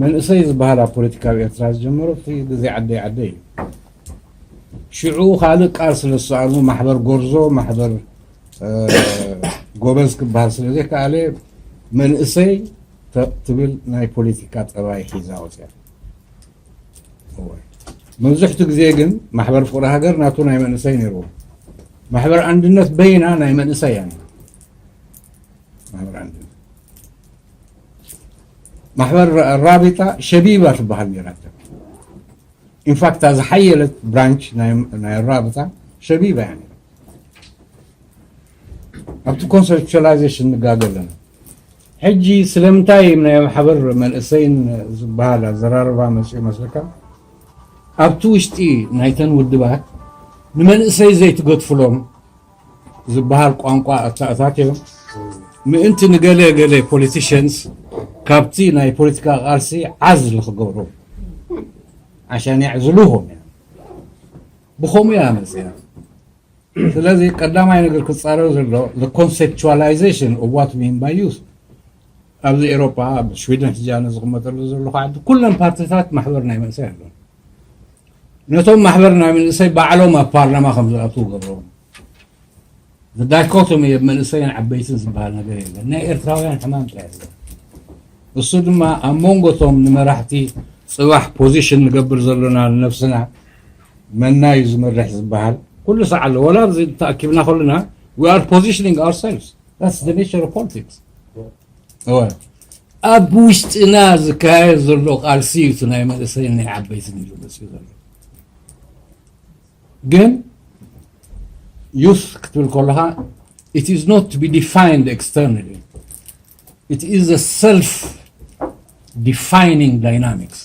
መንእሰይ ዝበሃል ኣብ ፖለቲካ ኣብ ኤርትራ ዝጀመሮ እቲ ግዜ ዓደይ ዓደይ እዩ። ሽዑ ካልእ ቃል ስለ ዝሰኣኑ፣ ማሕበር ጎርዞ፣ ማሕበር፣ እ፣ ጎበዝ ክበሃል ስለ ዘይከኣለ፣ መንእሰይ ተ-፣ ትብል ናይ ፖለቲካ ጠባይ ሒዛ ወፅያ። እወ። መብዝሕቱ ግዜ ግን ማሕበር ፍቕሪ ሃገር ናቱ ናይ መንእሰይ ነይርዎ። ማሕበር ኣንድነት በይና ናይ መንእሰይ እያ ነይራ። ማሕበር ኣንድነት። ማሕበር ራቢጣ ሸቢባ ትበሃል ነይራ። ኢንፋክት፣ እዛ ዝሓየለት ብራንች ናይ፣ ናይ ራቢጣ ሸቢባ እያ ነይራ። ኣብቲ ኮንሰፕቹዋላይዜሽን ንጋገ ኣለና። ሕጂ ስለምንታይ ናይ ማሕበር መንእሰይን ዝበሃል ኣዘራርባ መፅኡ መስለካ? ኣብቲ ውሽጢ ናይተን ውድባት ንመንእሰይ ዘይትገድፍሎም ዝበሃል ቋንቋ ኣተኣታትዮም፣ ምእንቲ ንገለ ገለ ፖለቲሽንስ ካብቲ ናይ ፖለቲካ ቃልሲ ዓዝሊ ክገብሩ፣ ዓሻን የዕዝልዎም እዮም። ብኸምኡ እያ መፅያ። ስለዚ ቀዳማይ ነገር ክፃረር ዘሎ፣ the conceptualization of what we mean by youth። ኣብዚ ኤሮጳ፣ ኣብ ሽዊደን ሕጂ ኣነ ዝቕመጠሉ ዘለኹ ዓዲ፣ ኩለን ፓርቲታት ማሕበር ናይ መንእሰይ ኣለዎ። ነቶም ማሕበር ናይ መንእሰይ ባዕሎም ኣብ ፓርላማ ከም ዝኣትዉ ገብሮም። ዳይኮቶሚ ኣብ መንእሰይን ዓበይትን ዝበሃል ነገር የለን። ናይ ኤርትራውያን ሕማም ጥራይ ኣሎ። እሱ ድማ ኣብ መንጎቶም ንመራሕቲ ጽባሕ ፖዚሽን ንገብር ዘለና ንነብስና መና እዩ ዝመርሕ ዝበሃል ኩሉ ሰዓት ኣሎ። ወላ ኣብዚ ተኣኪብና ከለና፣ we are positioning ourselves. That's the nature of politics. እወ። ኣብ ውሽጥና ዝካየድ ዘሎ ቃልሲ እዩ እቲ ናይ መንእሰይን ናይ ዓበይትን ኢሉ መፅኡ ዘሎ። ግን ዩስ ክትብል ከለኻ፣ it is not to be defined externally. It is a self defining dynamics,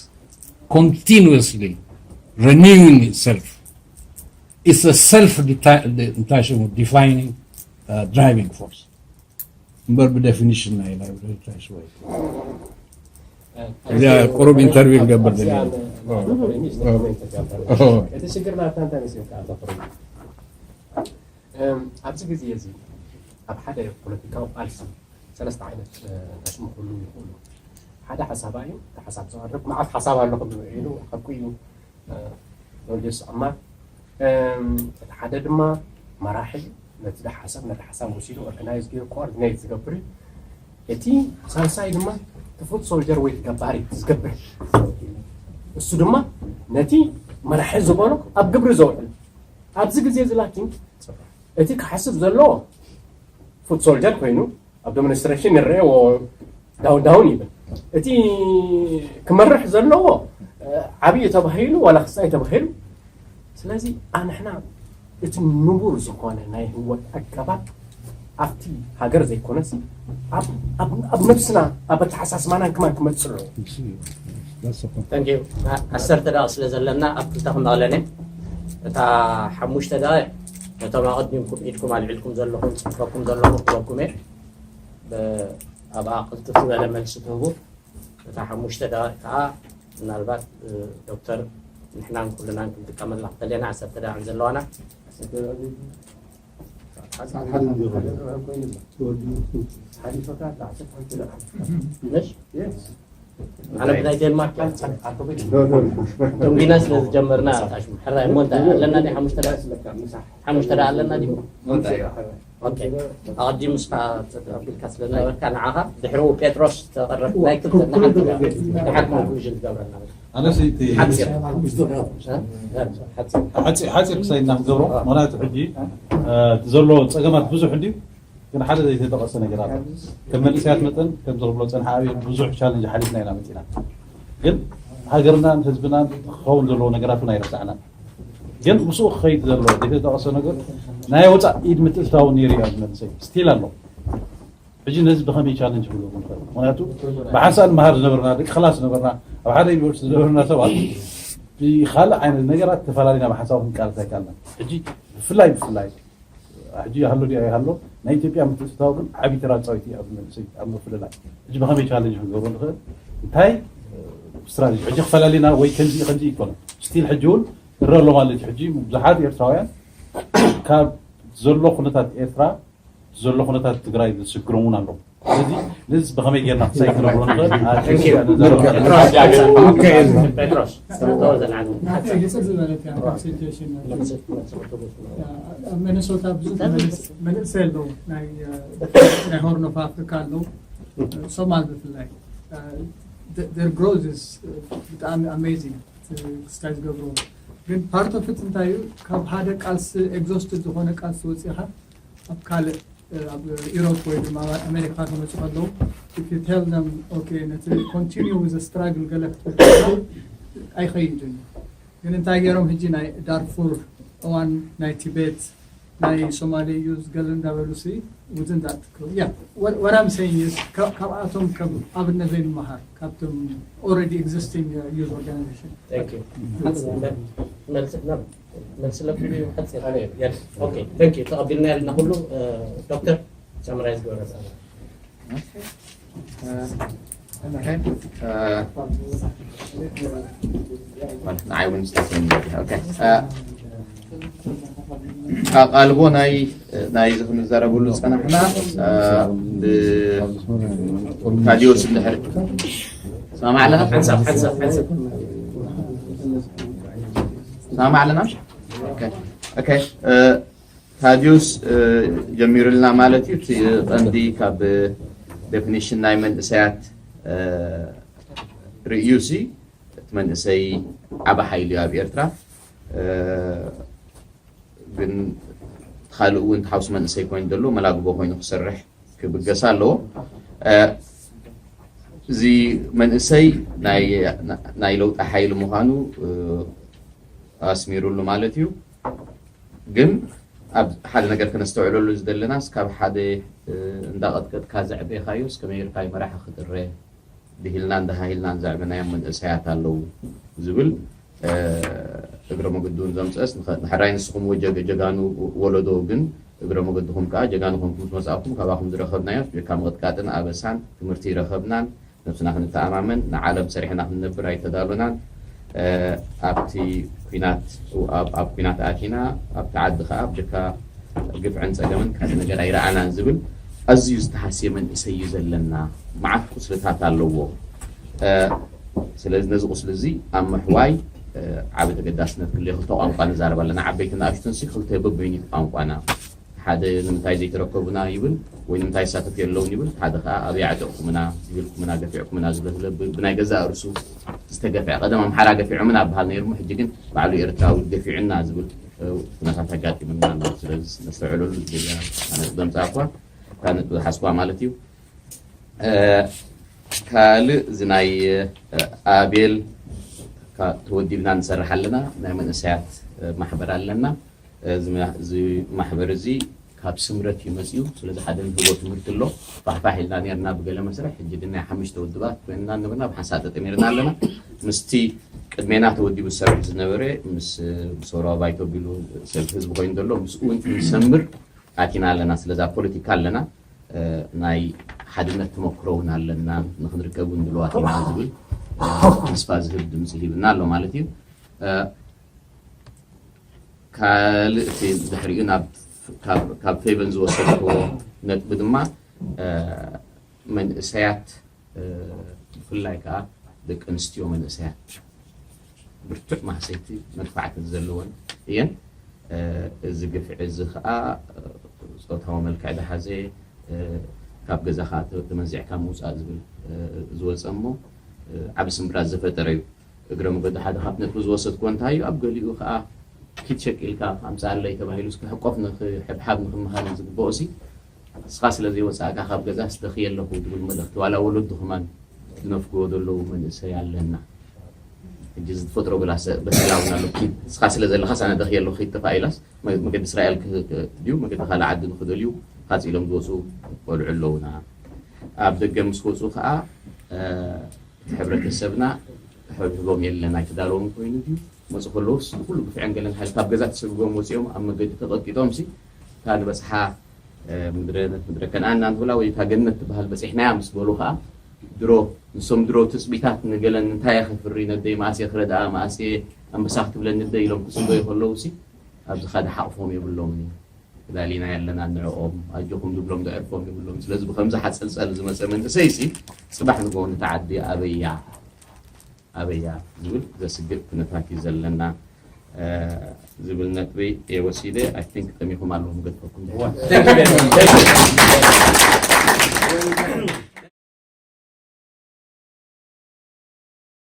continuously renewing itself. It's a self defining, uh, driving force. እምበር ብደፊኒሽን ናይ ላይብረሪ ትራሽ ወይ እዚኣ ቁሩብ ኢንተርቪው ክገብር ደልየ። እቲ ሽግር ናትና እንታይ መሲልካ ኣቶ ፍሬ? ኣብዚ ግዜ እዚ ኣብ ሓደ ፖለቲካዊ ቃልሲ ሰለስተ ዓይነት ኣሽሙ ክህልዉ ይኽእሉ። ሓደ ሓሳባይ እዩ። እቲ ሓሳብ ዘቕርብ መዓት ሓሳብ ኣሎ ክብል ኢሉ ሓቁ እዩ። ኖልጀስ ኣማ እቲ ሓደ ድማ መራሒ ነቲ ሓሳብ ነቲ ሓሳብ ወሲዱ ኦርጋናይዝ ገይሩ ኮኦርዲኔት ዝገብር እዩ። እቲ ሳልሳይ ድማ እቲ ፉት ሶልጀር ወይ ገባሪ ዝገብር፣ እሱ ድማ ነቲ መራሒ ዝበሎ ኣብ ግብሪ ዘውዕል። ኣብዚ ግዜ እዚ ላኪን እቲ ክሓስብ ዘለዎ ፉት ሶልጀር ኮይኑ ኣብ ዴሞንስትሬሽን ይረአ ዳውን ዳውን ይብል። እቲ ክመርሕ ዘለዎ ዓብዪ ተባሂሉ ዋላ ክሳይ ተባሂሉ። ስለዚ ኣንሕና እቲ ንቡር ዝኾነ ናይ ህይወት ኣገባብ ኣብቲ ሃገር ዘይኮነስ ኣብ ነብስና ኣብ ኣተሓሳስባናን ክማን ክመፅእ ኣለዎ። ዓሰርተ ደቂቕ ስለ ዘለና ኣብ ክልተ ክመቕለነ እታ ሓሙሽተ ደቂቕ ነቶም ኣቐዲምኩም ኢድኩም ኣልዒልኩም ዘለኹም ፅሕፈኩም ዘለኹም ክበኩም እየ። ካብኣ ቅልጥፍ ዝበለ መልሲ ትህቡ። እታ ሓሙሽተ ደቂቕ ከዓ ምናልባት ዶክተር ንሕናን ኩልናን ክንጥቀመላ ክተለና ዓሰርተ ደቂቕ ዘለዋና ኣነ ብናይ ዴንማርክ ደንጊና ስለ ዝጀመርና ታሽሙ ሕራይ እሞ እንታይ ኣለና ዲ ሓሙሽተ ደቂቕ ሓሙሽተ ደቂቕ ኣለና ዲ ኣቐዲሙ ስኻ ኣቢልካ ስለ ዝነበርካ ንዓኻ ድሕሪኡ ጴጥሮስ ተቐረብ ናይ ክልተ ናይ ሓንቲ ደቂቕ ንሓድ ኮንክሉዥን ትገብረና ኣነስ እቲ ሓፂር ሓፂር ክሳይድና ክንገብሮ ምክንያቱ ሕጂ እቲ ዘሎ ፀገማት ብዙሕ እንድዩ ግን ሓደ ዘይተጠቐሰ ነገር ኣሎ ከም መንእሰያት መጠን ከምዚ ክብሎ ፀንሓ ኣብዮ ብዙሕ ቻለንጅ ሓሊፍና ኢና መፂና ግን ሃገርናን ህዝብናን ክኸውን ዘለዎ ነገራት እውን ኣይረሳዕናን ግን ምስኡ ክኸይድ ዘሎ ዘይተጠቐሰ ነገር ናይ ወፃእ ኢድ ምትእትታው ነይሩ እዩ ኣብዚ መንእሰይ ስቲል ኣሎ ሕጂ ነዚ ብኸመይ ቻለንጅ ክብሎ ንኽእል ምክንያቱ ብሓንሳእ ንመሃር ዝነበርና ደቂ ክላስ ዝነበርና ኣብ ሓደ ዩኒቨርሲቲ ዝነበርና ሰባት ብካልእ ዓይነት ነገራት ተፈላለና ብሓንሳብ ክንቃለስ ኣይካልና ሕጂ ብፍላይ ብፍላይ ሕጂ ሃሎ ዲኣ ሃሎ ናይ ኢትዮጵያ ምትእትታው ግን ዓብዪ ተራ ፃዊት እዩ ኣብ መንእሰይ ኣብ ምፍልላይ ሕጂ ብኸመይ ቻለንጅ ክንገብሮ ንኽእል እንታይ ስትራቴጂ ሕጂ ክፈላለና ወይ ከምዚ ከምዚ ይኮነ ስቲል ሕጂ እውን እረ ኣሎ ማለት እዩ ሕጂ ብዙሓት ኤርትራውያን ካብ ዘሎ ኩነታት ኤርትራ ዘሎ ኩነታት ትግራይ ዘስግሮም እውን ኣለዉ ስለዚ ነዚ ብኸመይ ጌርና ክሳይ ክነብሮ ንኽእል ኣብ ኢትዮጵያ ነዘረባ ጴጥሮስ ጴጥሮስ ተወዘናል ሕፅር ዝበለት እያ ካብ ሲቹዌሽን ኣብ ሚኒሶታ ብዙሕ መንእሰይ ኣለዉ ናይ ሆርን ኦፍ ኣፍሪካ ኣለዉ ሶማል ብፍላይ their growth is ብጣዕሚ amazing ክስታይ ዝገብርዎ ግን part of it እንታይ እዩ ካብ ሓደ ቃልሲ exhausted ዝኾነ ቃልሲ ወፂኻ ኣብ ካልእ ኣብ ኢሮፕ ወይ ድማ ኣሜሪካ ክመፁ ከለዉ if you tell them okay ነቲ continue with struggle ገለ ክትብል ኣይኸይድን እዩ ግን እንታይ ገይሮም ሕጂ ናይ ዳርፉር እዋን ናይ ቲቤት ናይ ሶማሊ ዩዝ ገለ እንዳበሉ ሲ within that yeah what I'm saying is ካብኣቶም ከም ኣብነት ዘይንመሃር ካብቶም already existing youth organization መልሲ ለብሉ ሓፂር ተቐቢልና ያልና ኩሉ ዶክተር ሳምራይዝ ገበረ ንዓይ እውን ዝተሰሚ ኣቓልቦ ናይ ናይዚ ክንዘረብሉ ዝፀናሕና ብታዲዮስ እንድሕር ሰማዕ ኣለና ሓንሳብ ሓንሳብ ሓንሳብ ሰማዕ ኣለና ታዲዮስ ጀሚሩልና ማለት እዩ እቲ ቀንዲ ካብ ዴፊኒሽን ናይ መንእሰያት ርእዩ ሲ እቲ መንእሰይ ዓበ ሓይሊ እዩ ኣብ ኤርትራ ግን ካልእ እውን ተሓውስ መንእሰይ ኮይኑ ዘሎ መላግቦ ኮይኑ ክሰርሕ ክብገስ ኣለዎ እዚ መንእሰይ ናይ ለውጢ ሓይሊ ምዃኑ ኣስሚሩሉ ማለት እዩ ግን ኣብ ሓደ ነገር ከነስተውዕለሉ ዝደለናስ ካብ ሓደ እንዳቐጥቀጥካ ዘዕቤኻዮስ ከመይ ጌርካ እዩ መራሒ ክጥረ ድሂልና እንዳሃሂልና ዘዕበናዮም መንእሰያት ኣለዉ ዝብል እግረ መገዲ እውን ዘምፀስ ንሕራይ ንስኹም ጀጋኑ ወለዶ ግን እግረ መገድኹም ከዓ ጀጋኑ ኮንኩም ዝመፃእኩም ካባኹም ዝረኸብናዮ ብካ ምቕጥቃጥን ኣበሳን ትምህርቲ ይረኸብናን ነብስና ክንተኣማመን ንዓለም ሰሪሕና ክንነብር ኣይተዳሎናን ኣብቲ ኩናት ኣብ ኩናት ኣቲና ኣብቲ ዓዲ ከዓ ብጀካ ግፍዕን ፀገምን ካልእ ነገር ኣይረኣናን ዝብል ኣዝዩ ዝተሃስየ መንእሰይ እዩ ዘለና መዓት ቁስልታት ኣለዎ ስለዚ ነዚ ቁስሊ እዚ ኣብ ምሕዋይ ዓቢ ተገዳስነት ክልዮ ክልተ ቋንቋ ንዛረብ ኣለና ዓበይቲ ንኣሽቱን ሲ ክልተ በበይኑ ቋንቋና ሓደ ንምንታይ ዘይተረከቡና ይብል ወይ ንምንታይ ዝሳተፉ የለውን ይብል ሓደ ከዓ ኣበይ ዓጢቕኩምና ዝብልኩምና ገፊዕኩምና ዝብለ ስለ ብናይ ገዛእ ርሱ ዝተገፍዐ ቀደም ኣምሓራ ገፊዖምን ኣብሃል ነይሩ ሕጂ ግን ባዕሉ ኤርትራዊ ገፊዑና ዝብል ኩነታት ኣጋጢምና ኣሎ ስለዚ ነስተውዕለሉ ዝብል ኣነ ዘምፃእኳ እታ ነጥቢ ዝሓዝኳ ማለት እዩ ካልእ እዚ ናይ ኣቤል ተወዲብና ንሰርሕ ኣለና ናይ መንእሰያት ማሕበር ኣለና እዚ ማሕበር እዚ ካብ ስምረት እዩ መፅኡ ስለዚ ሓደ ንህቦ ትምህርቲ ኣሎ ፋሕፋሕ ኢልና ነርና ብገለ መስርሕ ሕጂ ግን ናይ ሓሙሽተ ውድባት ኮይንና ነበርና ብሓንሳእ ተጠሚርና ኣለና ምስቲ ቅድሜና ተወዲቡ ዝሰርሕ ዝነበረ ምስ ሰውራዊ ባይቶ ቢሉ ሰብ ህዝቢ ኮይኑ ዘሎ ምስኡ እውን ክንሰምር ኣቲና ኣለና ስለዛ ፖለቲካ ኣለና ናይ ሓድነት ተመክሮ እውን ኣለና፣ ንክንርከብ እውን ድልዋት ኢና ዝብል ተስፋ ዝህብ ድምፂ ሂብና ኣሎ ማለት እዩ። ካልእ እቲ ድሕሪኡ ናብ ካብ ፌቨን ዝወሰድክዎ ነጥቢ ድማ መንእሰያት፣ ብፍላይ ከዓ ደቂ ኣንስትዮ መንእሰያት ብርቱዕ ማህሰይቲ መድፋዕቲ ዘለወን እየን። እዚ ግፍዒ እዚ ከዓ ፆታዊ መልክዕ ዝሓዘ፣ ካብ ገዛ ከዓ ተመንዚዕካ ምውፃእ ዝብል ዝወፀ እሞ ዓብ ስምብራት ዝፈጠረ እዩ። እግረ መገዲ ሓደ ካብ ነጥቢ ዝወሰድኩዎ እንታይ እዩ፣ ኣብ ገሊኡ ከዓ ኪድ ሸቂልካ ኣምፅኣለይ ተባሂሉ ክሕቆፍ ንክሕብሓብ ንክምሃር ዝግበኦ ሲ እስኻ ስለ ዘይወፃእካ ካብ ገዛ ስደኺ የለኹ ዝብል መልእኽቲ ዋላ ወለዱ ከማን ዝነፍግዎ ዘለዉ መንእሰይ ኣለና። ሕጂ ዝፈጥሮ ብላሰ በሰላ እውን ኣሎ። ኪድ እስኻ ስለ ዘለኻ ሳነደኺ የለኹ ኪድ ተፋኢላስ መ- መገዲ እስራኤል ክ- ክ- ድዩ መገዲ ካልእ ዓዲ ንክደልዩ ቃፂሎም ዝወፁ ቆልዑ ኣለውና። ኣብ ደገ ምስ ወፁ ከዓ እቲ ሕብረተሰብና ሕብሕቦም የለን ኣይተዳለዎም ኮይኑ ድዩ መፁ ከለውስ ኩሉ ግፍዕን ገለን ሓይሊ ካብ ገዛ ተሰግጎም ወፂኦም ኣብ መገዲ ተቐጥቂጦም ሲ እታ ንበፅሓ ምድረ ምድረ ከነኣን እናንትብላ ወይ እታ ገነት ትበሃል በፂሕናያ ምስ በሉ ከዓ ድሮ ንሶም ድሮ ትፅቢታት ንገለን እንታይ ከፍሪ ነደይ መኣስ ክረድኣ መኣስ ኣንበሳ ክትብለኒ ደይ ኢሎም ክፅበዩ ከለዉ ሲ ኣብዚ ካደ ሓቕፎም የብሎም እዩ ተዳሊና ያለና ንዕኦም ኣጆኹም ዝብሎም ዘዕርፎም የብሎም ስለዚ ብከምዚ ሓፀልፀል ዝመፀ መንእሰይ ሲ ፅባሕ ንጎ ንተዓዲ ኣበያ ኣበያ ዝብል ዘስግእ ኩነታት እዩ ዘለና ዝብል ነጥቢ የወሲደ I think ጠሚኹም ኣለዎም ገድፈኩም